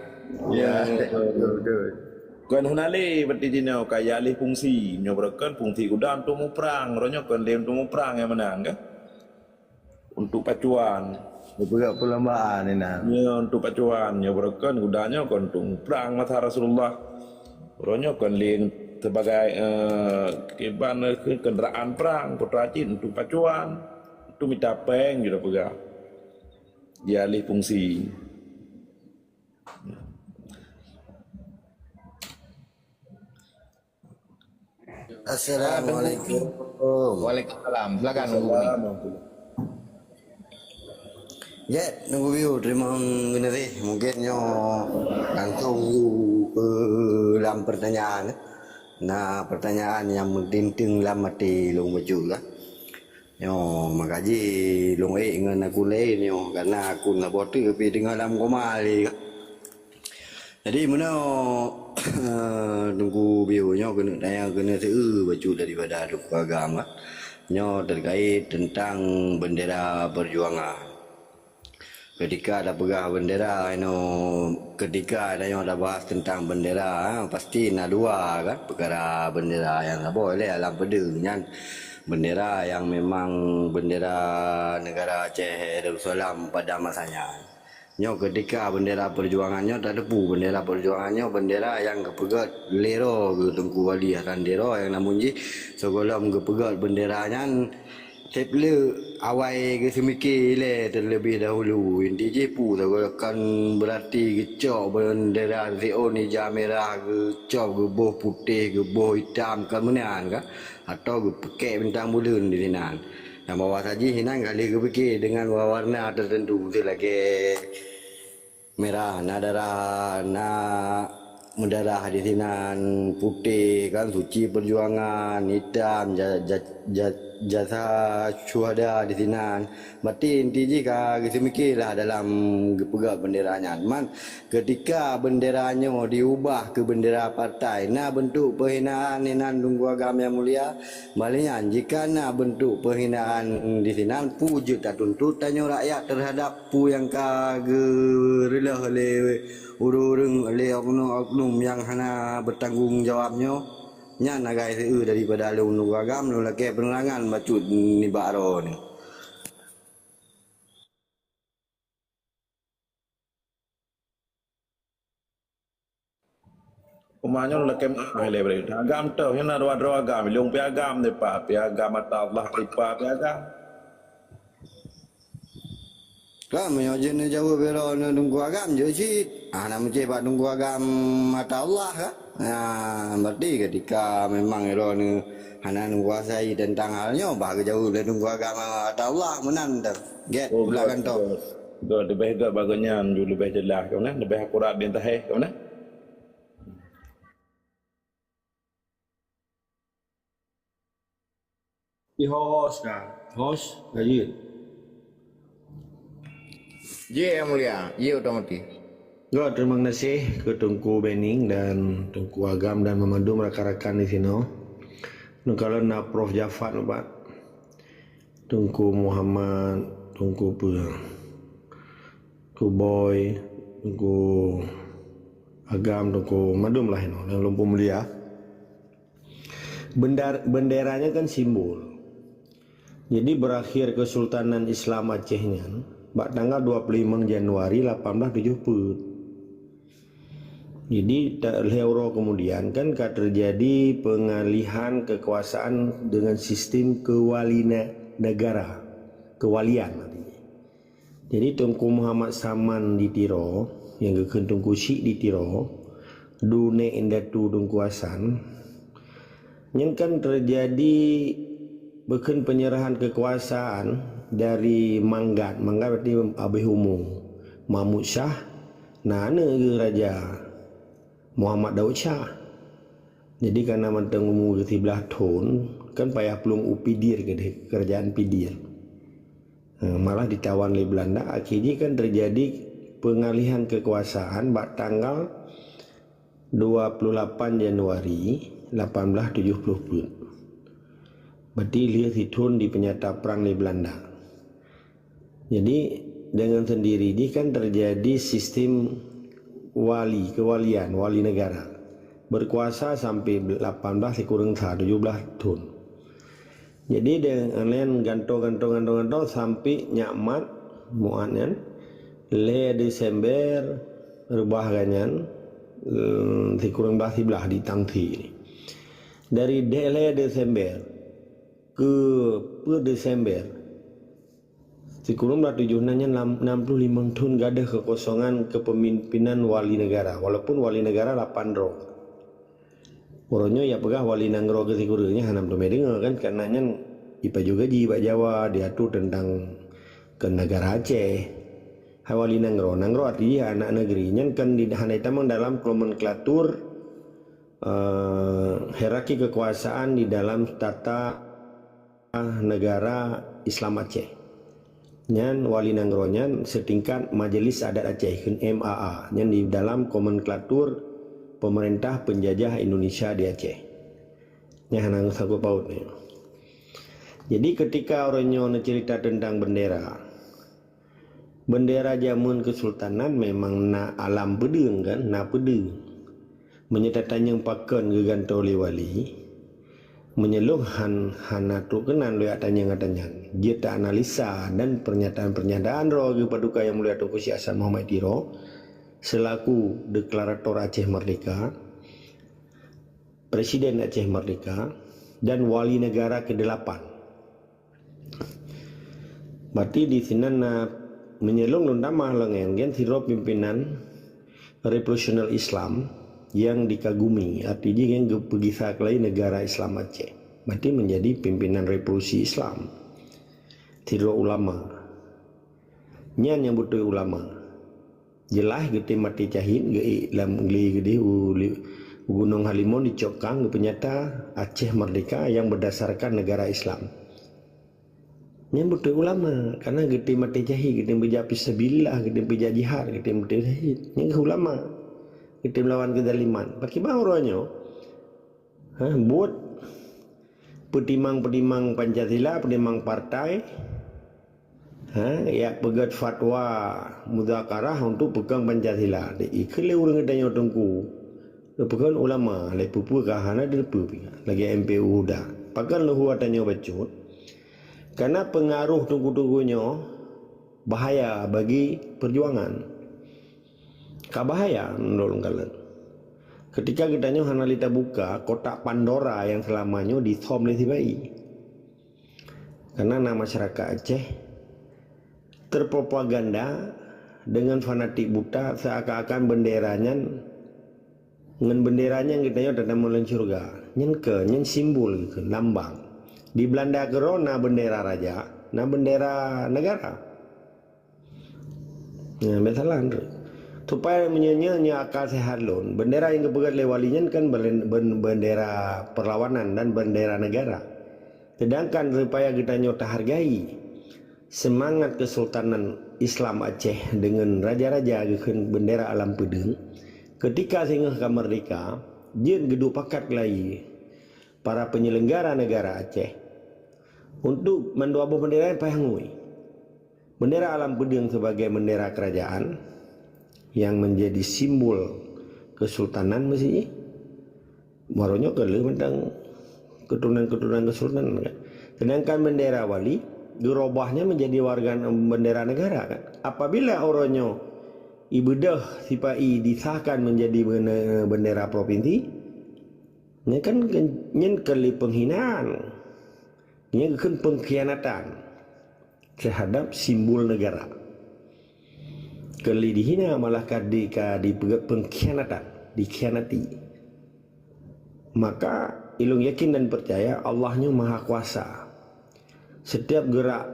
Ya, betul, betul. Kan hana lé berarti jinoe ka ya lé fungsi. Nyoe baroekon fungsi kuda untuk muprang. Uroe nyoe kon lé untuk muprang nyang meunan kan. Untuk pacuan. Geupeugah perlombaan inan. Ya, untuk pacuan. Ya, baroekon kuda nyoe kon untuk muprang masa Rasulullah. Uroe nyoe kon lé sebagai, eh, kiban, eh, kenderaan perang, putra cit untuk pacuan. Untuk mita péng juga peugah. Dia alih fungsi. Assalamualaikum. Waalaikumsalam. Silakan, Teungku Beni. Jeuet, Teungku Biu, teurimong geuneureh. Mungkin nyoe langsung yue keu lam pertanyaan. Na pertanyaan nyang meutinteng lam até lôn bacut lah. Nyoe, maka jih lôn ék ngon akun laén nyoe, karena akun saboh teuk pih teungoh lam koma lé. Jadi, meunoe, Teungku Biu nyoe keuneuk tanyong keuneuk seu bacut daripada Teungku Agam, kan. Nyoe terkait tentang bendera perjuangan. Ketika tapeugah bendera, inoe, ketika tanyoe tabahas teuntang bendera, ha, pasti na dua kan peukara bendera nyang saboh ilèe lam peudeueng nyan. Bendera nyang memang bendera negara Aceh Darussalam pada masa nyan. Nyoe ketika bendera perjuangan nyoe tateupeue bendera perjuangan nyoe bendera nyang geupeugöt lé droe geuh Teungku Wali Hasan Tiro nyang namun jih sigohlom geupeugöt bendera nyan Seb le awai geuseumike ilèe terlebih dahulu, inti jih peue sagoe kon beurati geucok beundera siôn ija mirah geucok geuboh putéh geuboh itam kon meunan ka, atau geupeukek bintang buleuen disinan. Nyang bahwa sajih inan ka lheueh geupike deungon warna tertentu seulagèe Merah na darah, na meudarah disinan, putéh kan suci peujuangan, itam ja-, ja-, ja-, jasa syuhada disinan. Berarti inti jih ka geuseumike lah dalam geupeugah bendera nyan. Man, keutika bendera nyoe diubah keu bendera partai, na beuntuk peuhinaan inan Teungku Agam nyang mulia? Bak lheueh nyan, jika na beuntuk peuhinaan disinan, peue jeuet tatuntut tanyoe rakyat teuhadap peue nyang ka geureulôh lé ureuëng-ureuëng, lé oknum-oknum nyang hana beutanggong jawab nyoe? Nyan agam seueu daripada lôn Teungku Agam, lôn lakée peunerangan bacut nibak droeneuh. Uma nyoe lakée meu'ah ilée bri. Agam toh, nyan na dua droe agam, ilông pi agam dipat, pi agam ata Allah, dipat pi agam. Kan meunyoe jeuet neujaweueb droeneuh Teungku Agam jeuet cit. Ah, na meucé bak Teungku Agam ata Allah kan? Nah, berarti ketika memang droeneuh hana neukuasai teuntang hal nyoe, bah geujaweueb lé Teungku Agam ata Allah meunan teuh. Gét, oh, pula kan toh. Gét, leubeh gét bak geuhnyan ju leubeh jeulaih, kan, leubeh akurat di tahe, kan. Di host ka. Host, lanjut. Jih, Yang Mulia. Jih, otomatis. Gét, terima kasih ke Teungku Bening dan Teungku Agam dan memadum rakan-rakan di sini. Nah, kalau na Prof Jafar, Pak. Teungku Muhammad, Teungku Pe-, Teungku Boy, Teungku Agam, Teungku Madum lah inoe, nyang lôn peumulia. Bendar-, bendera nyan kan simbol. Jadi berakhir Kesultanan Islam Aceh nyan, bak tanggal dua puluh lima Januari lapan belas tujuh peuet. Jadi, ta-, lhèe uroe kemudian kan ka terjadi pengalihan kekuasaan dengan sistem kewali ne-, negara. Kewalian artinya. Jadi, Teungku Muhammad Saman di Tiro, nyang geukheun Teungku Chik di Tiro, dunek indatu Teungku Hasan, nyan kan terjadi bukon penyerahan kekuasaan dari Manggat. Manggat berarti Abih Umu. Mahmud Syah, na aneuk geuh Raja Muhammad Daud Syah. Jadi, karena mantong umu geuh siblaih thon, kan payah plueng u Pidir keudeh, kerajaan Pidir. Eh, malah ditawan lé Belanda, akhé jih kan terjadi pengalihan kekuasaan bak tanggal dua puluh lapan Januari lapan belas tujuh puluh peuet. Berarti lheueh sithon dipeunyata prang lé Belanda. Jadi, dengan sendiri jih kan terjadi sistem wali, kewalian, wali negara. Berkuasa sampai lapan belas sikureueng sa, tujuh belas thon. Jadi, dengan gantoe, gantoe, gantoe, gantoe sampai nyak mat, muat nyan, lhèe Desember reubah geuh nyan, eh, sikureueng blah siblaih di Tangsi. Dari lhèe Desember keu peuet Desember, sikureueng blah tujoh na nyan lam-, enam puluh lima thon gadôh kekosongan kepemimpinan wali negara, walaupun wali negara lapan droe. Uroe nyoe ya peugah wali nanggroe keu sikureueng nyan hana meuteumé deungoe kan, karena nyan ipajoh gaji bak Jawa, diatur tentang ke negara Aceh. Hai wali nanggroe, nanggroe arti jih aneuk negeri, nyan kan di, hana itamong dalam nomenklatur, eh, hierarki kekuasaan di dalam tata negara Islam Aceh. Nyan wali nanggroe nyan setingkat Majelis Adat Aceh, kheun M A A. Nyan di dalam nomenklatur pemerintah penjajah Indonesia di Aceh. Nyan hana sangkut paut nyoe. Jadi, ketika uroe nyoe neucerita tentang bendera, bendera jameun kesultanan memang na alam peudeueng kan, na peudeueng. Meunyoe tatanyong pakon geugantoe lé wali, meunyoe lôn han-, hana trok keunan lôn jak tanyong gata nyan. Jeuet ta-analisa dan pernyataan-pernyataan droe geuh Paduka Yang Mulia Teungku Syekh Hasan Muhammad Tiro selaku deklarator Aceh Merdeka, Presiden Aceh Merdeka, dan Wali Negara kedelapan. Berarti di sinan na, meunyoe lôn tamah lagèe nyan, gen sidroe pimpinan revolusioner Islam nyang dikagumi, arti jih nyan geupeugisa keulai negara Islam Aceh. Berarti menjadi pimpinan revolusi Islam. Sidroe ulama. Nyan nyang beutôi ulama. Jeulaih geutem maté syahid, geuék lam glé geudeh u li-, u Gunong Halimon dicok kang, geupeunyata Aceh Merdeka nyang berdasarkan negara Islam. Nyan beutôi ulama, karena geutem maté syahid, geutem beujak fisabilillah, geutem beujak jihad, geutem maté syahid. Nyan keuh ulama. Geutem lawan keuzaliman. Pakriban uroe nyoe, ha, buet peutimang-peutimang Pancasila, peutimang partai, ha, jak peugèt fatwa muzakarah untuk peukong Pancasila. Di-, ikheun lé ureueng geutanyoe teungku. Lé peukong ulama, lé peue-peue ka hana direupeu pih. Lagèe M P U Huda. Pakon leuhua tanyoe bacut? Karena pengaruh teungku-teungku nyoe bahaya bagi perjuangan. Ka bahaya menurut lôn kalon. Ketika geutanyoe hana lé tabuka kotak Pandora nyang seulama nyoe disöm lé sibaék. Karena na masyarakat Aceh terpropaganda dengan fanatik buta seakan-akan bendera nyan, ngon bendera nyan geutanyoe tatamong lam syeuruga. Nyan keuh, nyan simbol keuh, lambang. Di Belanda keudroe na bendera raja, na bendera negara. Nah, biasalah, Andre. Supaya meunyoe nyoe, nyoe akal sehat lôn, bendera nyang geupeugèt lé wali nyan kan belen-, ben-, bendera perlawanan dan bendera negara. Sedangkan supaya geutanyoe tahargai semangat Kesultanan Islam Aceh deungon raja-raja geukheun bendera alam peudeueng, ketika singoh ka merdeka, jeuet geuduek pakat lagi para penyelenggara negara Aceh untuk mandua boh bendera nyan payah ngui. Bendera alam peudeueng sebagai bendera kerajaan yang menjadi simbol kesultanan meusi. Baroe nyoe ka lheueh mantong keturunan-keturunan kesultanan kan. Sedangkan bendera wali geurobah nyan menjadi warga bendera negara kan. Apabila uroe nyoe ibeudôh sipa-i disahkan menjadi bene-, bendera provinsi, nyan kan nyan keu lé penghinaan. Nyan keu pengkhianatan terhadap simbol negara. Keu lé dihina malah ka di, ka dipeugét pengkhianatan, dikhianati. Maka ilôn yakin dan percaya Allah nyoe maha kuasa. Setiap gerak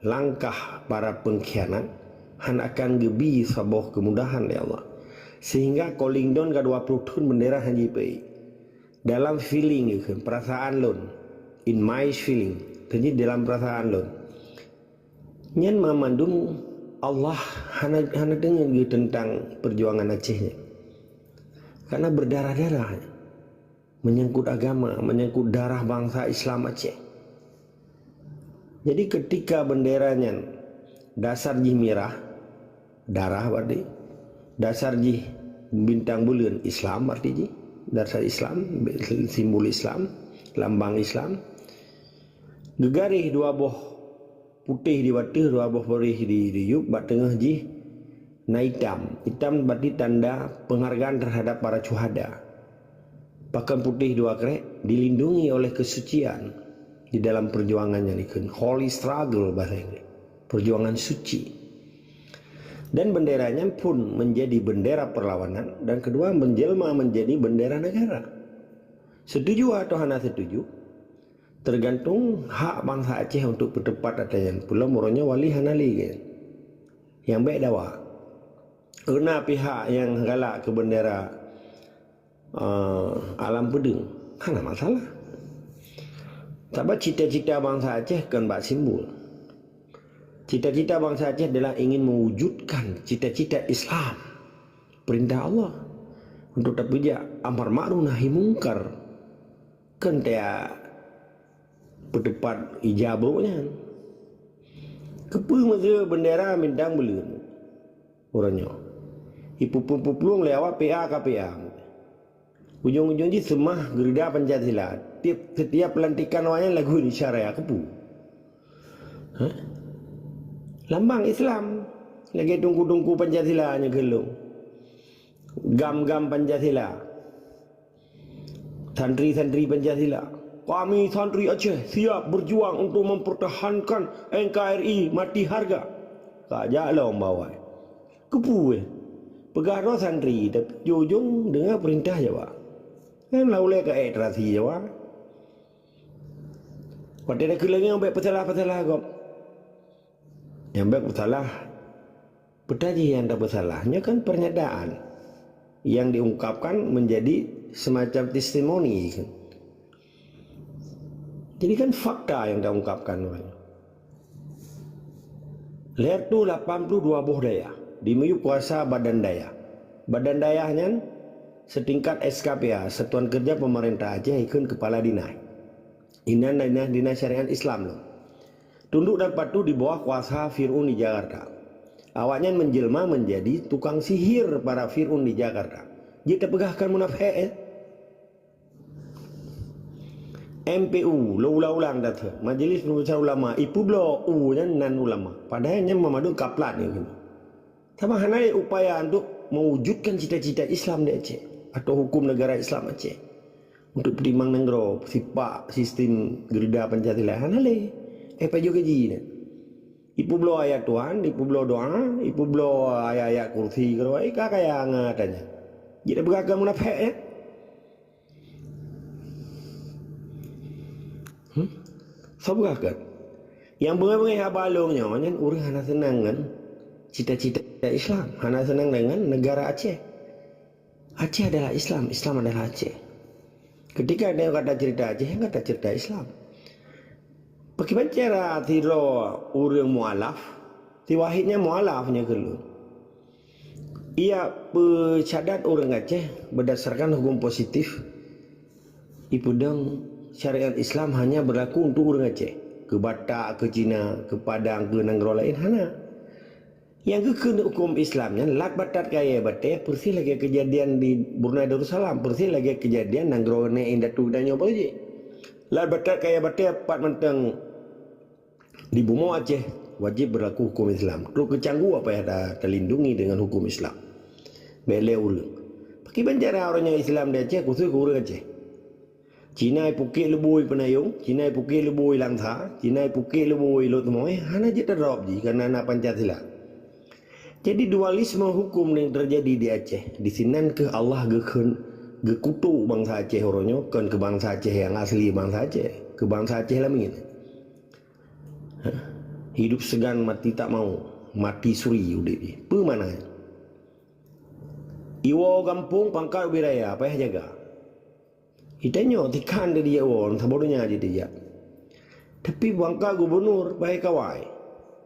langkah para pengkhianat hana akan geubi saboh kemudahan lé Allah. Sehingga calling down ka dua puluh thon bendera hana jipeu. Dalam feeling, perasaan lôn, in my feeling, jadi dalam perasaan lôn. Nyan mamandum Allah hana, hana deungon geuh tentang perjuangan Aceh nyan. Karena berdarah-darah, menyangkut agama, menyangkut darah bangsa Islam Aceh. Jadi ketika bendera nyan dasar jih mirah, darah berarti, dasar jih bintang buleuen, Islam berarti jih, dasar Islam, simbol Islam, lambang Islam. Geugaréh dua boh putéh di ateueh, dua boh putéh di, di yup, bak teungoh jih na itam. Itam berarti tanda penghargaan terhadap para syuhada. Pakon putéh dua krek, dilindungi oleh kesucian di dalam perjuangan nyan dikheun holy struggle bahasa Inggris. Perjuangan suci. Dan bendera nyan pun menjadi bendera perlawanan dan kedua menjelma menjadi bendera negara. Setuju atau hana setuju, tergantung hak bangsa Aceh untuk peuteupat ateueh nyan. Pulo uroe nyoe wali hana lé kan. Nyang bék dawa. Keuna pihak nyang galak keu bendera, eh, alam peudeueng, hana masalah. Sabab cita-cita bangsa Aceh kon bak simbol. Cita-cita bangsa Aceh adalah ingin mewujudkan cita-cita Islam, perintah Allah, untuk tapeujak amar ma'ruf nahi mungkar. Kon teuh peuteupat ija brok nyan. Keupeue meuseu bendera bintang buleuen? Uroe nyoe. Ipuplueng-puplueng lé awak P A K P A. Ujong-ujong jih seumah geurida Pancasila. Tiep, setiap pelantikan awaknyan lagu Indonesia Raya, keupeue? Hah? Lambang Islam. Lagèe tungku-tungku Pancasila nyan keu lôn. Gam-gam Pancasila. Santri-santri Pancasila. Kami santri Aceh siap berjuang untuk mempertahankan N K R I mati harga. Ka jak lom bawai. Keupeue? Peugah droe santri, tapi ujong-ujong deungon peurintah Jawa. Kan lah ulèe ka ék terasi Jawa. Watèe takheun lagèe nyan bèk peusalah-peusalah gob. Nyang bèk peusalah, peue jih nyang tapeusalah. Nyoe kan pernyataan yang diungkapkan menjadi semacam testimoni. Jadi kan fakta yang taungkapkan. Lhèe reutôh lapan ploh dua boh dayah dimiyueb kuasa badan dayah. Badan dayah nyan setingkat S K P A, Satuan Kerja Pemerintah Aceh, ikheun kepala dinas. Inan dinas-dinas syariat Islam lom. Tunduk dan patuh di bawah kuasa Fir'aun di Jakarta. Awaknyan menjelma menjadi tukang sihir para Fir'aun di Jakarta. Jeuet tapeugah kon munafék, eh? M P U, lôn ulang-ulang that, Majelis Perbincangan Ulama, ipeubloe U nyan nan ulama. Padahai nyan meumandum kaplat nyan. Sama hana lé upaya untuk mewujudkan cita-cita Islam di Aceh atau hukum negara Islam Aceh. Untuk peutimang nanggroe, sipak sistem geurida Pancasila, hana lé. Eh, pajoh gaji nyan. Ipeubloe ayat Tuhan, ipeubloe doa, ipeubloe ayat-ayat kursi keudroe, eh, ka kaya ngon ata nyan. Jeuet tapeugah kon munafék, eh? Hmm? Soe peugah kon? Nyang beungéh-beungéh haba lôn nyoe nyan ureueng hana seunang ngon cita-cita Islam, hana seunang dengan negara Aceh. Aceh adalah Islam, Islam adalah Aceh. Ketika ada yang kata cerita Aceh, yang kata cerita Islam. Pakriban cara sidroe ureueng mualaf, si Wahid nyan mualaf nyan keu lôn. Ia peucadat ureueng Aceh berdasarkan hukum positif. Ipeudong syariat Islam hanya berlaku untuk ureueng Aceh. Keu Batak, keu Cina, keu Padang, keu nanggroe laén hana. Nyang geukheun hukum Islam nyan lat batat kayèe batèe, persis lagèe kejadian di Brunei Darussalam, persis lagèe kejadian nanggroe nèk indatu geutanyoe baroe jih. Lat batat kayèe batèe pat mantong Di bumoe Aceh wajéb beurlaku huköm Islam. Trok keu canggu apa nyang ta-, talindungi deungon huköm Islam. Bék lé ureuëng. Pakriban cara uroe nyoe Islam di Aceh khusos keu ureuëng Aceh. Cina ipukek leubui peunayong, Cina ipukek leubui langsa, Cina ipukek leubui lot teumoi, hana jeuet tadrop jih kareuna na Pancasila. Jadi dualisme huköm nyang teujadi di Aceh, disinan kheueh Allah geukheun geukutok bansa Aceh uroe nyoe, kon keu bansa Aceh nyang asli bansa Aceh, keu bansa Aceh lamin. Hidup segan mati tak mau, mati suri udeb jih. Peue makna nyan? Iwoe gampông pangkat ubé raya, payah jaga. Itanyoe tikhan tadi jak woe, saboh donya jih dijak. Tapi pangkat gubunur payah kawai.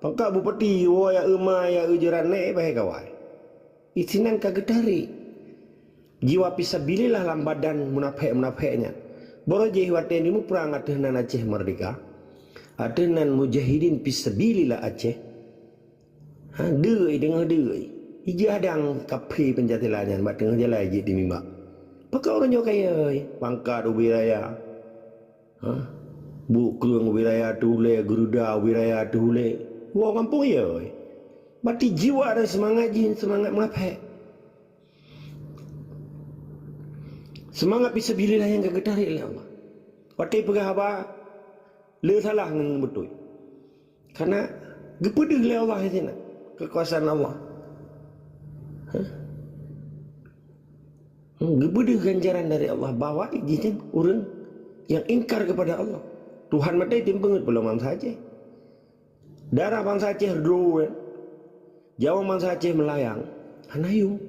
Pangkat bupati woe ya eumai ya eu jiran nèk payah kawai. Isinan ka geutarek. Jiwa fisabilillah lam badan munafék-munafék nyan. Baroe jih watée jimuprang ateueh nan Aceh Merdeka, ateueh nan mujahidin fisabilillah Aceh. Ha, deui, deungoe deui. Ija hadang kaphé Pancasila nyan bak teungoh jalan jeuet di mimba. Pakon uroe nyoe kayée, pangkat ubé raya. Ha? Buet kreueng ubé raya teuh ulée, geuruda ubé raya teuh ulée. Woe gampông ie. Bati jiwa dan seumangat jih, seumangat munafék. Seumangat fisabilillah nyang ka geutarek lé Allah. Watée peugah haba, le salah ngon beutôi. Karena geupeudeuh lé Allah di sinan keukuasaan Allah. Hah? Hmm, geupeudeuh ganjaran dari Allah bahwa jih nyan ureuëng nyang ingkar kepada Allah. Tuhan maté tim peungeut pulo bansa Aceh. Darah bansa Aceh reudroe, jaweueng bansa Aceh meulayang, hana yuem.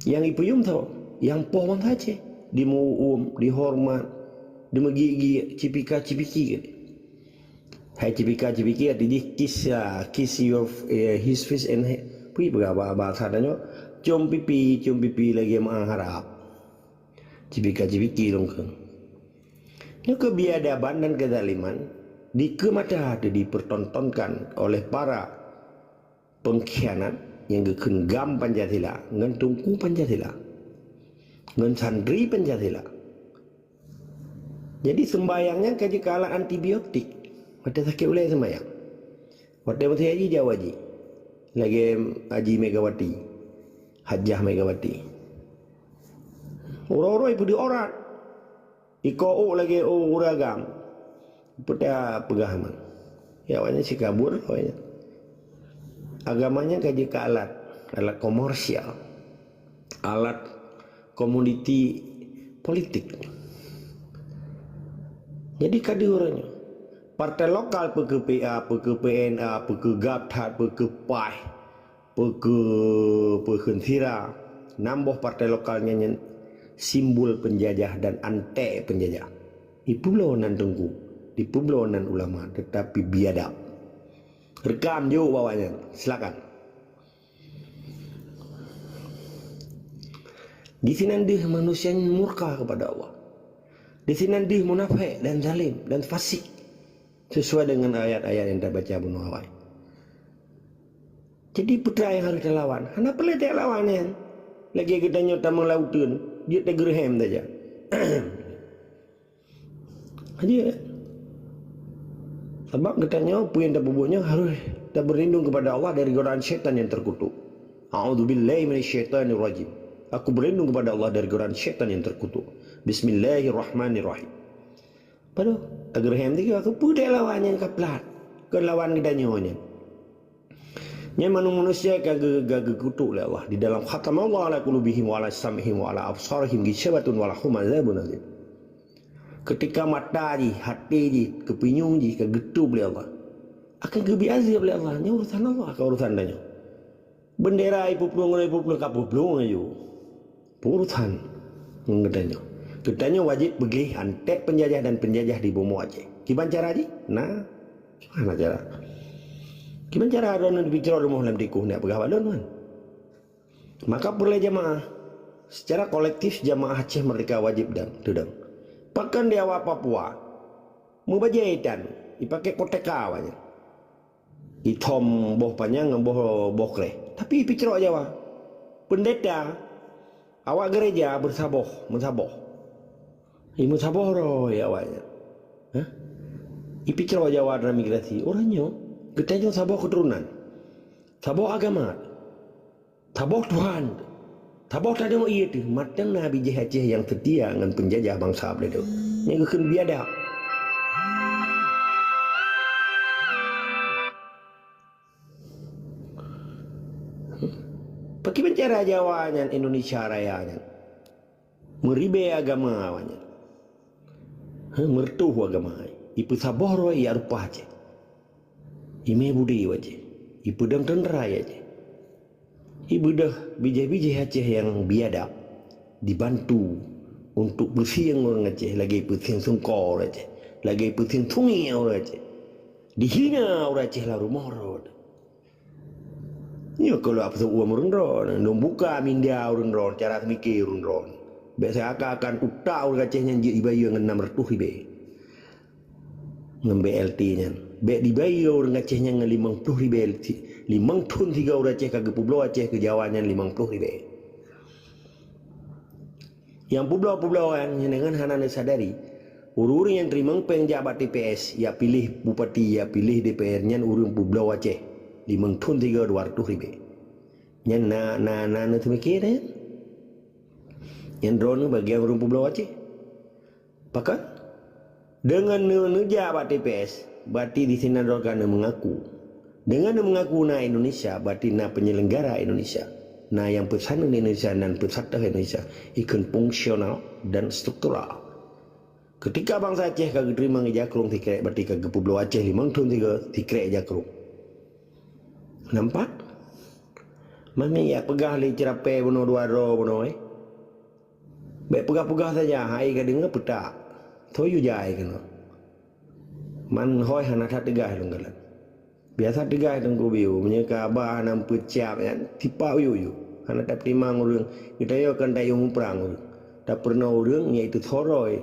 Nyang ipeuyuem tho, nyang poh bansa Aceh, dimeuuem, dihoreumat, dimeugiek-giek, cipika-cipiki. Hai cipika-cipiki, arti jih kiss, ah, kiss your, eh, his face and he-, peue peugah ba-, bahasa tanyoe, cium pipi, cium pipi lagée meuang harab. Cipika-cipiki lôn kheun. Nyoe keubiadaban dan keuzaliman dikeue mata teuh dipertontonkan oleh para pengkhianat nyang geukheun GAM Pancasila ngon Teungku Pancasila, ngon santri Pancasila. Jadi seumbayang nyan ka jeuet keu alat antibiotik. Watée sakét ulée seumbayang. Watée meuseujid jak u haji. Lagée Haji Megawati. Hajah Megawati. Uroe-uroe ipeudeuh aurat. Iko ôk lagée ôk ureuëng agam. Peue ta peugah man. Ya, awaknyan sikabur, awaknyan. Agama nyan ka jeuet keu alat, alat komersial. Alat komoditi politik. Jadi ka deuh uroe nyoe. Partai lokal peue keu P A, peue keu P N A, peue keu GAPTHAT, peue keu PAIH, peue keu, peue kheun sira, nam boh partai lokal nyan, nyan simbol penjajah dan antek penjajah. Dipeubloe nan teungku, dipeubloe nan ulama, tetapi biadab. Rekam jok bak awaknyan, silakan. Di sinan deuh manusia murka kepada Allah. Di sinan deuh munafék dan zalim dan fasik, sesuai dengan ayat-ayat yang tabaca bunoe awai. Jadi, peue nyang harôh talawan? Hana peureulée talawan nyan. Lagée geutanyoe tamong lam uteuen, jeuet tageureuhem saja. Aja. Sabab geutanyoe peue nyang tapeubuet nyoe harôh tabeurlindong kepada Allah dari godaan syaitan yang terkutuk. A'udzubillahi minasyaitonirrajim. Aku berlindung kepada Allah dari godaan syaitan yang terkutuk. Bismillahirrahmanirrahim. Padahai tageureuhem tiga, keu peue talawan nyang ka plat? Keu lawan geutanyoe nyan. Nyan manusia ka geu-, ka geukutuk lé Allah di dalam, "Khatamallahu ala qulubihim wa ala sam'ihim wa ala absarihim ghisyabatun wa lahum adzabun adzim." Ketika mata jih, hati jih, keupinyueng jih ka geutôb lé Allah, akan geubri azab lé Allah. Nyan urusan Allah, ka urusan tanyoe. Bendera ipeuplueng, ipeuplueng ka peuplueng aju. Urusan geutanyoe. Geutanyoe wajéb peugléh antek penjajah dan penjajah di bumoe Aceh. Kiban cara jih? Nah, hana cara. Kiban cara droeneuh picrok rumoh lam tikoh nyak peugah bak lôn, man. Maka peureulée jamaah, secara kolektif jamaah Aceh Merdeka wajéb dan teudong. Pakon di awak Papua, meubajée itan, ipaké koteka awaknyan. Ithom boh panyang ngon boh, boh kreh. Tapi picrok Jawa. Pendeta, awak gereja beusaboh, meusaboh. Imeusaboh roh ya awaknyan. Hah? Ipike Jawa transmigrasi, ureuëng nyoe geutanyoe saboh keuturonan, saboh agama, saboh Tuhan, saboh tanoh ié teuh, mantong na bijéh Aceh nyang seutia ngon peunjajah bansa Belanda. Nyang geukheun biadab. Pakriban cara Jawa nyan Indonesia Raya nyan meuribée agama awaknyan. Heh, meureutoh agama, ipeusaboh roh ya rupa Aceh. Imé budi Aceh, ipeudong teuntara Aceh. Ibeudôh bijéh-bijéh Aceh nyang biadab dibantu untuk peusieng ureuëng Aceh lagée peusieng sungkor ureuëng Aceh, lagée peusieng sungi ureuëng Aceh. Dihina ureuëng Aceh lam rumoh rot. Nyoe kalau apa ureuëng droe, nung buka minda ureuëng droe, cara pemikir ureuëng droe. Biasa akan utak ureuëng Aceh nyang jeuet ibayeue ngon enam ratus ribée. Ngon B L T nyan. Bék dibayeue ureuëng Aceh nyan ngon limong ploh ribée, limong thon sigoe ureuëng Aceh ka geupeubloe Aceh keu Jawa nyan limong ploh ribée. Nyang peubloe-peubloe nyan ngon hana neusadari, ureuëng-ureuëng nyang teurimong péng jak bak T P S, jak piléh bupati, jak piléh D P R nyan ureuëng peubloe Aceh, limong thon sigoe dua ratus ribée. Nyan na, na, na neuteumikir nyan. Nyan droeneuh bagian ureuëng peubloe Aceh. Pakon? Deungon neu-, neujak bak T P S, berarti di sinan droe ka neumeungaku. Deungon neumeungaku na Indonesia, berarti na penyelenggara Indonesia. Na nyang peusaneut Indonesia dan peusatöh Indonesia, ikheun fungsional dan struktural. Ketika bansa Aceh ka geuteurimong ija krueng sikrek, berarti ka geupeubloe Aceh limong thon sigoe sikrek ija krueng. Nampak? Mami ya peugah lé ceurapée bunoe dua droe bunoe, eh. Bék peugah-peugah saja, hai ka deungoe peutak. Soe yue jai keunoe. Man hôi hana that teugah lôn galak. Biasa teugah Teungku Biu, meunyoe ka haba hana peusiap nyan, tipak uyuek-uyuek. Hana tapeutimang ureuëng, geutanyoe kan tayue muprang ureuëng. Tapeurunoe ureuëng, yaitu soroi.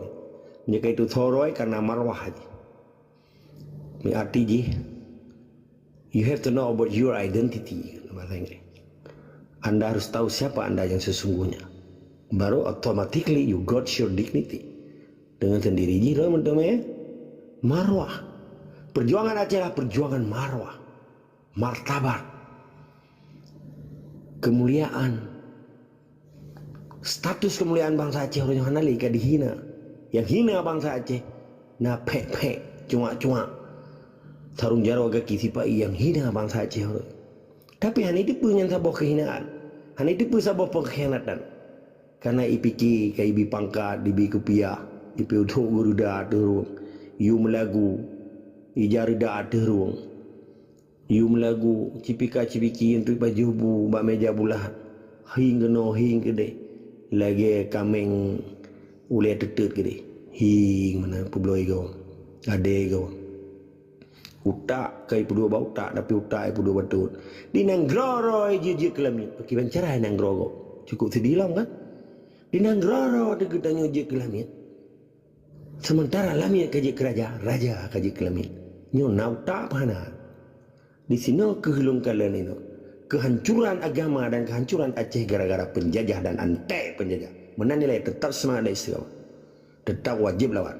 Meunyoe ka itu soroi, karena marwah jih. Arti jih, you have to know about your identity, bahasa Inggris. Anda harus tahu siapa Anda yang sesungguhnya. Baru automatically you got your dignity. Dengan sendiri jih, lo, teman-teman, ya. Marwah. Perjuangan Aceh adalah perjuangan marwah, martabat, kemuliaan. Status kemuliaan bansa Aceh ureuëng nyoe hana lé ka dihina. Nyang hina bansa Aceh na phek-phek, cuak-cuak, sarong jaroe gaki sipa-i nyang hina bansa Aceh ureuëng. Tapi hana iteupeue nyan saboh keuhinaan, hana iteupeue saboh peungkhianatan. Karena ipike ka ibi pangkat, ibi kupiah, ipi udok geuruda ateueh rueng, yue meulagu, ija reuda ateueh rueng. Yue meulagu, cipika-cipiki untuk pajoh bu bak meja bulat. Hieng keunoe, hieng keudeh. Lagée kaméng ulée teuteut keudeh. Hieng meunan peubloe igoe. Adée igoe. Utak ka ipeuduek bak utak, tapi utak ipeuduek bak teut. Di nanggroe-roe jeuet-jeuet keu lamiet. Pakriban cara nanggroe gob. Cukup seudih lom kan? Di nanggroe-roe teuh geutanyoe jeuet keu lamiet. Sementara lamiet ka jeuet keu raja, raja ka jeuet keu lamiet. Nyoe na utak apa hana? Di sinoe keuh lôn kalon inoe. Kehancuran agama dan kehancuran Aceh gara-gara penjajah dan antek penjajah. Meunan nilai tetap semangat dan istiqamah. Tetap wajib lawan.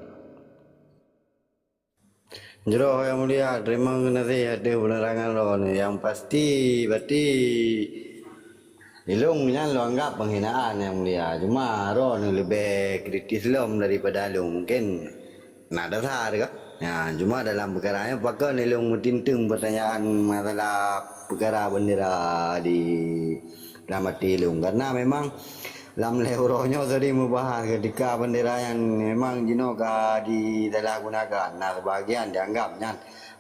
Jroh Yang Mulia, terima kasih atas penerangan droeneuh. Yang pasti, berarti ilong nyan lôn anggap penghinaan, Yang Mulia. Cuma droeneuh leubeh kritis lom daripada lôn. Mungkin na dasar kah? Ya, cuma dalam peukara nyoe pakon ilong meutinteung pertanyaan masalah peukara bendera di dalam até ilong. Karena memang lam lhée uroe nyoe sering meubahas ketika bendera nyan memang jinoe ka disalahgunakan. Nah, sebahagian dianggap nyan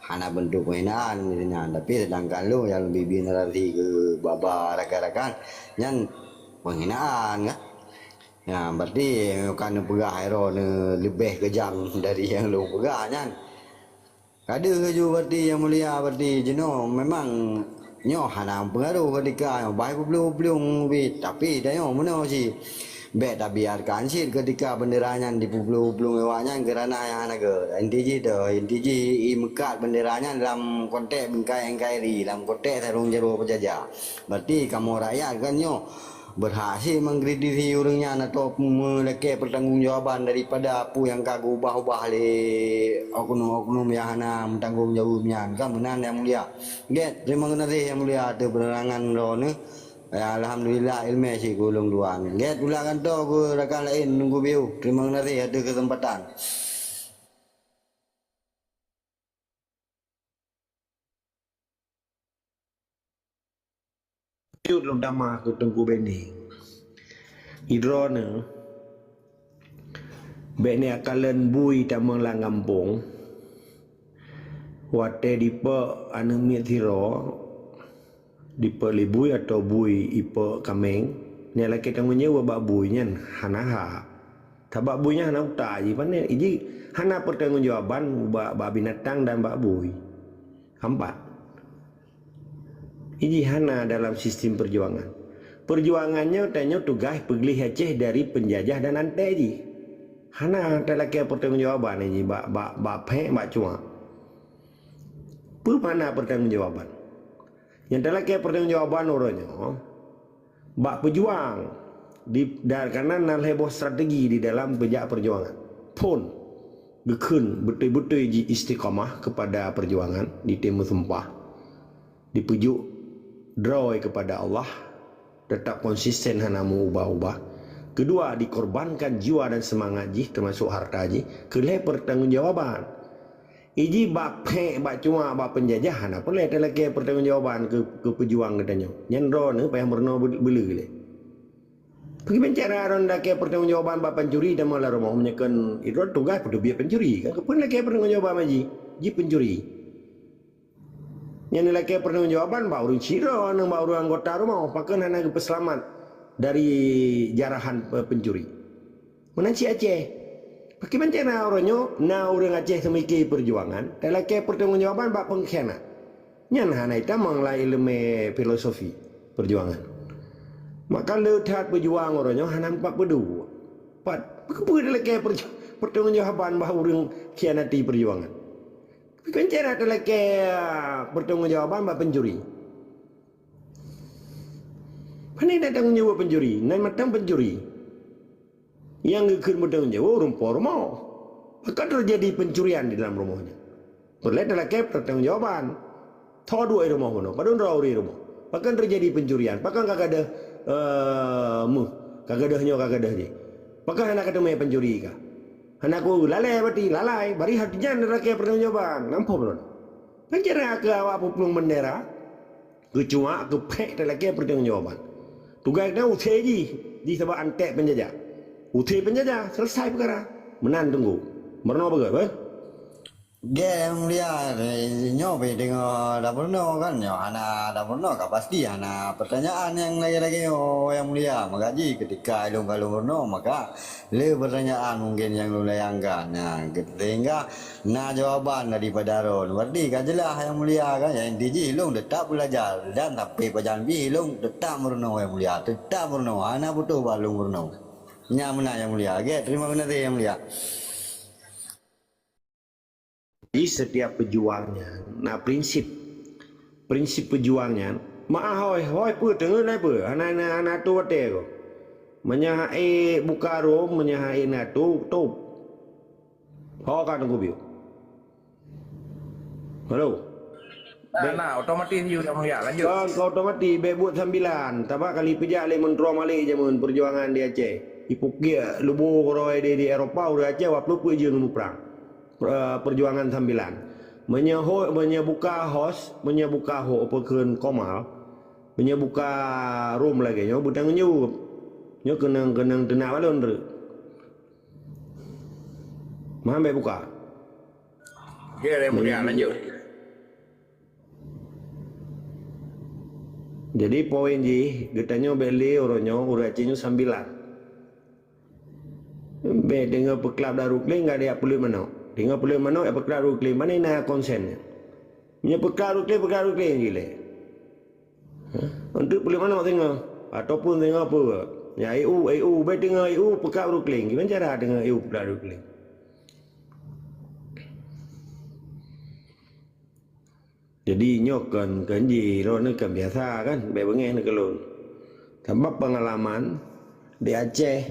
hana bentuk penghinaan nyan. Tapi sedangkan lôn nyang leubeh generasi keu baba rakan-rakan nyan penghinaan kan. Ya, berarti kan peugah droeneuh leubeh keujam dari nyang lôn peugah nyan. Ka deuh laju berarti Yang Mulia, berarti jinoe memang nyoe hana meupeungaruh ketika nyoe bah peubloe-peubloe ubit, tapi tanyoe meunoe cit. Bék tabiarkan cit ketika bendera nyan dipeubloe-peubloe awak nyan keurana nyang hana gét. Inti jih teuh, inti jih i meukat bendera nyan lam konteks bingkai N K R I, lam konteks sarong jaroe peujajah. Berarti kamoe rakyat kan nyoe Beurhak cit mengkritisi ureuëng nyan atau meulakée peutanggong jawaban daripada peue nyang ka geuubah-ubah lé oknum-oknum nyang hana meutanggong jaweueb nyan, kan meunan, Yang Mulia. Gét, terima kasih, Yang Mulia, ateueh penerangan droeneuh. Ya, alhamdulillah, iéleumé cit keu ulôn dua nyoe. Gét, tulak kantô keu rakan laén, Teungku Biôh. Terima kasih ateueh kesempatan. Lanjut lôn tamah keu Teungku Beni. Droeneuh, bék neukalon bui tamong lam gampông, watée dipeuek aneuëk miet sidroe, dipeuek lé bui atawa bui ipeuek kaméng, neulakée tanggong jaweueb bak bui nyan hana hak. Sabab bui nyan hana utak jih, pane jih hana peutanggong jawaban bak, bak binatang dan bak bui. Keempat, jih hana dalam sistem perjuangan. Perjuangan nyoe tanyoe tugaih peugleh Aceh dari penjajah dan anté jih. Hana talakée peutanggong jawaban jih bak, bak, bak phek, bak cuak. Peue makna peutanggong jawaban? Nyang talakée peutanggong jawaban uroe nyoe bak peujuang di, dan karena na lhée boh strategi di dalam peujak perjuangan. Phôn, geukheun beutôi-beutôi ji istiqamah kepada perjuangan, di teumu sumpah, dipeujuk droe kepada Allah, tetap konsisten hana meuubah-ubah. Kedua, dikorbankan jiwa dan semangat jih, termasuk harta jih, keu lhée pertanggong jawaban. Iji bak phek, bak cuak, bak penjajah, hana peureulée talakée peutanggong jawaban keu, keu peujuang geutanyoe. Nyan droeneuh payah meurunoe beu-, beuleu lé. Pakriban cara droeneuh lakée peutanggong jawaban bak pancuri tamong lam rumoh, meunyoe kon droeneuh tugaih peuteubiet pancuri, kan keupeue lakée peutanggong jawaban bak jih? Jih pencuri. Nyan lakée peutanggong jawaban bak ureuëng sidroe, nang bak ureuëng anggota rumoh, pakon hana geupeuseulamat dari jarahan pe-, pencuri. Meunan cit Aceh. Pakriban cara uroe nyoe na ureuëng Aceh seumike peujuangan, talakée peutanggong jawaban bak peungkhianat. Nyan hana itamong lam iéleumé filosofi peujuangan. Maka le that peujuang uroe nyoe hana meupat peuduek. Pat, keupeue talakée peuju-, peutanggong jawaban bak ureuëng khianati peujuangan? Pakriban cara talakée peutanggong jawaban bak pencuri? Pane na tanggong jaweueb pencuri? Nan mantong pencuri. Nyang geukheun peutanggong jaweueb ureuëng po rumoh. Pakon teujadi pencurian di dalam rumoh nyan? Peureulée talakée peutanggong jawaban. Tho duek rumoh bunoe, padub droe ureuëng rumoh. Pakon teujadi pencurian? Pakon ka gadôh, eh, meuh? Ka gadôh nyoe, ka gadôh jih. Pakon hana kateumé pencuri ka? Hana ku lalée berarti, lalai. Bari hati nyan talakée peutanggong jawaban. Nampak bunoe. Pakon cara keu awak peuplueng bendera? Keu cuak, keu phek talakée peutanggong jawaban. Tugaih geutanyoe use jih, jih sabab anték penjajah. Use penjajah, selesai peukara. Meunan Teungku. Meurunoe beugét, beh. Gét, Yang Mulia, nyoe pih deungoe dak meurunoe kan, nyoe hana dak meurunoe ka pasti hana peutanyaan nyang lagée-lagée nyoe, Yang Mulia. Maka jih keutika ilôn ka lôn meurunoe, maka le peutanyaan mungken nyang lôn layangkan. Nah, sehingga na jawaban daripada droeneuh. Berarti ka jeulaih, Yang Mulia, kan? Nyang inti jih lôn teutap beulajar dan sampai pajan pih lôn teutap meurunoe, Yang Mulia, teutap meurunoe, hana putôh bak lôn meurunoe. Nyan meunan, Yang Mulia. Oke, terima kasih, Yang Mulia. Jadi, setiap pejuang nyan na prinsip. Prinsip pejuang nyan, meu'ah hôi, hôi peue teungeut lai peue, hana, hana, hana atoe watée ko. Meunyoe hase buka rhom, meunyoe hase na atoe, tôb. Ho ka Teungku Biôh. Halo. Nah, nah, otomatis you, Yang Mulia. Lanjut. Kon, kon otomatis, bék buet sambilan. Taba kali peujak lé Menteri Malik jameun perjuangan di Aceh. Ipukiek lubô keurôi di, di Eropa, ureuëng Aceh, wak pluek-pluek jeuem muprang. Eh, perjuangan sambilan. Meunyoe ho-, meunyoe buka hos, meunyoe buka ho, apa kheun komal, meunyoe buka rhom lagée nyoe, beutanggung jaweueb. Nyoe keunong, keunong teunak balon treuk. Meuhan bék buka. Oke, Yang Mulia, lanjut. Jadi, poin jih, geutanyoe bék lé uroe nyoe, ureuëng Aceh nyoe sambilan. Bék deungoe peuklab daru kléng, ka jak peuleuet manok. Deungoe peuleuet manok, jak peuklab daru kléng. Pane na konsen nyan? Meunyoe peuklab daru kléng, peuklab daru kléng jih lé. Hah? Untuk peuleuet manok singoh, ataupun singoh peue? Ya, E U, E U, bék deungoe E U peuklab daru kléng. Kiban cara deungoe E U peuklab daru kléng? Jadi, nyoe kon, kon jih, droeneuh kan biasa kan, bék beungéh neuh keu lôn. Sabab peungalaman di Aceh,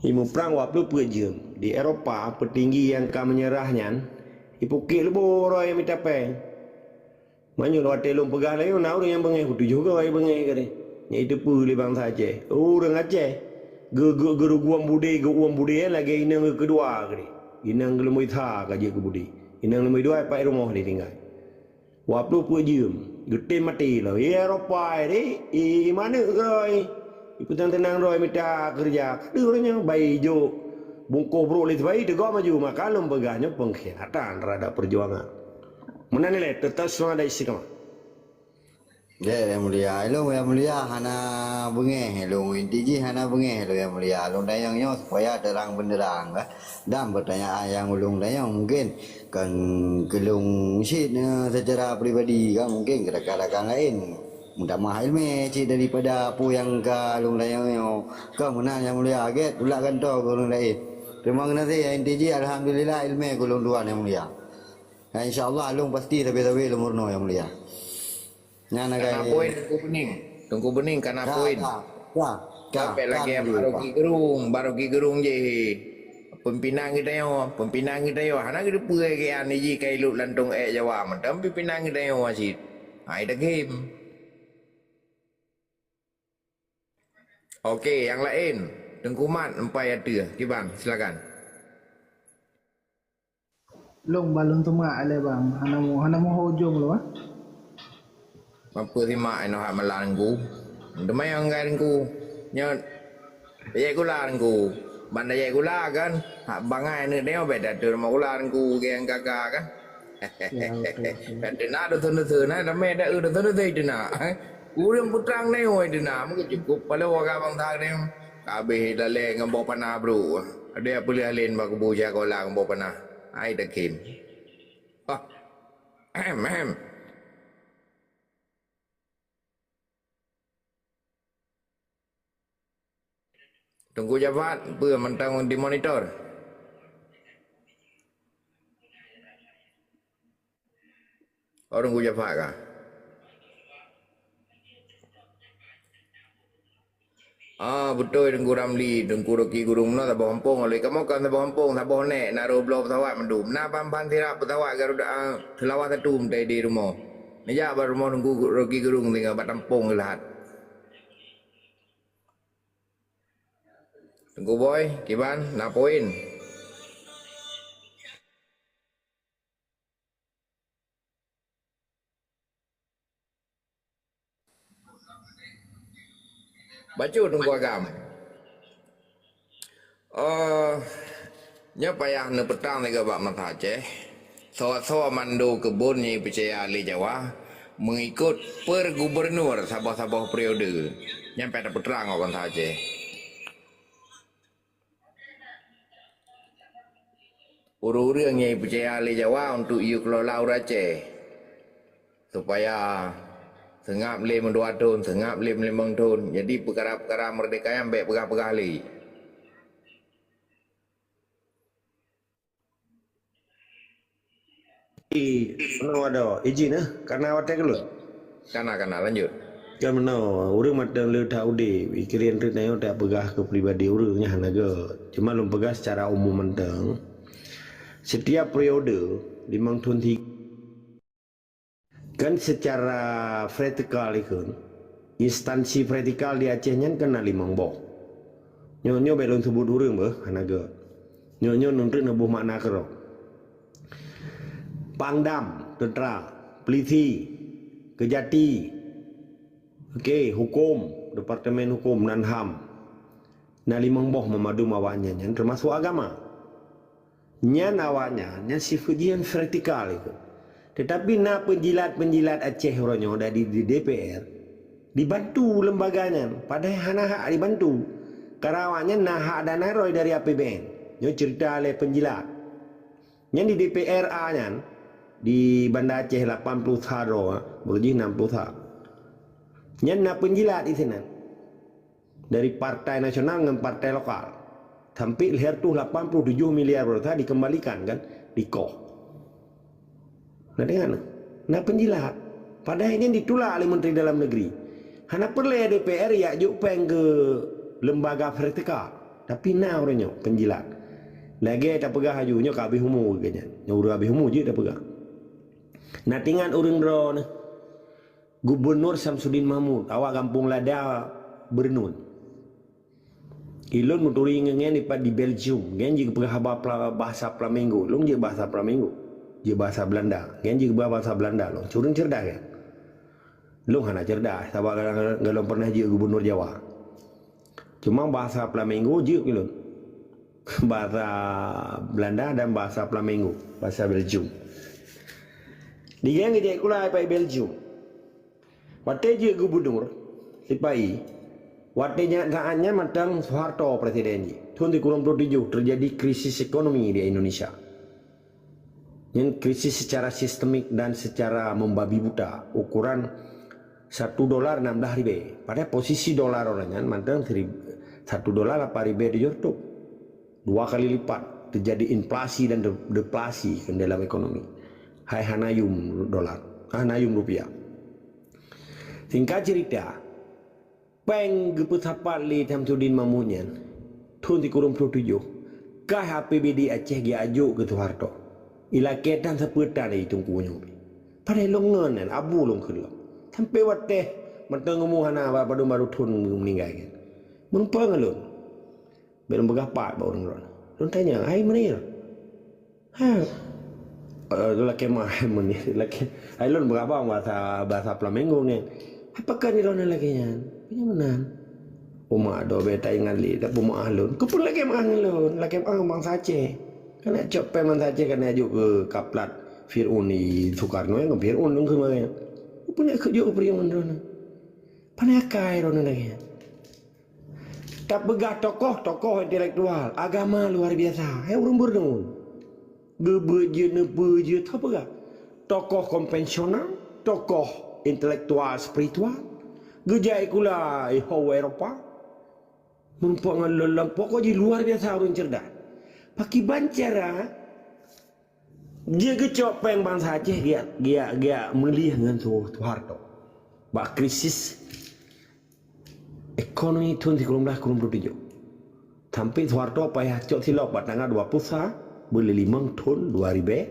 imuprang waploh peuet jeuem. Di Eropa, peutinggi nyang ka meunyeurah nyan, ipukek leuboh uroe mita péng. Meunyoe watée lôn peugah lagée nyoe, na ureuëng nyang beungéh, peutujoh goe beungéh keudeh. Nyan iteupeue lé bansa Aceh. Ureuëng Aceh, geu-, geu-, geurugueng budé, geu-uem budé lagée inong geukeudua keudeh. Inong geulumboi sa ka jeuet keu budé. Inong lumboi dua pat rumoh ditinggai. Waploh peuet jeuem, geutem maté lom. Di Eropa deh, i, i maneuk keudroe. Ipeuteunang-teunang droe mita keureuja. Ka deuh ureuëng nyan bai jok bungkôh brok lé sibai teugok maju. Maka lôn peugah nyoe peungkhianatan terhadap peujuangan. Meunan ilée, teutap seumangat dan istiqamah. Dek, Yang Mulia. Ilong, Yang Mulia, hana beungéh ilong. Inti jih hana beungéh ilong, Yang Mulia. Lôn tanyong nyoe supaya terang benderang, kan. Dan pertanyaan nyang ulôn tanyong mungkin kon keu lôn cit, eh, secara pribadi, kan, mungkin keu rakan-rakan laén. Meutamah ileumé cit daripada peue nyang ka lôn tanyong nyoe. Kon meunan, Yang Mulia, gét tulak gantoe keu ureuëng laén. Terima kasih, inti jih, alhamdulillah, ileumé keu lôn tuan, Yang Mulia. Dan insya Allah, lôn pasti sabe-sabe lôn meurunoe, Yang Mulia. Nyan kana poin Teungku Beuning. Teungku Beuning kana poin. Ka, ka, ka, ka, lagée ka, Baroki Gerung, Baroki Gerung jih. Pimpinan geutanyoe, pimpinan geutanyoe hana geuteupeue keu an jih ka ilot lantong ék Jawa mantong pimpinan geutanyoe cit. Hai dagém. Oke, nyang laén. Teungku Mat empai ateueh. Kiban, silakan. Lôn ba lôn teumak lé bang, hana mu, hana mu hujung lôn, ah. Mampu simak inoe hak meulang ku. Teuma nyang enggai ku. Nyoe, dayek gula ku. Ban dayek gula kan, hak bangai aneuk nyoe beda tu nama gula ku geng gaga kan. Ya, oke, oke. Dan tena dosa-dosa na, ramai dak dosa-dosa tena. Ureuëng putrang nyoe tena, mungkin cukup pala warga bangsa ni. Kabeh dalé ngon boh panah bro. Ada yang boleh alin bak kubu jaga lah ngon boh panah. Ai takim. Ah. Ahem, ahem. Teungku Jafar, peue mantong dimonitor? Oh, Teungku Jafar kah? Ah, beutôi Teungku Ramli, Teungku Roki Gurung meunoe saboh gampông, lé kamoe kan saboh gampông, saboh nèk, na roh bloe pesawat mandum. Na ban-ban sirab pesawat Garuda, ah, seulawa satu meutai di rumoh. Neujak bak rumoh Teungku Roki Gurung tinggai bak tampông geuh lahat. Teungku Boy, kiban, na poin. Bacut Teungku Agam. Oh, nyoe payah neupeutrang lagée bak masa Aceh. Soe-soe mando keubon nyang peucaya lé Jawa meungikot per gubernur saboh-saboh periode. Nyan payah tapeutrang bak masa Aceh. Ureuëng-ureuëng nyang peucaya lé Jawa untuk yue kelola ureuëng Aceh, supaya seungab lé meudua thon, seungab lé meulimong thon. Jadi peukara-peukara meurdeka nyan bék peugah-peugah lé. Ih, meunoe adoe, izin, eh, kana watée keulôn. Kana, kana, lanjut. Kan meunoe, ureuëng mantong le that udeb, pikiran teuk tanyoe tapeugah keu pribadi ureuëng nyan hana gét. Cuma lôn peugah secara umum mantong. Setiap periode limong thon tiga. Kan secara vertikal ikon, instansi vertikal di Aceh nyan kan na limong boh. Nyoe, nyoe bék lôn sebut ureuëng beuh, hana gét. Nyoe, nyoe nuntot neuboh makna keudroe. Pangdam, tentera, polisi, kejati, oke, hukum, departemen hukum dan ham. Na limong boh meumandum awaknyan nyan teumasok agama. Nyan awaknyan nyan sifeuet jih nyan vertikal ikon. Tetapi na peunjilat-peunjilat Aceh uroe nyoe dari di D P R dibantu lembaga nyan, padahai hana hak dibantu. Karena awaknyan na hak dana rhoi dari A P B N. Nyoe cerita lé peunjilat. Nyan di D P R A nyan, di Banda Aceh lapan puluh sa droe, beureuji enam puluh sa. Nyan na peunjilat di sinan. Dari partai nasional ngon partai lokal. Sampai lhèe reutôh lapan puluh tujoh miliar baroesa dikembalikan kan, dikoh. Na deungon? Na peunjilat. Padahai nyan ditulak lé Menteri Dalam Negeri. Hana peureulée D P R jak jok péng keu lembaga vertikal. Tapi na uroe nyoe peunjilat. Lagée tapeugah laju nyoe ka habéh umu geuh nyan. Nyoe ureuëng habéh umu jeuet tapeugah. Na tingat ureuëng droeneuh Gubernur Samsudin Mahmud, awak Gampông Lada Beureunon. Ilôn meuturi ngon geuh dipat di Belgium. Geuh jeuet geupeugah haba pla-, bahasa Flamengo. Lôn jeuet bahasa Flamengo. Jeuet bahasa Belanda. Geuh jeuet geupeugah bahasa Belanda lôn. Ureuëng ceureudah geuh. Lôn hana ceureudah, sabab gohlom pernah jeuet gubernur Jawa. Cuma bahasa Flamengo jeuet keu lôn. Bahasa Belanda dan bahasa Flamengo, bahasa Belgium. Di geuh jeuet kula pai Belgium. Watée jeuet gubernur, sipai, watée nyan saát nyan mantong Soeharto presiden jih. Thon sikureueng ploh tujoh teujadi krisis ekonomi di Indonesia. Nyan krisis secara sistemik dan secara membabi buta. Ukuran satu dolar enam belas ribée. Padahai posisi dolar uroe nyan mantong satu dolar lapan ribée tujoh reutôh. Dua kali lipat terjadi inflasi dan de-, deflasi dalam ekonomi. Hai hana yum dolar, hana yum rupiah. Singkat cerita, péng geupeusapat lé Samsudin Mahmud nyan, thon sikureueng ploh tujoh, kah A P B D Aceh geujak jok keu Soeharto. Ilakée tan sapeue tan di teungku nyoe. Padahai lôn ngon nyan, abu lôn kheun lom. Sampai watée mantong umu hana padum baru thon meuninggai nyan. Meureumpok ngon lôn. Bèk lôn peugah pat bak ureueng droeneuh. Lôn tanyong, "Hai Munir." "Ha." Eh, lakèe meu'ah Munir. Lakèe, hai lôn peugah bang bahasa, bahasa Flamingo nyan. "Hai pakon droeneuh lakèe nyan?" "Peue meunan?" "Umat do bèk taingat lé, tapi meu'ah lôn." "Keupeue lakèe meu'ah ngon lôn? Lakèe meu'ah ngon bansa Aceh. Ka neuk cok péng bansa Aceh, ka neuk jok keu kaplat Fir'aun di Sukarno, ngon Fir'aun lôn keunoe. Keupeue neuk jok keu Fir'aun droeneuh? Pane akai droeneuh lakèe nyan?" Tapeugah tokoh-tokoh intelektual agama luar biasa. Hai ureueng Borneo. Geubeuet jeuet, neupeue jeuet, tapeugah. Tokoh konvensional, tokoh intelektual spiritual. Geujak sikula di Eropa. Meureumpok ngon lôn, lôn pokok jih luar biasa ureueng cerdas. Pakiban cara jeuet geucok péng bansa Aceh geujak, geujak, geujak meulih ngon Su-, Soeharto. Bak krisis ekonomi thon sikureueng blaih kureueng ploh tujoh. Sampai Soeharto payah cok silop bak tanggal dua ploh sa buleuen limong thon dua ribèe,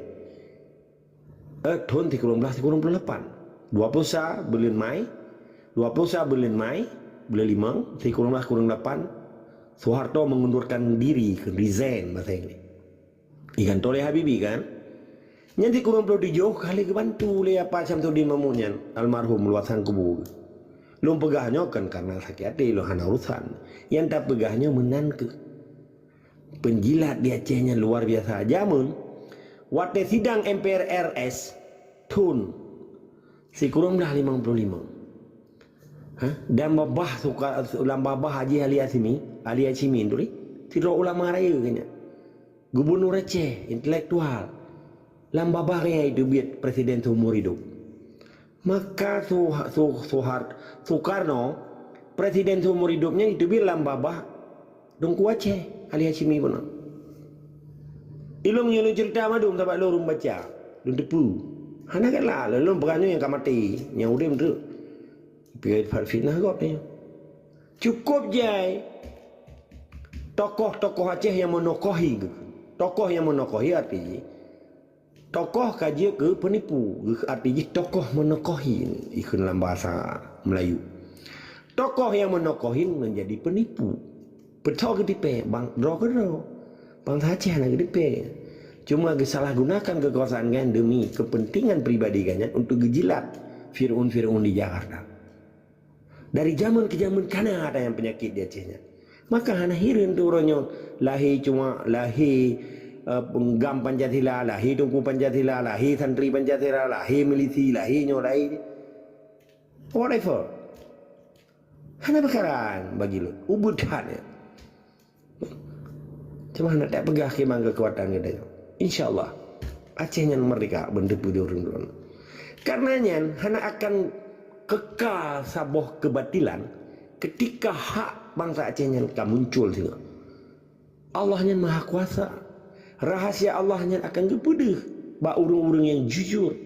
eh, thon sikureueng blaih sikureueng ploh lapan. Dua ploh sa buleuen Mai, dua ploh sa buleuen Mai, buleuen limong, sikureueng blaih kureueng lapan, Soeharto mengundurkan diri, resign bahasa Inggris. Di kantô lé Habibie kan? Nyan sikureueng ploh tujoh ka lheueh geubantu lé Apa Syamsuddin Mahmud nyan, almarhum, luwasan kubu. Lôn peugah nyoe kon karena sakét até, lôn hana urusan. Nyang tapeugah nyoe meunan keuh. Peunjilat di Aceh nyan luar biasa. Jameun watèe sidang M P R R S thon sikureueng blaih limong ploh limong. Ha? Dan babah suka, lam babah Haji Ali Asimi, Ali Asimi tu, sidroe ulama raya keuh nyan. Gubernur Aceh, intelektual. Lam babah nyan jiteubiet presiden seumur hidup. Maka Su-, Su-, Suhar-, Soekarno, presiden seumur hidup nyan jiteubiet lam babah Teungku Aceh, Ali Hasyimi bunoe. Ilôn nyoe lôn ceurita mandum sabab lôn ureueng baca, lôn teupeue. Hana galak lôn, lôn peugah nyoe nyang ka maté, nyang udeb treuk. Pih fitnah gob nyoe. Cukôp jai tokoh-tokoh Aceh nyang meunokohi geuh. Tokoh nyang meunokohi arti jih, tokoh ka jeuet keu peunipu, geuh arti jih tokoh meunokohi, ikheun lam bahasa Melayu. Tokoh nyang meunokohi menjadi peunipu. Peutoe geutipée, bang, droe keudroe. Bansa Aceh hana geutipée. Cuma geusalah gunakan keukuasaan nyan demi keupeuntengan pribadi gobnyan untuk geujilat Fir'aun-Fir'aun di Jakarta. Dari jameun keu jameun kana ada nyang peunyakét di Aceh nyan. Maka hana hireuen teuh uroe nyoe lahé cuma, lahé, eh, gam Pancasila, lahé teungku Pancasila, lahé santri Pancasila, lahé milisi, lahé nyoe, lahé whatever. Hana beukaran bagi lôn. Ubit that nyan. Cuma hana tapeugah kiban keukuatan geutanyoe. Insya Allah, Aceh nyan merdeka, beuneuteupeu di ureueng droeneuh. Karena nyan hana akan kekal saboh keubatilan keutika hak bansa Aceh nyan ka muncul singoh. Allah nyan maha kuasa. Rahasia Allah nyan akan geupeudeuh bak ureueng-ureueng nyang jujur,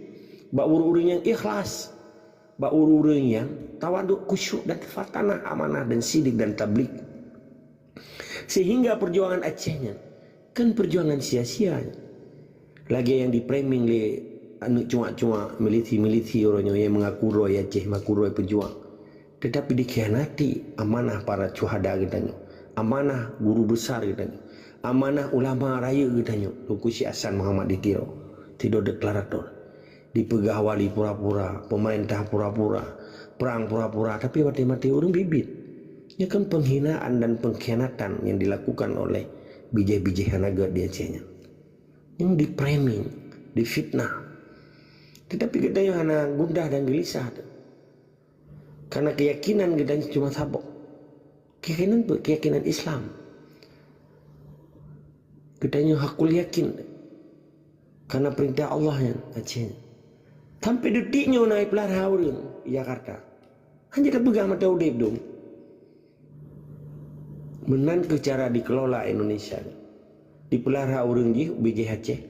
bak ureueng-ureueng nyang ikhlas. bak ureuëng-ureuëng nyang tawaduk, khusyuk dan teufatanah amanah dan sidik dan tablig. Sehingga perjuangan Aceh nyan kan perjuangan sia-sia. Lagée nyang di-framing lé aneuk cuak-cuak milisi-milisi uroe nyoe nyang mengaku droe Aceh, mengaku droe pejuang. Tetapi dikhianati amanah para syuhada geutanyoe, amanah guru besar geutanyoe, amanah ulama rayeuk geutanyoe, Teungku Syekh Hasan Muhammad di Tiro, tido deklarator. Dipeugah wali pura-pura, pemerintah pura-pura, perang pura-pura, tapi watée maté ureuëng biet-biet. Nyoe kan penghinaan dan pengkhianatan yang dilakukan oleh bijéh-bijéh hana gét di Aceh nyan. Nyang di-framing, difitnah. Tetapi geutanyoe hana gundah dan geulisah teuh. Karena keyakinan geutanyoe cuma saboh. Keyakinan peue? Keyakinan Islam. Geutanyoe hakul yakin. Karena perintah Allah nyan, Aceh nyan. Sampai detik nyoe na ipeulara ureuëng di Jakarta. Hana tapeugah mata udeb dum. Meunan keuh cara dikelola Indonesia nyoe. Dipeulara ureuëng jih, bijéh Aceh.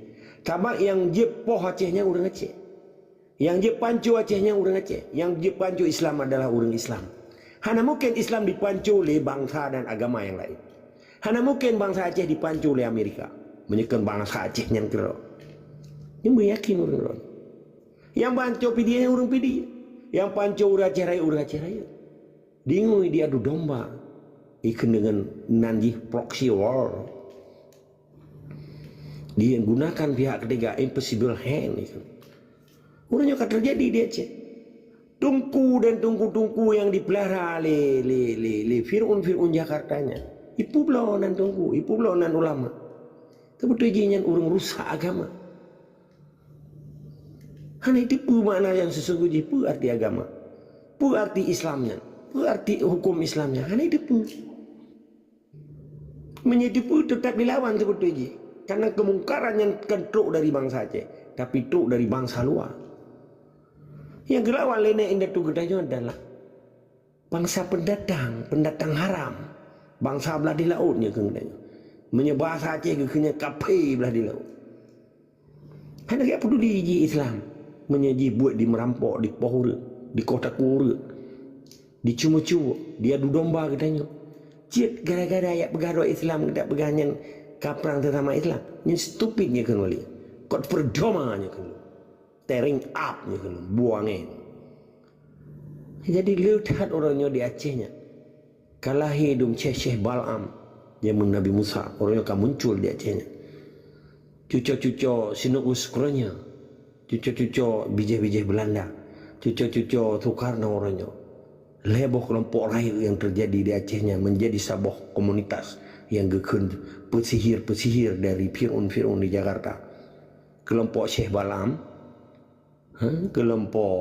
Sabab nyang jeuet poh Aceh nyan ureuëng Aceh. Nyang jeuet panco Aceh nyan ureuëng Aceh. Nyang jeuet panco Islam adalah ureuëng Islam. Hana mungken Islam dipanco lé bansa dan agama nyang laén. Hana mungken bansa Aceh dipanco lé Amerika. Meunyoe kon bansa Aceh nyan keudroe. Nyoe meuyakin ureuëng droe. Nyang banco Pidie nyan ureuëng Pidie. Nyang panco ureuëng Aceh Rayeuk, ureuëng Aceh Rayeuk. Dingui diadu domba. Ikheun deungon nan jih proxy war. Digunakan pihak ketiga, invisible hand itu. Uroe nyoe ka teujadi di Aceh. Teungku dan teungku-teungku nyang dipeulara lé, lé, lé, lé Fir'aun-Fir'aun Jakarta nyan. Ipeubloe nan teungku, ipeubloe nan ulama. Teubeutôi jih nyan ureuëng rusak agama. Hana jiteupeue makna nyang sesungguh jih, peue arti agama. Peue arti Islam nyan. Peue arti huköm Islam nyan. Hana jiteupeue. Meunyoe jiteupeue, teutap dilawan teubeutôi jih. Karena keumungkaran nyan kan trok dari bansa Aceh, tapi trok dari bansa luwa. Nyang geulawan lé nèk indatu geutanyoe adalah bansa pendatang, pendatang haram. Bansa blah di laôt nyoe keu geutanyoe. Meunyoe bahasa Aceh geukheun nyan kaphé blah di laôt. Hana geupeduli jih Islam. Meunyoe jih buet di meurampok, di poh ureuëng, di koh takue ureuëng, di cumu-cumu, di adu domba geutanyoe. Cit gara-gara jak peugah droe Islam, geutak peugah nyan ka prang sesama Islam. Nyan stupid nyoe kheun wali. Kot perdoma nyoe kheun. Tearing up nyoe kheun. Buang eh. Jadi le that uroe nyoe di Aceh nyan. Ka lahé dum syeh-syeh Balaam jameun Nabi Musa, uroe nyoe ka muncul di Aceh nyan. Cuco-cuco Sinurus Kronya, cuco-cuco bijéh-bijéh Belanda, cuco-cuco Soekarno uroe nyoe. Lhée boh keulompok rayeuk nyang teujadi di Aceh nyan menjadi saboh komunitas nyang geukheun peusihir-peusihir dari Fir'aun-Fir'aun di Jakarta. Keulompok Syeh Balaam, ha, keulompok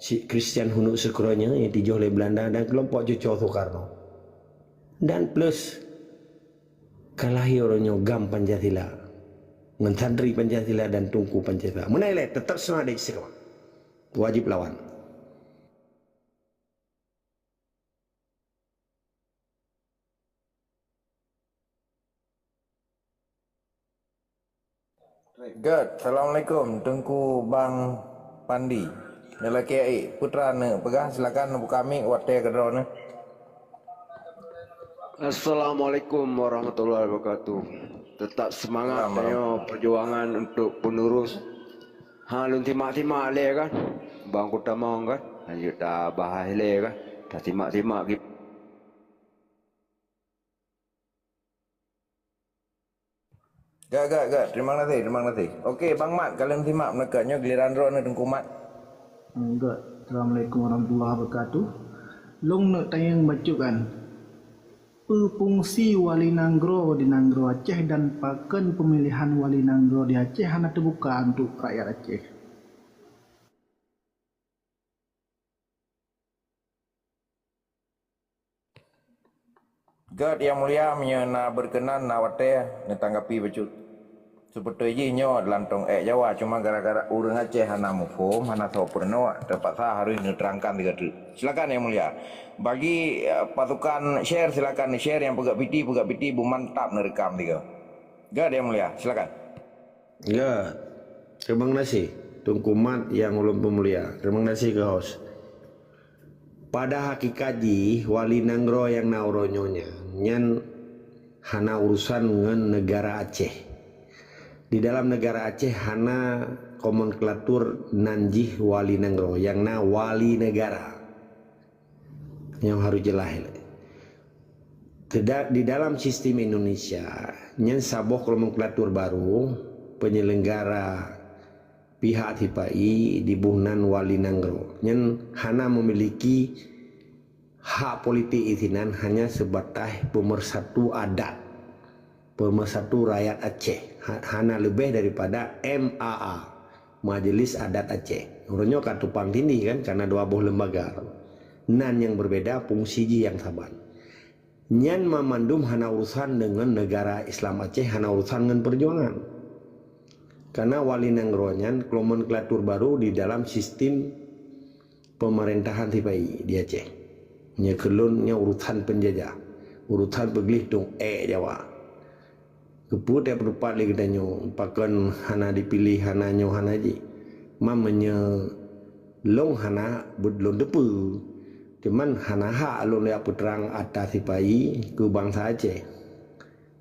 si Christian Hunu Sukronya nyang tijoh lé Belanda dan keulompok cuco Soekarno. Dan plus ka lahé uroe nyoe GAM Pancasila ngon santri Pancasila dan teungku Pancasila. Meunan ilée, teutap seumangat dek sikeuma. Wajib lawan. Gét, assalamualaikum Teungku Bang Pandi. Lelaki aik, putra neupeugah, silakan buka mik watée keudroe neuh. Assalamualaikum warahmatullahi wabarakatuh. Tetap semangat. Salam, tanyoe perjuangan untuk penerus. Ha, lôn simak-simak lé kan. Bang Kutamong kan. Lanjut tabahas lé kan. Tasimak-simak. Gét, gét, gét. Terima kasih, terima kasih. Okey, Bang Mat, ka lôn simak meuneukat nyoe giliran droeneuh Teungku Mat. Hmm, gét. Assalamualaikum warahmatullahi wabarakatuh. Lôn neuk tanyong bacut kan. Peue fungsi wali nanggroe di nanggroe Aceh dan pakon peumilihan wali nanggroe di Aceh hana teubuka untuk rakyat Aceh? Gét, Yang Mulia, meunyoe na beukeunan na watée neutanggapi bacut. Seubeutôi jih nyoe lantong ék Jawa, cuma gara-gara ureuëng Aceh hana muphom, hana soe peurunoe, teupaksa harôh neuterangkan sigoe teuk. Silakan, Yang Mulia. Bagi, eh, pasukan share, silakan share, nyang peugah piti, peugah piti, beumantap neurekam sigoe. Gét, Yang Mulia, silakan. Ya, terima kasih Teungku Mat nyang ulôn peumulia. Terima kasih keu host. Pada hakikat jih, wali nanggroe nyang na uroe nyoe nyan, nyan hana urusan ngon neugara Aceh. Di dalam neugara Aceh hana nomenklatur nan jih wali nanggroe, nyang na wali neugara. Nyoe harôh jeulaih lé. Di dalam sistem Indonesia, nyan saboh nomenklatur barô, peunyelenggara pihak sipa-i diboh nan wali nanggroe. Nyan hana memiliki hak politik isinan, hanya sebatas pemersatu adat, pemersatu rakyat Aceh. Ha-, hana leubeh daripada M A A, Majelis Adat Aceh. Uroe nyoe ka tupang tindih kan, karena dua boh lembaga. Nan nyang berbeda, fungsi jih nyang saban. Nyan mamandum hana urusan deungon neugara Islam Aceh, hana urusan ngon peujuangan. Karena wali nanggroe nyan nomenklatur barô di dalam sistem peumeurintahan sipa-i di Aceh. Nyoe keu lôn nyoe urusan peunjajah, urusan peugleh dong ék Jawa. Keupeue teupeuteupat lé geutanyoe, pakon hana dipiléh, hana nyoe, hana jih. Man meunyoe lôn hana buet lôn teupeue, cuman hana hak lôn jak peutrang atra sipa-i keu bansa Aceh.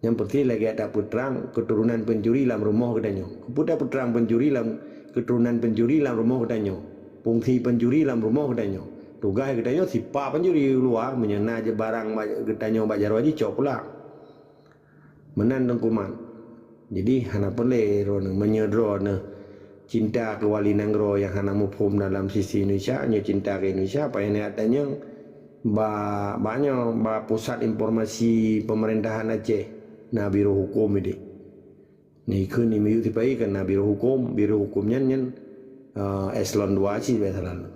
Nyang peunteng lagée tapeutrang keuturonan pencuri lam rumoh geutanyoe. Keupeue tapeutrang pencuri lam, keuturonan pencuri lam rumoh geutanyoe? Fungsi pencuri lam rumoh geutanyoe. Tugaih geutanyoe sipa pencuri luwa, meunyoe na barang geutanyoe bak jaroe jih cok pulang. Meunan Teungku Mat. Jadi hana peureulée droeneuh, meunyoe droeneuh cinta keu wali nanggroe nyang hana muphom dalam sisi Indonesia, nyoe cinta keu Indonesia, payah neujak tanyong bak, bak nyoe, bak pusat informasi peumeurintahan Aceh, na biro huköm ideh. Nah, ikheun di miyueb sipa-i kan na biro huköm, biro huköm nyan, nyan, eh, eselon dua cit biasa lalu.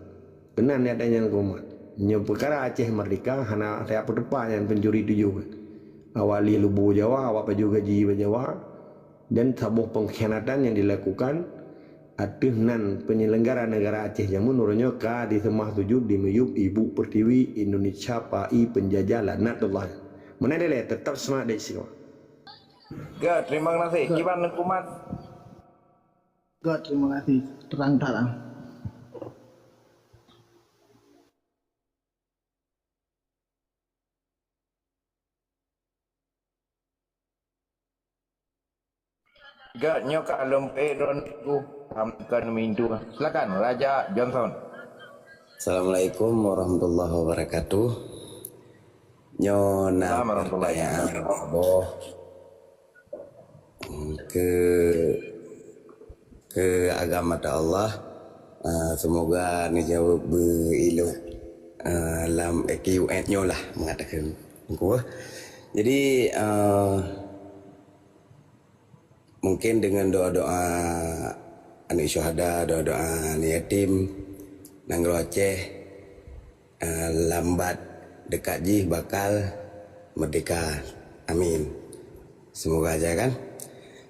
Keunan nyata nyan Teungku Mat. Nyoe peukara Aceh Merdeka hana teupeuteupat nyan pencuri tujoh. Awak lheueh lubô Jawa, awak pajoh gaji bak Jawa, dan saboh pengkhianatan nyang dilakukan ateueh nan peunyelenggara neugara Aceh jameun uroe nyoe ka diseumah sujut di miyueb Ibu Pertiwi Indonesia, pai peunjajah laknatullah. Meunan dilée, teutap seumangat dek sikoe. Gét, terima kasih. Gét. Kiban Teungku Mat. Gét, terima kasih. Terang-terang. Gét, nyoe ka lôn peuék droeneuh Teungku, ham keuneuk meuintu. Silakan, Raja Johnson. Assalamualaikum warahmatullahi wabarakatuh. Nyoe na Assalamualaikum warahmatullahi pertanyaan wabarakatuh. Saboh. Keu, keu agama Allah, ah, semoga neujaweueb beu ilok, ah, lam Q and A nyoe lah mengatakan. Jadi, ah, mungkin dengan doa-doa aneuk syuhada, doa-doa aneuk yatim, nanggroe Aceh, eh, lambat dekat jih bakal merdeka. Amin. Semoga aja kan.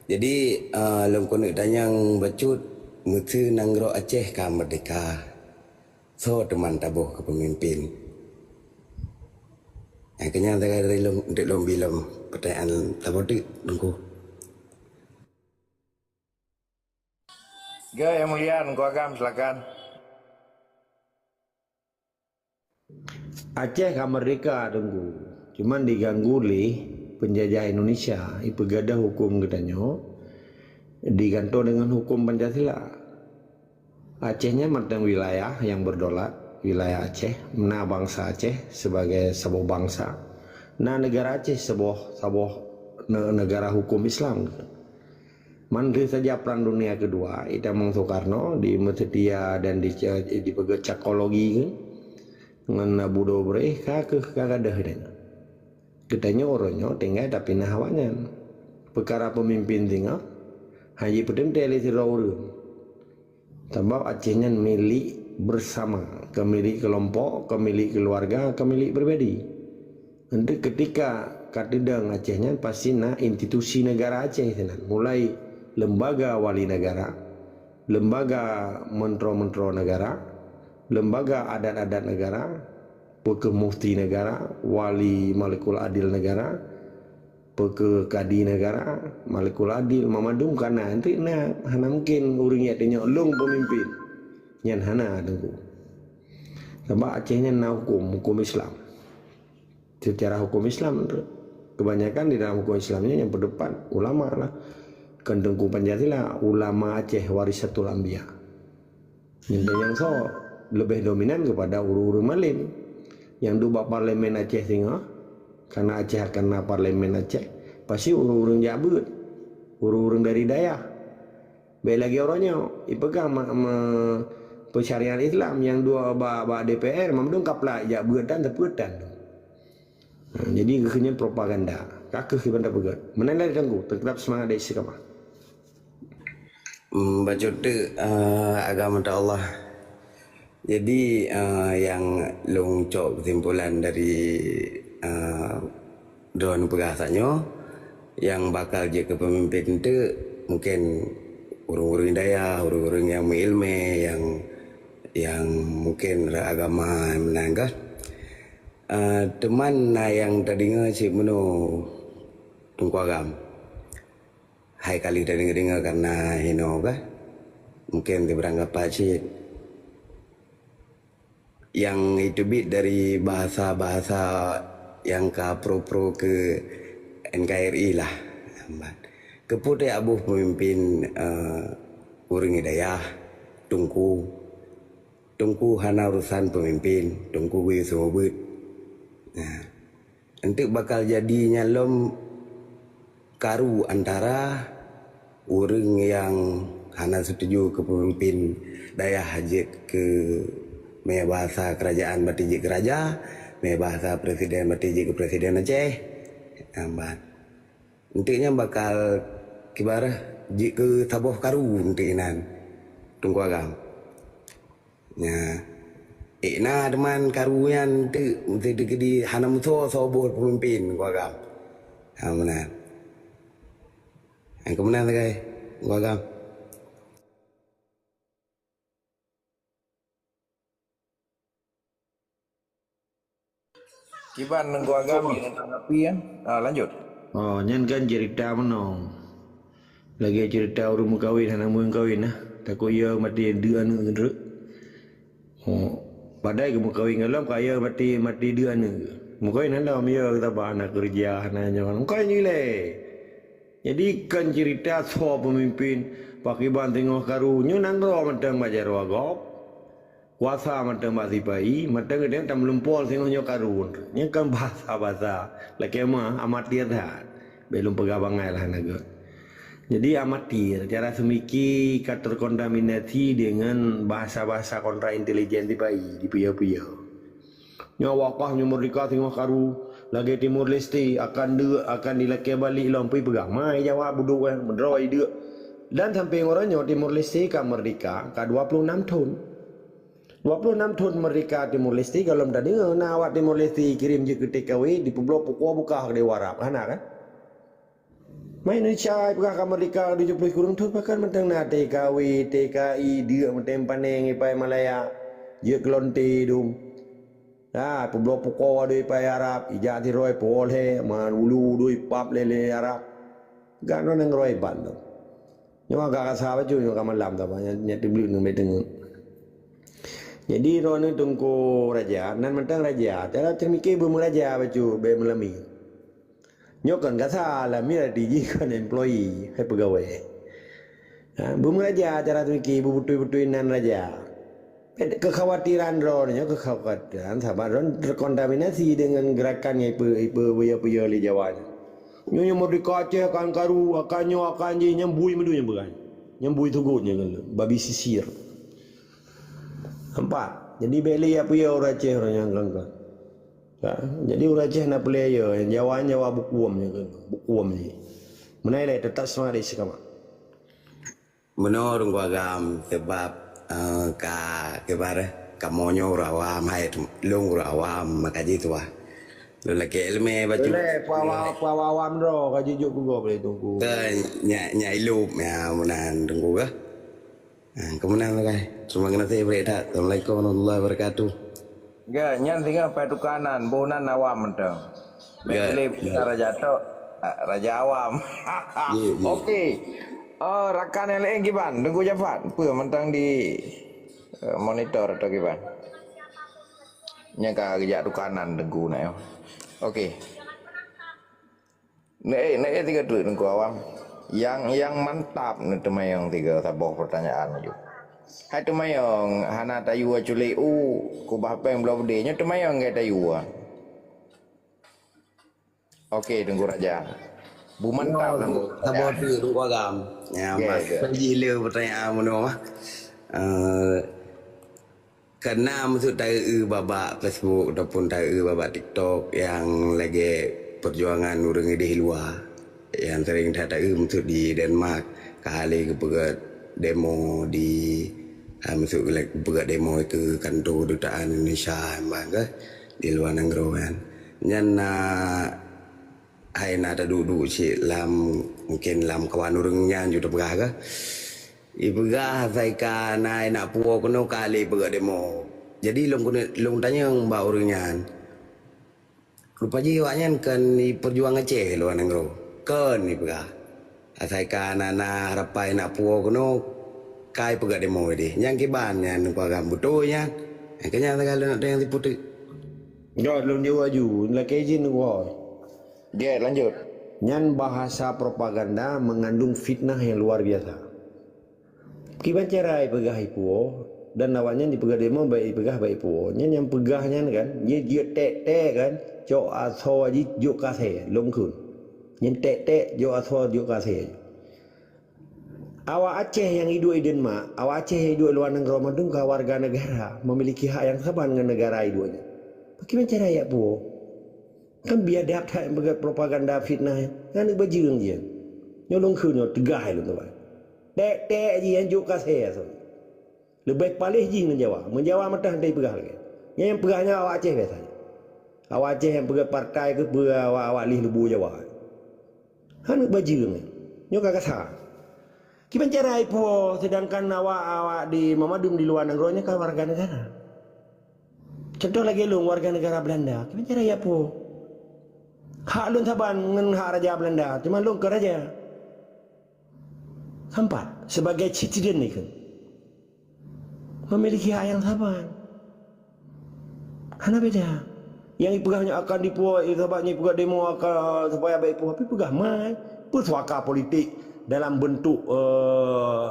Jadi, eh, lôn keuneuk tanyong bacut, meuseu nanggroe Aceh ka merdeka, soe teuma taboh keu peumimpin? Nyang keunyan sagai dari lôn, untuk lôn bilom pertanyaan saboh teuk, Teungku. Gét, Yang Mulia, Teungku Agam, silakan. Aceh ka merdeka, Teungku. Cuman diganggu lé penjajah Indonesia. Ipeugadôh huköm geutanyoe digantung dengan huköm Pancasila. Aceh nyan mantong wilayah nyang berdaulat, wilayah Aceh, na bansa Aceh sebagai saboh bansa, na negara Aceh saboh, saboh ne-, negara huköm Islam. Man lheueh saja Perang Dunia Kedua, itamong Soekarno di Mesir dan di, dipeugét cakologi ngon Abu Dobre ka keuh ka gadôh nyan. Geutanyoe uroe nyoe tinggai tapinah awaknyan. Peukara peumimpin singoh hana jipeuteuntée lé sidroe ureuëng. Sabab Aceh nyan milék bersama, keu milék kelompok, keu milék keuluwarga, keu milék pribadi. Enteuk keutika ka teudong Aceh nyan pasti na institusi negara Aceh sinan, mulai lembaga wali negara, lembaga mentro-mentro negara, lembaga adat-adat negara, peu kheueh mufti negara, wali malikul adil negara, peu kheueh kadi negara, malikul adil, mamandum ka na. Enteuk na, hana mungkin ureuëng jak tanyong lôn peumimpin. Nyan hana, Teungku. Sabab Aceh nyan na huköm, huköm Islam. Secara huköm Islam, kebanyakan di dalam huköm Islam nyan nyang peudepan ulama lah. Kon Teungku Pancasila, ulama Aceh warisatul anbiya. Nyang, nyang soe leubeh dominan kepada ureuëng-ureuëng malem nyang duek bak parlemen Aceh singoh, karena Aceh akan na parlemen Aceh, pasti ureuëng-ureuëng jak beuet, ureuëng-ureuëng dari dayah. Bèk lagèe uroe nyoe, ipeugah ma-, ma-, peusyariat Islam nyang duek bak, bak D P R, mandum kaplak jak beuet dan teupeuet dan. Ha, jadi, keu nyan propaganda. Ka kheueh kiban tapeugah. Meunan lé Teungku, teutab seumangat dari si kama. Hmm, bacut teuk, eh, agama Allah. Jadi, eh, nyang lôn cok kesimpulan dari, eh, droeneuh peugah saat nyoe, nyang bakal jeuet keu peumimpin teuk mungken ureuëng-ureuëng dayah, ureuëng-ureuëng nyang meuileumèe, nyang, nyang mungken agama meunan kah. Eh, teuma na nyang tadeungoe cit meunoe Teungku Agam. Hai ka lheueh tadeungoe-deungoe karena hinoe kah? Mungken teubeurangkapat cit. Nyang iteubiet dari bahasa-bahasa nyang ka pro-pro keu N K R I lah. Keupeue teuaboh peumimpin, eh, ureuëng dayah, teungku. Teungku hana urusan peumimpin, teungku geuyue seumeubeuet. Nah, eunteuk bakal jadi nyan lom karu antara ureuëng nyang hana seutuju keu peumimpin dayah jeuet keu, meubaha keurajeuen berarti jeuet keu raja, meubaha presiden berarti jeuet keu presiden Aceh. Nah, ban. Eunteuk nyan bakal kiban jeuet keu saboh karu eunteuk inan, Teungku Agam. Nya, ék na teuma karu nyan teuk, teuk, teuk di hana meusoe-soe boh peumimpin, Teungku Agam. Ha, meunan. Nyang keu meunan sagai, Teungku Agam. Kiban Teungku Agam, oh, yang tanggapi, ya? Ah, lanjut. Oh, nyan kan cerita meunoe. Lagèe cerita ureuëng meukawen hana meukawen nah. Takot ya mati deuk aneuk teuk. Oh, padahai geumeukawen gohlom ka ya mati, mati deuk aneuk. Meukawen hana lom ya, geutabah hana keureuja, hana nyoe. Meukawen ilèe. Jadi kan cerita soe peumimpin, pakriban teungoh karu, nyoe nanggroe mantong bak jaroe gob. Kuasa mantong bak sipa-i, mantong geutanyoe tameulumpo singoh nyoe karu. Nyan kan bahasa-bahasa lakèe meuamatir that. Bèk lôn peugah bangai lah na geuh. Jadi amatir, cara seumiki ka terkontaminasi dengan bahasa-bahasa kontra intelijen sipa-i, dipeuyah-peuyah. Nyoe awak kah nyoe meurdeka singoh karu, lagèe Timor Leste akan deuk, akan dilakèe balek lom, peue peugah. Ma jaweueb budok eh, meudroe ideuk. Dan sampoe uroe nyoe Timor Leste ka meurdeka ka dua puluh enam thon. Dua puluh enam thon meurdeka Timor Leste, gohlom tadeungoe na awak Timor Leste kirém jeuet keu T K W, dipeubloe pukoe bukah keu dewa Arab. Hana kan? Ma Indonesia peugah ka meurdeka tujoh ploh kureueng thon, pakon mantong na T K W, T K I, deuk mantong paneng ipai Malaya, jeuet keu lonte dum. Ha, peubloe pukoe dum ipai Arab, ijak sidroe puwoe lhèe, man ulu dum ipap lé, lé Arab. Gak nanggroe iban tu. Nyoe agak rasa bacut nyoe ka malam tu, nyan, nyan teubleuet ngon bèk teungeut. Jadi, droeneuh Teungku Raja, nan mantong raja, cara teumike beumeuraja bacut, bèk meulami. Nyoe kon gasa, lami arti jih kon employee, hai peugawée. Ha, beumeuraja cara teumike, beubeutôi-beutôi nan raja. Kekhawatiran droe nyoe, kekhawatiran sabab droe terkontaminasi dengan gerakan nyang ipe-, ipe-, ipeuyö-peuyö lé Jawa nyoe. Nyoe nyang meurdeka Aceh akan karu, akan nyoe, akan jih, nyang bui meudui nyang peugah. Nyang bui sugot nyang keuneuk, babi sisir. Nampak? Jadi bèk lé ya peuyö ureueng Aceh ureueng nyang kan-kan. Ya, jadi ureueng Aceh na peulée ya, nyang Jawa, Jawa bukuem nyang keuneuk, bukuem jih. Meunan ilée, teutap seumangat di sikama. Meunoe ureueng agam, sabab, eh, ka, kiban, kamoe nyoe ureueng awam, hai, lôn ureueng awam, maka jituah. Lôn lakée ileumèe bacut. Boleh, peue awam, peue awam droe, ka jijok keu gob lé Teungku. Ke, nyak, nyak ilop, ya, meunan Teungku kah? Ha, keu meunan lah, guys. Terima kasih, beureukat. Assalamualaikum warahmatullahi wabarakatuh. Ga, nyan singoh pai tukanan, boh nan awam mantong. Ga, bèk lé ga. Raja tok, ah, raja awam. Ye, ye. Okey. Oh, rakan nyang laén kiban, Teungku Jafar, peue mantong di, eh, monitor atau kiban? Nyang ka geujak tukanan Teungku na nyoe. Oke. Neuk, neuk tiga treuk Teungku Awam. Yang, yang mantap ni teumanyong tiga saboh pertanyaan laju. Hai teumanyong, hana tayue culek u, kubah péng bloe beudé, nyoe teumanyong ngai tayue. Oke, Teungku Raja. Bu mantap, Teungku. Saboh tu, Teungku Agam. Ya, Oke. Mas. Lagi le pertanyaan meunoe. Eh, Kena meusut taeu babak Facebook ataupun taeu babak TikTok nyang lagèe perjuangan ureueng idéh luwa nyang sering that taeu meusut di Denmark, ka lé geupeugah demo di, ha, meusut geupeugah demo keu kantor kedutaan Indonesia ban keuh di luwa nanggroe nyan. Nyan na hai na taduek-duek cit lam, mungken lam kawan ureueng nyan ju tapeugah keuh. Ipeugah asai ka na inak puwoe keunoe ka lé ipeugah demo. Jadi lôn keuneuk, lôn tanyong bak ureueng nyan. Rupa jih awaknyan kon ipeujuang Aceh luwa nanggroe. Kon ipeugah. Asai ka na, na harapan inak puwoe keunoe ka ipeugah demo idéh. Nyang kiban nyan Teungku Agam beutôi nyan. Nyang keu nyan takalon nak tanyong siputeuk. Jaweueb lôn jaweueb aju, lakèe izin Teungku. Jeuet, lanjut. Nyan bahasa propaganda mengandung fitnah yang luar biasa. Kiban cara ipeugah ipuwoe, dan awaknyan ipeugah demo bèk ipeugah bèk ipuwoe. Nyan nyang peugah nyan kan, jeuet, jeuet tek-tek kan, cok asoe jih jok kasé, lôn kheun. Nyan tek-tek jok asoe jok kasé. Awak Aceh nyang iduek i Denmark, awak Aceh nyang iduek luwa nanggroe mandum ka warga negara, memiliki hak yang saban ngon negara iduek nyan. Bagaimana cara yak puwoe? Kan biadab that peugah propaganda fitnah nyan. Nyan aneuk bajeueng jih nyan. Nyoe lôn kheun nyoe teugah lôn tuan. Tek-tek jih nyan jok kasé asoe. Leubeh paléh jih ngon Jawa. Ngon Jawa mantong hana ipeugah lagèe. Nyan nyang peugah nyan awak Aceh biasa. Awak Aceh nyang peugah partai keuh peue awak-awak lih lubô Jawa. Aneuk bajeueng nyan. Nyoe ka kasa. Kiban cara ipuwoe sedangkan awak-awak di mandum di luwa nanggroe nyan ka warga negara. Contoh lagèe lôn warga negara Belanda. Kiban cara ipuwoe? Hak lôn saban ngon hak raja Belanda, cuma lôn kon raja. Sampat sebagai citizen ikheun. Memiliki hak yang saban. Hana beda. Nyang ipeugah nyoe akan dipuwoe, eh, sabab nyoe ipeugah demo akan supaya bèk ipuwoe, tapi peugah mai. Peue suaka politik dalam bentuk, eh,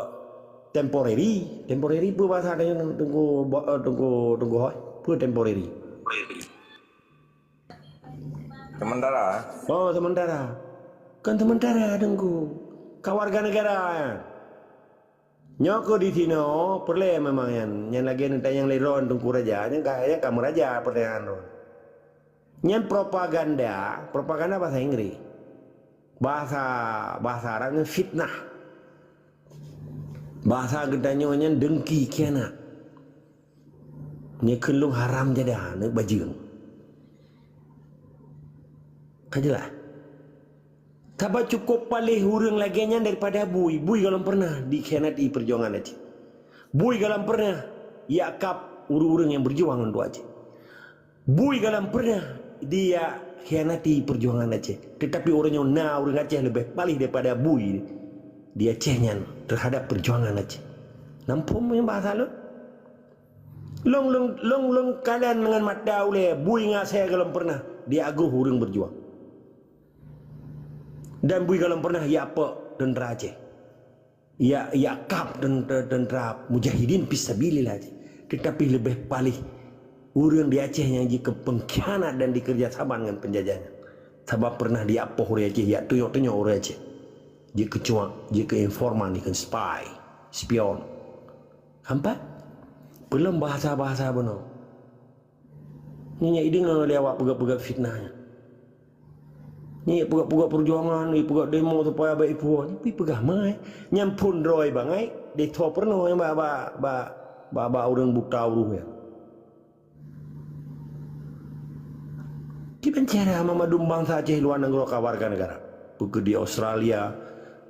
temporary. Temporary peue bahasa Teungku, eh, Teungku, Teungku Hoi? Peue temporary? Sementara. Oh, sementara. Kan sementara, Teungku. Ka warga negara, ya. Nyoe keuh di sinoe peureulèe memang nyan. Nyan lagèe neutanyong lé droen Teungku Raja, nyan ka, nyan ka meuraja pertanyaan droen. Nyan propaganda, propaganda bahasa Inggris. Bahasa, bahasa Arab nyan fitnah. Bahasa geutanyoe nyan dengki, khianat. Nyan kheun lôn haram jadah, aneuk bajeueng. Ka jeulaih? Sabab cukôp paléh ureueng lagèe nyan daripada bui. Bui gohlom pernah dikhianati perjuangan Aceh. Bui gohlom pernah iakab ureueng-ureueng nyang berjuang untuk Aceh. Bui gohlom pernah dikhianati perjuangan Aceh. Tetapi uroe nyoe na ureueng Aceh leubeh paléh daripada bui di Aceh nyan terhadap perjuangan Aceh. Namphom nyang bahasa lôn? Lôn, lôn, lôn, lôn kalon ngon mata ulèe, bui ngon asèe gohlom pernah jiagoh ureueng berjuang. Dan bui gohlom pernah jiapok teuntra Aceh. Ia, iakab teun-, teun-, teuntra mujahidin fisabilillah Aceh. Tetapi leubeh paléh ureueng di Aceh nyang jikeu pengkhianat dan dikerjasama ngon penjajah nyan. Sabab pernah jiapoh ureueng Aceh, jiak tunyok-tunyok ureueng Aceh. Jikeu cuak, jikeu informan, jikeu spy, spion. Sampai? Peulom bahasa-bahasa bunoe. Nyan nyang ideungoe lé awak peugah-peugah fitnah nyan. Nyan peugah-peugah perjuangan, peugah demo supaya bèk ipuwoe. Nyan pi peugah mai. Nyan phon droe bangai, ditho peurunoe nyang bak, bak, bak, bak, bak ureueng buta uroe nyan. Kiban cara mandum bansa Aceh luwa nanggroe ka warga negara. Peue keuh di Australia,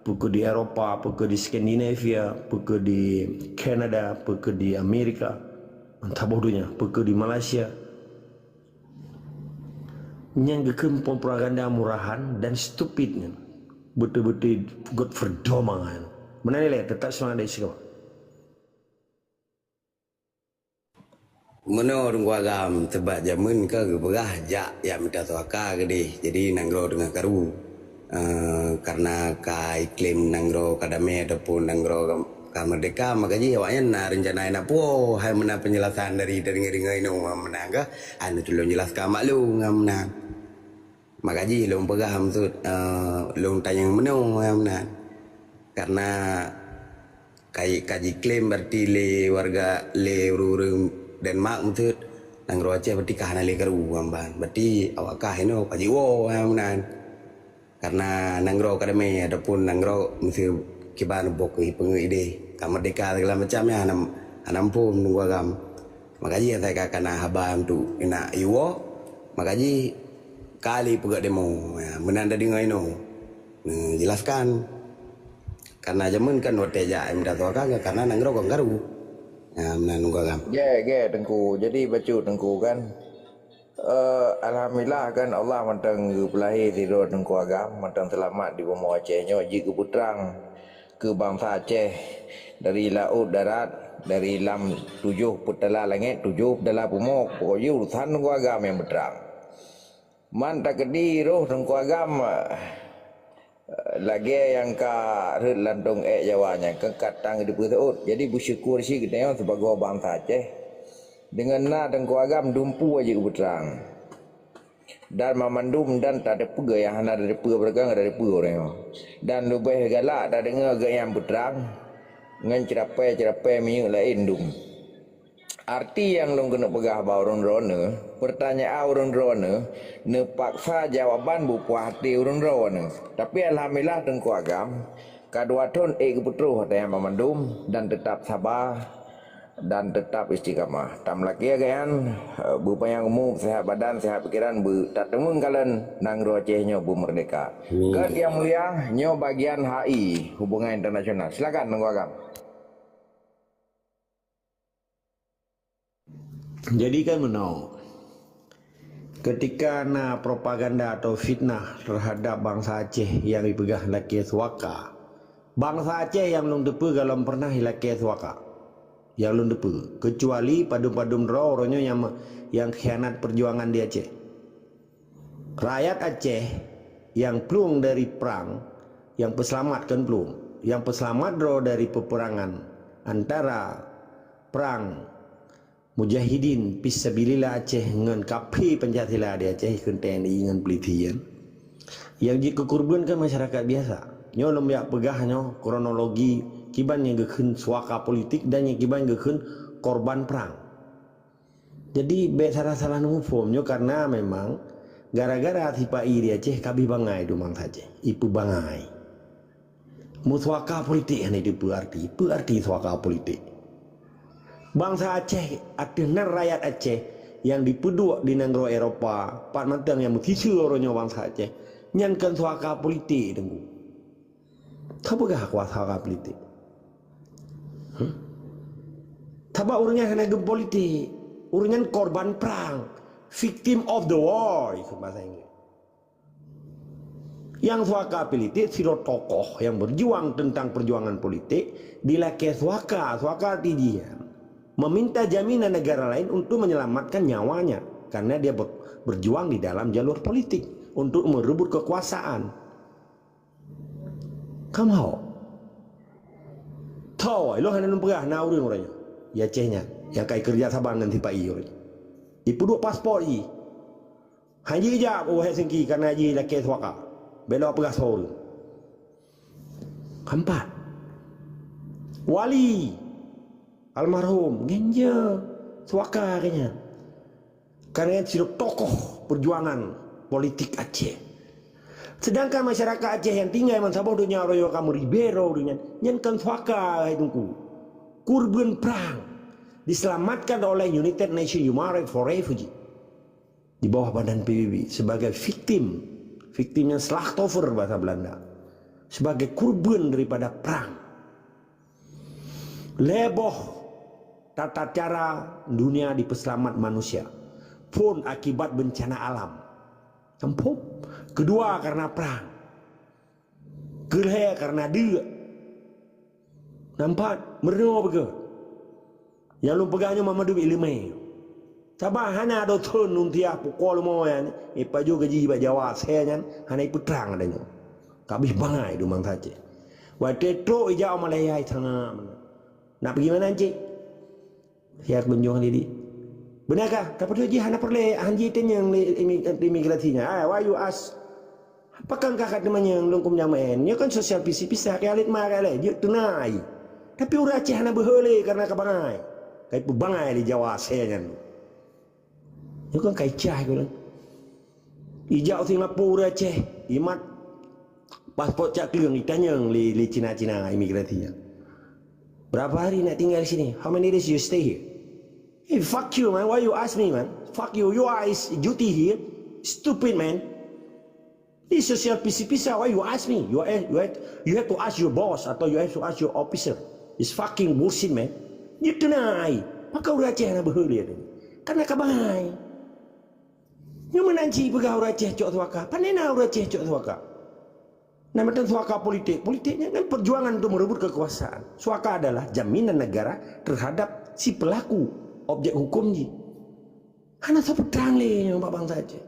peue keuh di Eropa, peue keuh di Skandinavia, peue keuh di Kanada, peue keuh di Amerika, saboh donya, peue keuh di Malaysia. Nyang geukheun propaganda murahan dan stupid nyan. Beutôi-beutôi göt verdomme nyan. Meunan ilèe, teutap seumangat dari sinoe. Meunoe Teungku Agam, sabab jameun ka geupeugah jak, jak mita suaka keudeh. Jadi nanggroe teungoh karu. Eh, karena ka iklim nanggroe ka damé ataupun nanggroe ka, ka merdeka, maka jih awaknyan na rencana na puwoe, hai meunan penjelasan dari, dari deungoe-deungoe inoe meunan ka, anu tulông jelaskan mak lôn ngon meunan. Maka jih lôn peugah maksud, eh, lôn tanyong meunoe ngon meunan. Karena Ka, ka jiklaim berarti lé warga, lé ureuëng-ureuëng Denmark meuteut, nanggroe Aceh berarti ka hana lé karu ngon ban. Berarti awak kah inoe ka jiwoe meunan. Karena nanggroe ka damé ataupun nanggroe meuseue kiban boh keuh peungeuet idéh, ka merdeka segala macam nyan hana, hana muphom Teungku Agam. Maka jih asai ka kana haba untuk inak iwoe, maka jih ka lé peugah demo. Ya, meunan tadeungoe inoe. Neujelaskan. Karena jameun kan watée jak mita suaka, karena nanggroe kon karu. Ha, meunan Teungku Agam. Gét, gét Teungku. Jadi bacut Teungku kan. Eh, alhamdulillah kan Allah mantong geupeulahé sidroe Teungku Agam, mantong seulamat di bumoe Aceh nyoe jeuet geupeutrang keu bansa Aceh dari laôt darat, dari lam tujoh peutala langét, tujoh peutala bumoe, pokok jih urusan Teungku Agam nyang peutrang. Man takeudi roh Teungku Agam, eh, lagée nyang ka rhot lantong ék Jawa nyan, keu ka tang geuteupeue seuôt. Jadi, beusyukur cit geutanyoe sibagoe bansa Aceh. Deungon na Teungku Agam dumpeue jeuet geupeutrang. Dan mamandum dan tateupeue nyang hana tateupeue, beureugang tateupeue ureuëng nyoe. Dan leubeh galak tadeungoe geuh nyang peutrang ngon ceurapée-ceurapée minyeuk laén dum. Arti nyang lôn keuneuk peugah bak ureuëng droeneuh, peurtanyaan ureuëng droeneuh neupaksa jawaban beupuah até ureuëng droeneuh. Tapi alhamdulillah Teungku Agam, ka dua thon ék geupeutroh ata nyan banmandum dan teutab saba dan teutab istiqamah. Tameulakée geuh nyan, eh, beupanyang umu, seuhat badan, seuhat pikeran, beu-, tateumeung kalon nanggroe Aceh nyoe beumeurdeka. Amin. Gét nyang mulia, nyoe bagian H I, hubungan internasional. Silakan Teungku Agam. Jadi kan meunoe, ketika na propaganda atau fitnah terhadap bansa Aceh yang dipeugah lakée suaka, bansa Aceh yang lôn teupeue galom pernah ilakée suaka. Yang lôn teupeue, kecuali padum-padum droe uroe nyoe nyang, nyang khianat perjuangan di Aceh. Rakyat Aceh nyang plueng dari prang, nyang peuseulamat kon plueng, nyang peuseulamat droe dari peperangan antara prang mujahidin fisabilillah Aceh ngon kaphé Pancasila di Aceh, kon T N I ngon polisi nyan. Nyang jikeukurban kan masyarakat biasa. Nyoe lôn jak peugah nyoe kronologi kiban nyang geukheun suaka politik dan nyang kiban geukheun korban prang. Jadi, bék salah-salah neumuphom nyoe, karena memang gara-gara sipa-i di Aceh ka abéh bangai dumang saja. Ipeubangai. Meusuaka politik hana ipeu arti. Ipeu arti suaka politik. Bansa Aceh, ateueh nan rakyat Aceh nyang dipeuduek di nanggroe Eropa, pat mantong nyang meusiseue uroe nyoe bansa Aceh, nyan kon suaka politik, Teungku. Tapeugah kuasa ka politik. Hmm? Sabab ureuëng nyan hana geupolitik. Ureuëng nyan korban prang. Victim of the war, itu bahasa Inggris. Nyang suaka politik, sidroe tokoh nyang berjuang tentang perjuangan politik, dilakée suaka, suaka arti jih nyan meminta jaminan negara lain untuk menyelamatkan nyawanya, karena dia ber-, berjuang di dalam jalur politik untuk merebut kekuasaan. Kamoe. Tho, ilôn hana lôn peugah na ureuëng uroe nyoe. Di Aceh nyan, nyang ka ikeureuja saban ngon sipa-i uroe nyoe. Ipeuduek paspor jih. Hana jijak u Helsinki karena jih lakée suaka. Bék lôn peugah soe ureuëng. Keempat. Wali. Almarhum. Ngenje. Suaka keu nyan. Karena sidroe tokoh perjuangan politik Aceh. Sedangkan masyarakat Aceh nyang tinggai ban saboh donya uroe nyoe ka meuribée droe ureuëng nyan, nyan kon suaka, hai Teungku. Kurban prang diselamatkan oleh United Nations Human Rights for Refugee di bawah badan P B B sebagai victim, victim nyan Slachtoffer bahasa Belanda, sebagai kurban daripada prang. Lhée boh tata cara dunia dipeuseulamat manusia phon akibat bencana alam. Nyang phon. Keudua, karena prang. Keulhée, karena deuk. Nyang pat, meurunoe beugöt. Nyang lôn peugah nyoe mandum iéleumé. Sabab hana dothon nuntiah pukoe leumo nyan, ipajoh gaji bak Jawa asèe nyan, hana ipeutrang ata nyoe. Kabéh bangai dum bansa Aceh. Watèe trok ijak u Malaysia, sangat meunan. Nak peugi meunan cit? Siat kunjong lé di. Beuna kah? Ka padub jih hana peureulèe, han jitanyong lé imi-, imigrasi nyan. Ah, why you ask? Pakon kah ka teumanyong lôn keu meunyoe meu'en? Nyoe kan sosial pisi-pisa, keu alet ma keu alet, jeuet teunai. Tapi ureueng Aceh hana beuhe lé kareuna ka bangai. Ka ipeubangai lé Jawa asèe nyan. Nyoe kan ka icah keu lôn. Ijak u Singapura ureueng Aceh, imat paspot cak kleueng, itanyong lé, lé Cina-Cina imigrasi nyan. Berapa hari nak tinggal di sini? How many days you stay here? Hey, fuck you, man. Why you ask me, man? Fuck you. You are is duty here. Stupid, man. This social pisi-pisa. Why you ask me? You have, you have, you have to ask your boss atau you have to ask your officer. It's fucking bullshit, man. You deny. Maka ureueng Aceh hana beuhe lé tu. Karena ka bangai. Nyoe meunan cit peugah ureueng Aceh cok suaka. Pane na ureueng Aceh cok suaka? Nah, meuteun suaka politik. Politik nyan kan perjuangan untuk merebut kekuasaan. Suaka adalah jaminan negara terhadap si pelaku objek hukum jih. Hana soe peutrang lé nyoe bak bansa Aceh.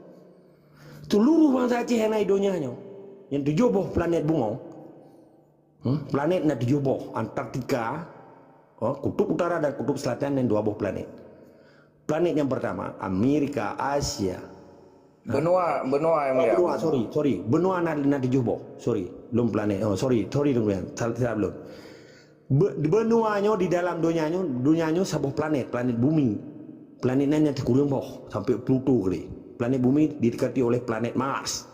Seluruh bansa Aceh nyang na di donya nyoe, nyang tujoh boh planet bumoe, hmm, planet na tujoh boh, Antartika, oh, Kutub Utara dan Kutub Selatan, dan dua boh planet. Planet yang pertama, Amerika, Asia. Benua, benua yang Oh, mulia. Benua, sorry, sorry. Benua na, na tujoh boh. Sorry, lom planet. Oh, sorry, sorry, Teungku Yan. Salah, salah lom. Be-, benua nyoe di dalam donya nyoe, donya nyoe saboh planet, planet Bumi. Planet nyan nyang teukureueng boh, sampai Pluto kali. Planet Bumi didekati oleh planet Mars.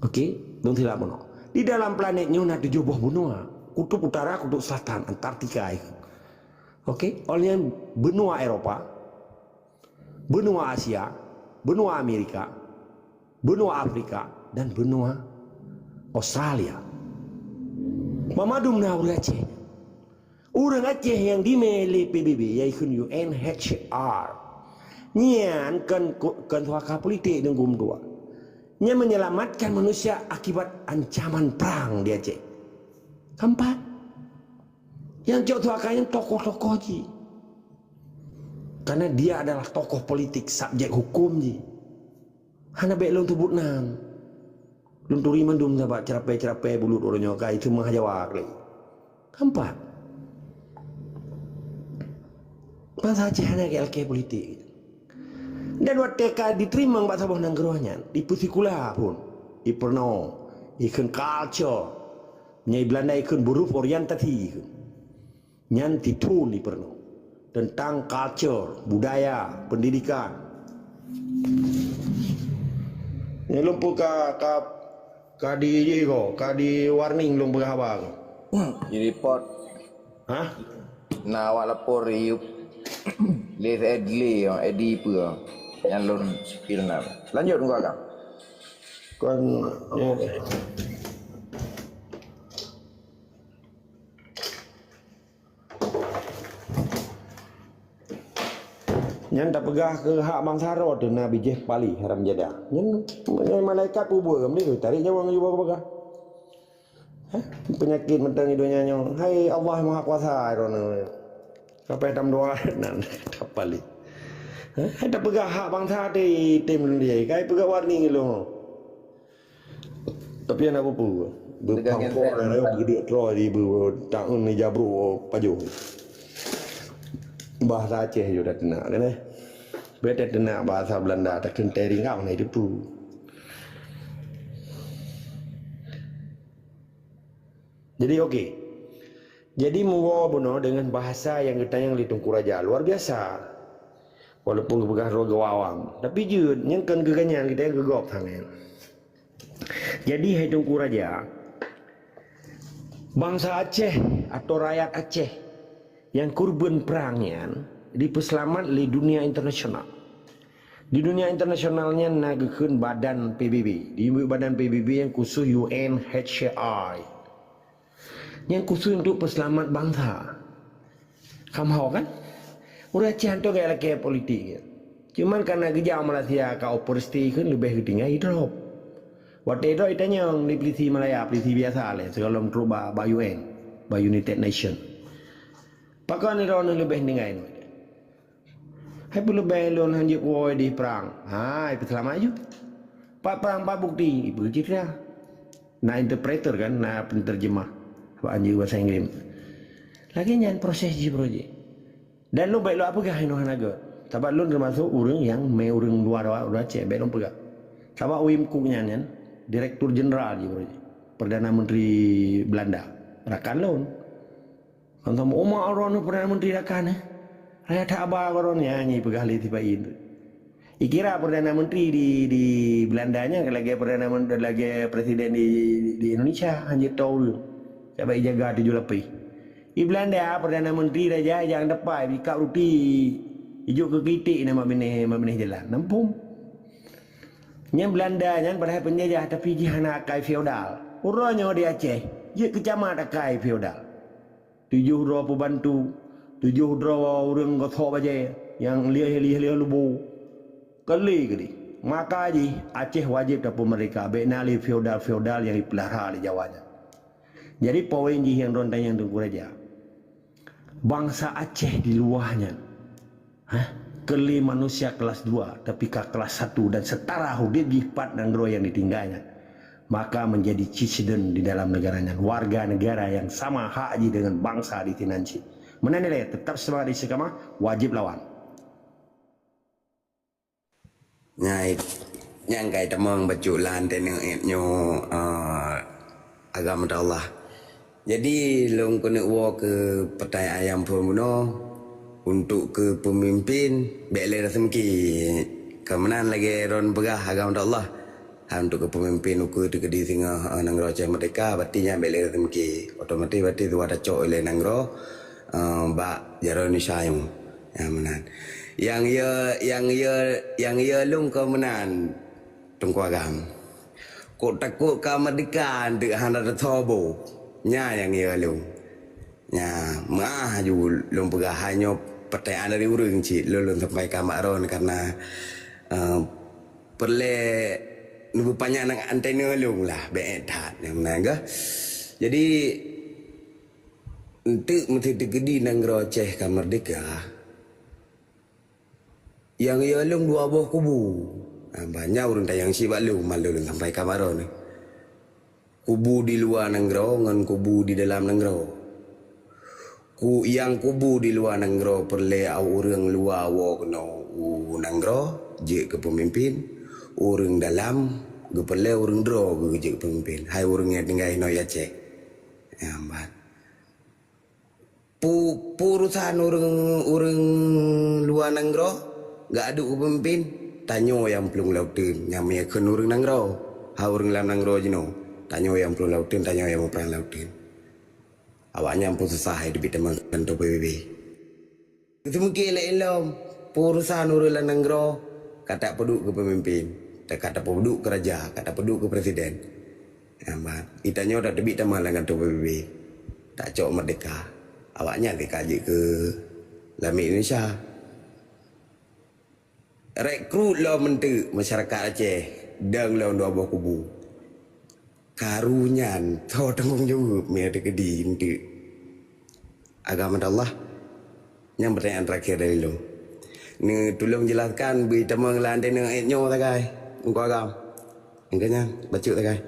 Okey, dong silap bunoe. Di dalam planet nyoe na tujoh boh benua. Kutub Utara, Kutub Selatan, Antartika. Okey, oleh nyan benua Eropa, benua Asia, benua Amerika, benua Afrika, dan benua Australia. Mamandum na ureueng Aceh. Ureueng Aceh nyang dimé lé P B B, yaitu U N H R. Nyan kon, kon suaka politik Teungku Meutuah. Nyan menyelamatkan manusia akibat ancaman perang di Aceh. Keempat, nyang cok suaka nyan tokoh-tokoh jih. Karena dia adalah tokoh politik, subjek hukum jih. Hana bèk lôn seubut nan. Lôn turi mandum sabab ceurapée-ceurapée bulut uroe nyoe ka iteumah Jawa lé. Keempat, bansa Aceh hana lakée politik. Dan watée ka diteurimong bak saboh nanggroe nyan, dipeusikula phon, dipeurunoe, ikheun culture. Nyang Belanda ikheun beruforientasi ikheun. Nyan titun dipeurunoe teuntang culture, budaya, pendidikan. Nyoe lôn peuka, ka, ka di jih ko, ka di warning lôn peugah haba ko. Di report. Hah? Na awak lapor di lé Edli, Edi peue. Nyan lôn sipil na. Lanjut muka akang. Kon, oh. Nyan tapeugah keu hak bansa droe teuh na bijéh pali haram jadah. Nyan, nyan malaikat peubuet keu meunyoe tarék nyawa ngon jubah peugah. Hah? Peunyakét mantong di donya nyoe. Hai Allah Maha Kuasa, droeneuh. Sampai tam dua nan tapali. Hah? Hai tapeugah hak bansa teuh tem lôn dia. Kai peugah warning lôn. Tapi hana peue-peue. Beupangkok dan rayong beugeudeuk troe di beu-, taun ni jabro pajoh. Bahasa Aceh ju dah teunak kan, eh? Beda teunak bahasa Belanda, takheun teuringau na itu tu. Jadi, okey. Jadi, muwoe bunoe dengan bahasa nyang geutanyong lé Teungku Raja. Luar biasa. Walaupun geupeugah droe geuawam. Tapi jeuet, nyang kon geuganyan, geutanyoe geugop sangat. Jadi, hai Teungku Raja, bansa Aceh atau rakyat Aceh nyang kurban perang nyan dipeuseulamat lé dunia internasional. Di dunia internasional nyan na geukheun badan P B B. Di badan P B B nyang khusus U N H C R. Nyang khusus untuk peuseulamat bansa. Somehow kan? Ureueng Aceh hantom gaya lakée politik. Cuman karena geujak Malaysia ka operasi kan leubeh geutinggai drop. Watée drop itanyong di polisi Malaya, polisi biasa lé, sigohlom trok ba, ba U N, ba United Nation. Pakon droeneuh leubeh tinggai? Hai peuleubai lôn hanjeuet woe di prang. Ha, ipeuseulamat ju. Pat prang, pat bukti, ipeue citra. Na interpreter kan, na penterjemah. Bak hanjeuet bahasa Inggris. Lagèe nyan proses jih, bro, jih. Dan lôn bèk lôn peugah inoe hana gèt. Sabab lôn teumasok ureueng nyang mé ureueng luwa, luwa Aceh, bèk lôn peugah. Sabab Wim Kok nyan, nyan, Direktur Jeneral jih, bro, jih. Perdana Menteri Belanda. Rakan lôn. Kan sama, "Oma, droeneuh Perdana Menteri rakan, eh? Raya that haba droeneuh nyan," ipeugah lé si Faiz. Ikira Perdana Menteri di, di Belanda nyan lagèe Perdana Men-, lagèe Presiden di, di Indonesia, hanjeuet tho ureueng. Sabab ijaga tujoh lapéh. Di Belanda, Perdana Menteri raja nyang dapat, ikab ruti, ijok keu kritik na mak binéh, mak binéh jalan. Nampung. Nyan Belanda nyan padahai penjajah, tapi jih hana akai feodal. Uroe nyoe di Aceh, jeuet keucamat akai feodal. Tujoh droe peubantu, tujoh droe ureueng gosok bajèe, nyang lieh-lieh leubo. Keu lé keudéh. Maka jih, Aceh wajéb tapeumeurdéhka, bèk na lé feodal-feodal nyang jipeulara lé Jawa nyan. Jadi, poin jih nyang droen tanyong Teungku Raja. Bansa Aceh di luwa nyan, hah, keu lé manusia kelas dua, tapi ka kelas satu dan setara udép jih pat nanggroe nyang ditinggai nyan. Maka menjadi citizen di dalam negara nyan, warga negara yang sama hak jih dengan bangsa di sinan cit. Meunan ilèe, tetap semangat istiqamah, wajib lawan. Nyai, nyang kai tamong bacut lam teuneuk nyoe, eh, agam Allah. Jadi, lôn keuneuk woe keu peutai ayam phôn bunoe, untuk keu peumimpin, bèk lé rasa meuki. Keu meunan lagèe droen peugah agam Allah. Ha, untuk keu peumimpin ukeue teukeudi singoh, eh, nanggroe Aceh meurdéhka, berarti nyan bèk lé rasa meuki. Otomatis berarti dua tacok ilèe nanggroe, eh, bak jaroe Indonesia nyoe. Ya, meunan. Nyang ya, nyang ya, nyang ya lôn keu meunan, Teungku Agam. Kok takot ka meurdéhka, deuek hana teutobo. Nya nyang ya lôn. Nya, meuah ju lôn peugah, hai nyoe pertanyaan dari ureueng cit, lôn, lôn sampaikan bak droen karena, eh, peureulèe neupeupanjang antena lôn lah, bèk that, nyang meunan keuh. Jadi, enteuk meuseuti keudi nanggroe Aceh ka meurdéhka, nyang ya lôn dua boh kubu. Ha, banyak ureueng tanyong cit bak lôn, malu lôn sampaikan bak droeneuh. Kubu di luwa nanggroe ngon kubu di dalam nanggroe. Ku, nyang kubu di luwa nanggroe peureulèe ureueng luwa woe keunoe u nanggroe jeuet keu peumimpin, ureueng dalam geupeureulèe ureueng droe geuh jeuet keu peumimpin. Hai ureueng nyang tinggai inoe di Aceh. Nyan ban. Pu-, peurusan ureueng, ureueng luwa nanggroe geuaduk keu peumimpin, tanyoe nyang plueng lam uteuen, nyang meukheun ureueng nanggroe. Ha ureueng lam nanggroe jinoe, tanyoe nyang plueng lam uteuen, tanyoe nyang muprang lam uteuen. Awaknyan peususah hai teubiet teuma keu kantô P B B. Seumike lé ilom, peurusan ureueng lam nanggroe ka tapeuduek keu peumimpin, ka tapeuduek keu raja, ka tapeuduek keu presiden. Nyan ban, geutanyoe tateubiet teuma lam kantô P B B, tacok meurdéhka. Awaknyan teuka jeuet keu lamiet Indonesia. Rekrut lom eunteuk masyarakat Aceh, dong lom dua boh kubu. Karu nyan, soe tanggong jaweueb meunyo teukeudi eunteuk? Agam Allah. Nyan pertanyaan terakhir dari lôn. Neutulông jelaskan bri tamong lam antena ayat nyoe sagai. Teungku Agam. Engkau nyan, bacut sagai.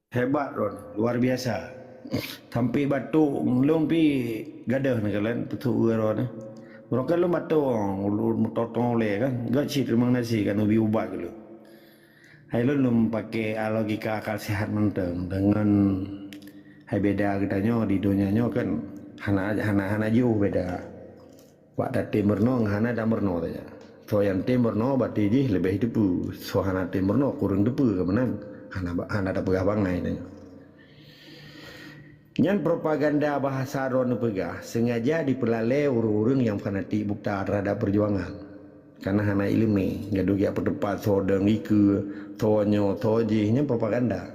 Hebat droeneuh, luar biasa. Sampai batuk lôn pi gadoh neukalon peutuwoe droeneuh. Barokon lôn batuk, ulôn meutotong ulèe kan. Gét cit teurimong nasi kan ubi ubat keu lôn. Hai lôn, lôn pakai logika akal sehat mantong deungon hai beda geutanyoe di donya nyoe kan hana, hana, hana jiôh beda. Bak tatem meurunoe ngon hana tameurunoe saja. Soe nyang tem meurunoe berarti jih leubeh teupeu. Soe hana tem meurunoe kureueng teupeu keu meunan. Hana, hana tapeugah bangai tanyoe. Nyan propaganda bahasa droeneuh peugah, sengaja dipeulalé ureuëng-ureuëng nyang fanatik buta terhadap perjuangan. Karena hana iéleumé, gadoh geujak peuteupat soe dong ikeue, soe nyoe, soe jih, nyan propaganda.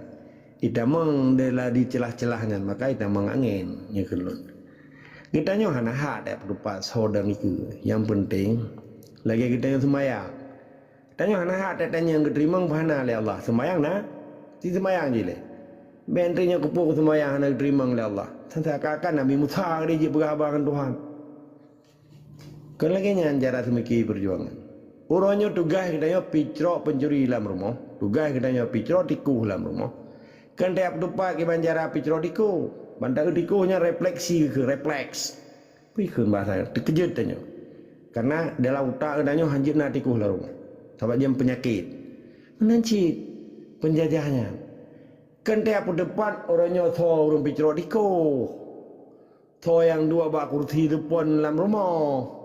Itamong dela di celah-celah nyan, maka itamong angén, nyan kheun lôn. Geutanyoe hana hak tapeuteupat soe dong ikeue. Nyang peunteng, lagée geutanyoe seumayang. Tanyoe hana hak tatanyong geuteurimong peu hana lé Allah. Seumayang na? Ci seumayang jih lé. Bèk tanyoe keupeue seumayang hana geuteurimong lé Allah. Seakan-akan Nabi Musa keudeh jipeugah haba ngon Tuhan. Kon lagée nyan cara seumiki peujuangan. Uroe nyoe tugaih geutanyoe picrok pencuri lam rumoh, tugaih geutanyoe picrok tikoh lam rumoh. Kon tajak peutupat kiban cara picrok tikoh. Ban taeu tikoh nyan refleksi keu refleks. Peue kheun bahasa nyoe? Teukeujot tanyoe. Karena dalam utak geutanyoe hanjeuet na tikoh lam rumoh. Sabab jeuet peunyakét. Meunan cit peunjajah nyan. Kon tajak peutupat uroe nyoe soe ureuëng picrok tikoh. Soe nyang duek bak kursi teupon lam rumoh.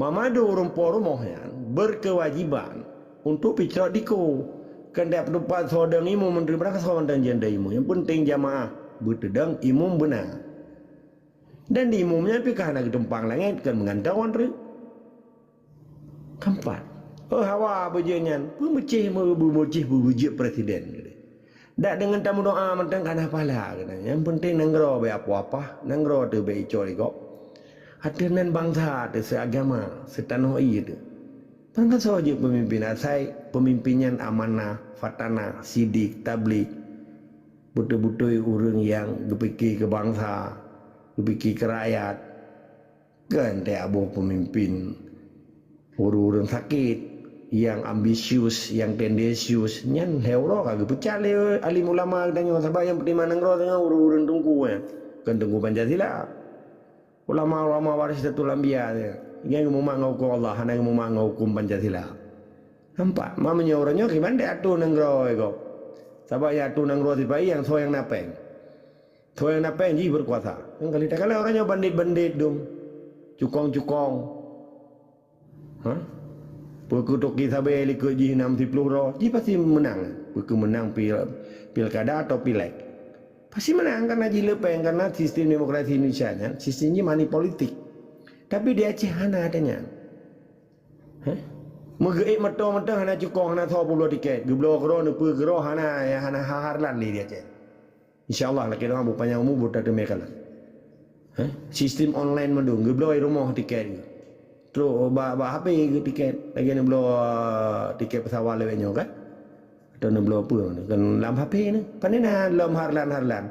Mamadu ureuëng po rumoh nyan beukeuwajiban untuk picrok tikoh. Kon tajak peutupat soe dong imum, menteri, beurangkasoe mantong jeuet dong imum. Nyang peunteng jamaah beuteudong imum beuna. Dan di imum nyan pih ka hana geutumpang langét, kon meugantoe treuk. Keumpat, oh hawa beujeuet nyan, peumeucéh meu-, beumeucéh beujeuet presiden. Dak deungon tameudoá mantong ka na pahala keunan. Nyang peunteng nanggroe bèk apoh-apoh, nanggroe teuh bèk icok lé gob. Ateueh nan bansa teuh, seuagama, seutanoh ié teuh. Beurangkasoe jeuet peumimpén asai peumimpén nyan amanah, fatanah, sidik, tablig. Beutôi-beutôi ureuëng nyang geupike keu bansa, geupike keu rakyat. Kon tajak boh peumimpén ureuëng-ureuëng sakét, nyang ambisius, nyang tendensius, nyan lhèe uroe ka geupeucat lé alim ulama geutanyoe, sabab nyang peutimang nanggroe singoh ureuëng-ureuëng teungku nyan, kon teungku Pancasila. Ulama-ulama warisatul anbiya nyan, nyang geumumat ngon huköm Allah, hana geumumat ngon huköm Pancasila. Nampak? Meunyoe uroe nyoe kiban tajak atô nanggroe gob. Sabab nyang atô nanggroe sipa-i nyang soe nyang na péng. Soe nyang na péng jih beukuasa. Nyang kali takalon uroe nyoe bandét-bandét dum, cukong-cukong. Ha? Peu kheueh toke sabé likot jih nam siploh droe, jih pasti meunang. Peu kheueh meunang pil-, pilkada atau pileg. Pasti meunang karena jih le péng, karena sistem demokrasi Indonesia nyan, sistem jih money politik. Tapi di Aceh hana ata nyan. Heh? Meugeuék mantong-mantong hana cukong, hana soe peubloe tiket. Geubloe keudroe, neupeue keudroe, hana, hana harlan lé di Aceh. Insya Allah, lakée doa beupanyang umu, beutateumeue kalon. Heh? Sistem online mandum, geubloe rumoh tiket geuh. Trok bak, bak H P geuh tiket. Lagée neubloe tiket pesawat lawét nyoe kan? Atau neubloe peue, kan lam H P nyoe. Pane na lom harlan-harlan.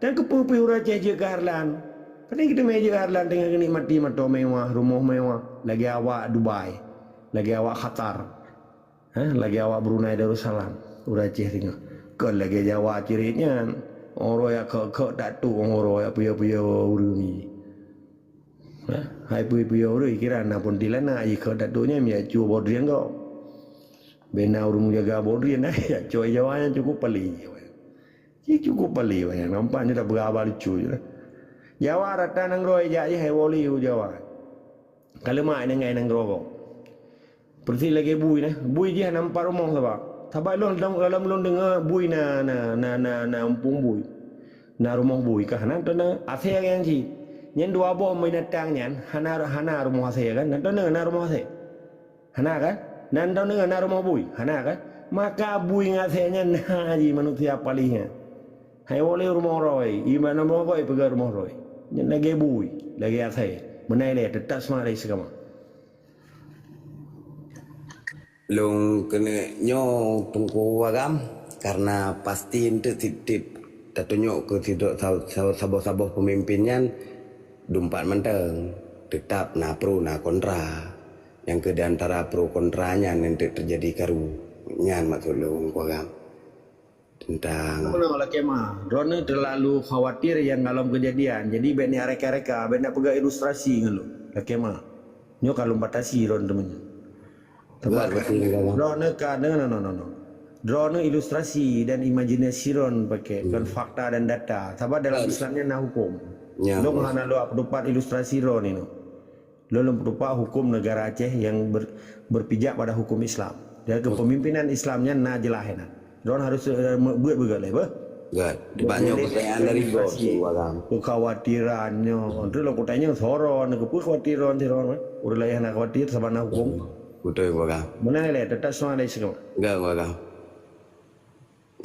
Dan keupeue pih ureuëng Aceh jeuet keu harlan? Pane geuteumé jeuet harlan teungoh geunikmati moto mewah, rumoh mewah, lagée awak Dubai, lagée awak Qatar. Ha, lagée awak Brunei Darussalam, ureuëng Aceh singoh. Kon lagée Jawa cirit nyan. Oroe ya kok-kok tak tu, oroe ya puyo-puyo ureuëng ni. Ha, hai puyo-puyo ureuëng kira na pun tilana, ikot tak tu nyan ya cuba bodrian kok. Bena ureuëng jaga bodrian, ya cuy Jawa nyan cukup pali. Ji cukup pali wayang nampak nyoe dak beuraba lucu je. Jawa rata nanggroe jak je hai woli u Jawa. Ka leumak nanggai nanggroe. Peureusih lagée bui nah, bui jih hana meupat rumoh sabab. Sabab lôn lam, lam lôn deungoe bui na, na, na, na, na umpung bui. Na rumoh bui kah na teuneuk asée nyang jih. Nyan dua boh binatang nyan hana, hana rumoh asée kan? Na teuneuk na rumoh asée. Hana kan? Nan droeneueh na rumoh bui? Hana kan? Maka bui ngon asée nyan na jih manusia paléh nyan. Hai woe lé rumoh roe, iman rumoh roe peugah rumoh roe. Nyan lagée bui, lagée asée. Meunan lé teutap seumangat lé seugama. Lôn keuneuk nyoe Teungku Agam, karena pasti eunteuk tieb-tieb tatunyok keu sidroe sa-, sa-, saboh-saboh peumimpén nyan dumpat mantong, teutap na pro na kontra. Nyang keu di antara pro kontra nyan eunteuk teujadi karu. Nyan maksud lôn, Teungku Agam. Teuntang Meunoe lakée ma, droeneueh teulalu khawatir nyang golom keujadian. Jadi bék neureka-reka, bék neupeugah ilustrasi ngon lôn. Lakée ma. Nyoe ka lôn batasi droeneueh teumanyong. Buat betul, Teungku Agam. Droeneueh ka, no, no, no, no, no. Droeneueh ilustrasi dan imajinasi droeneueh pakai, kon fakta dan data. Sabab dalam Islam nyan na huköm. Ya, lôn hana lôn peuteupat ilustrasi droeneueh nyoe. Lôn lôn peuteupat huköm negara Aceh nyang ber-, berpijak pada huköm Islam. Jadi kepemimpinan Islam nyan na jeulaih nyan. Droeneueh harus, eh, me-, buet beugét lé beuh. Gét. Buet beugét lé. Pertanyaan dari Teungku Agam. Kekhawatiran nyoe. Terus lôn kutanyong soe droeneueh, keupeue khawatir droeneueh, ureuëng laén hana khawatir sabab na huköm. Betul, Teungku Agam. Meunan lé, teutap seumangat lé sikula. Gét, Teungku Agam.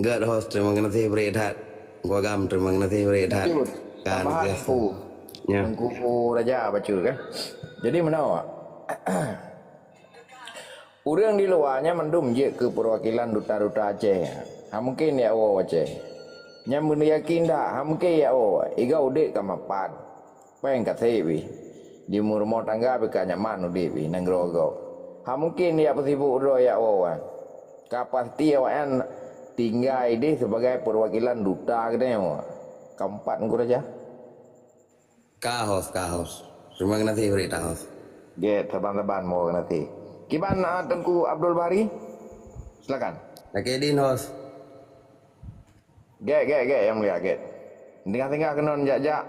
Gét host, terima kasih bri that. Teungku Agam, terima kasih bri that. Betul. Kan, tambahan biasa. Teungku. Ya. Teungku Raja baca kan. Jadi meunoe. Ureuëng di luwa nyan mandum jeuet keu peurwakilan duta-duta Aceh. Hana mungken jak woe Aceh. Nyan beuna yakin that, hana mungken jak woe. Iga udeb ka mapat. Péng ka seb pih. Di rumoh tangga pih ka nyaman udép di nanggroe gob. Hana mungken jak peusibuk droe jak woe. Ka pasti awaknyan tinggai ideh sibagai peuwakilan duta geutanyoe. Ka meupat Teungku Raja? Ka, Hos, ka, Hos. Terima kasih, Berita, Hos. Gét, saban-saban, terima kasih. Kiban, ah, Teungku Abdul Bahri? Silakan. Lakée din, Hos. Gét, gét, gét, Yang Mulia, gét. Singgah-singgah keunoe jak-jak,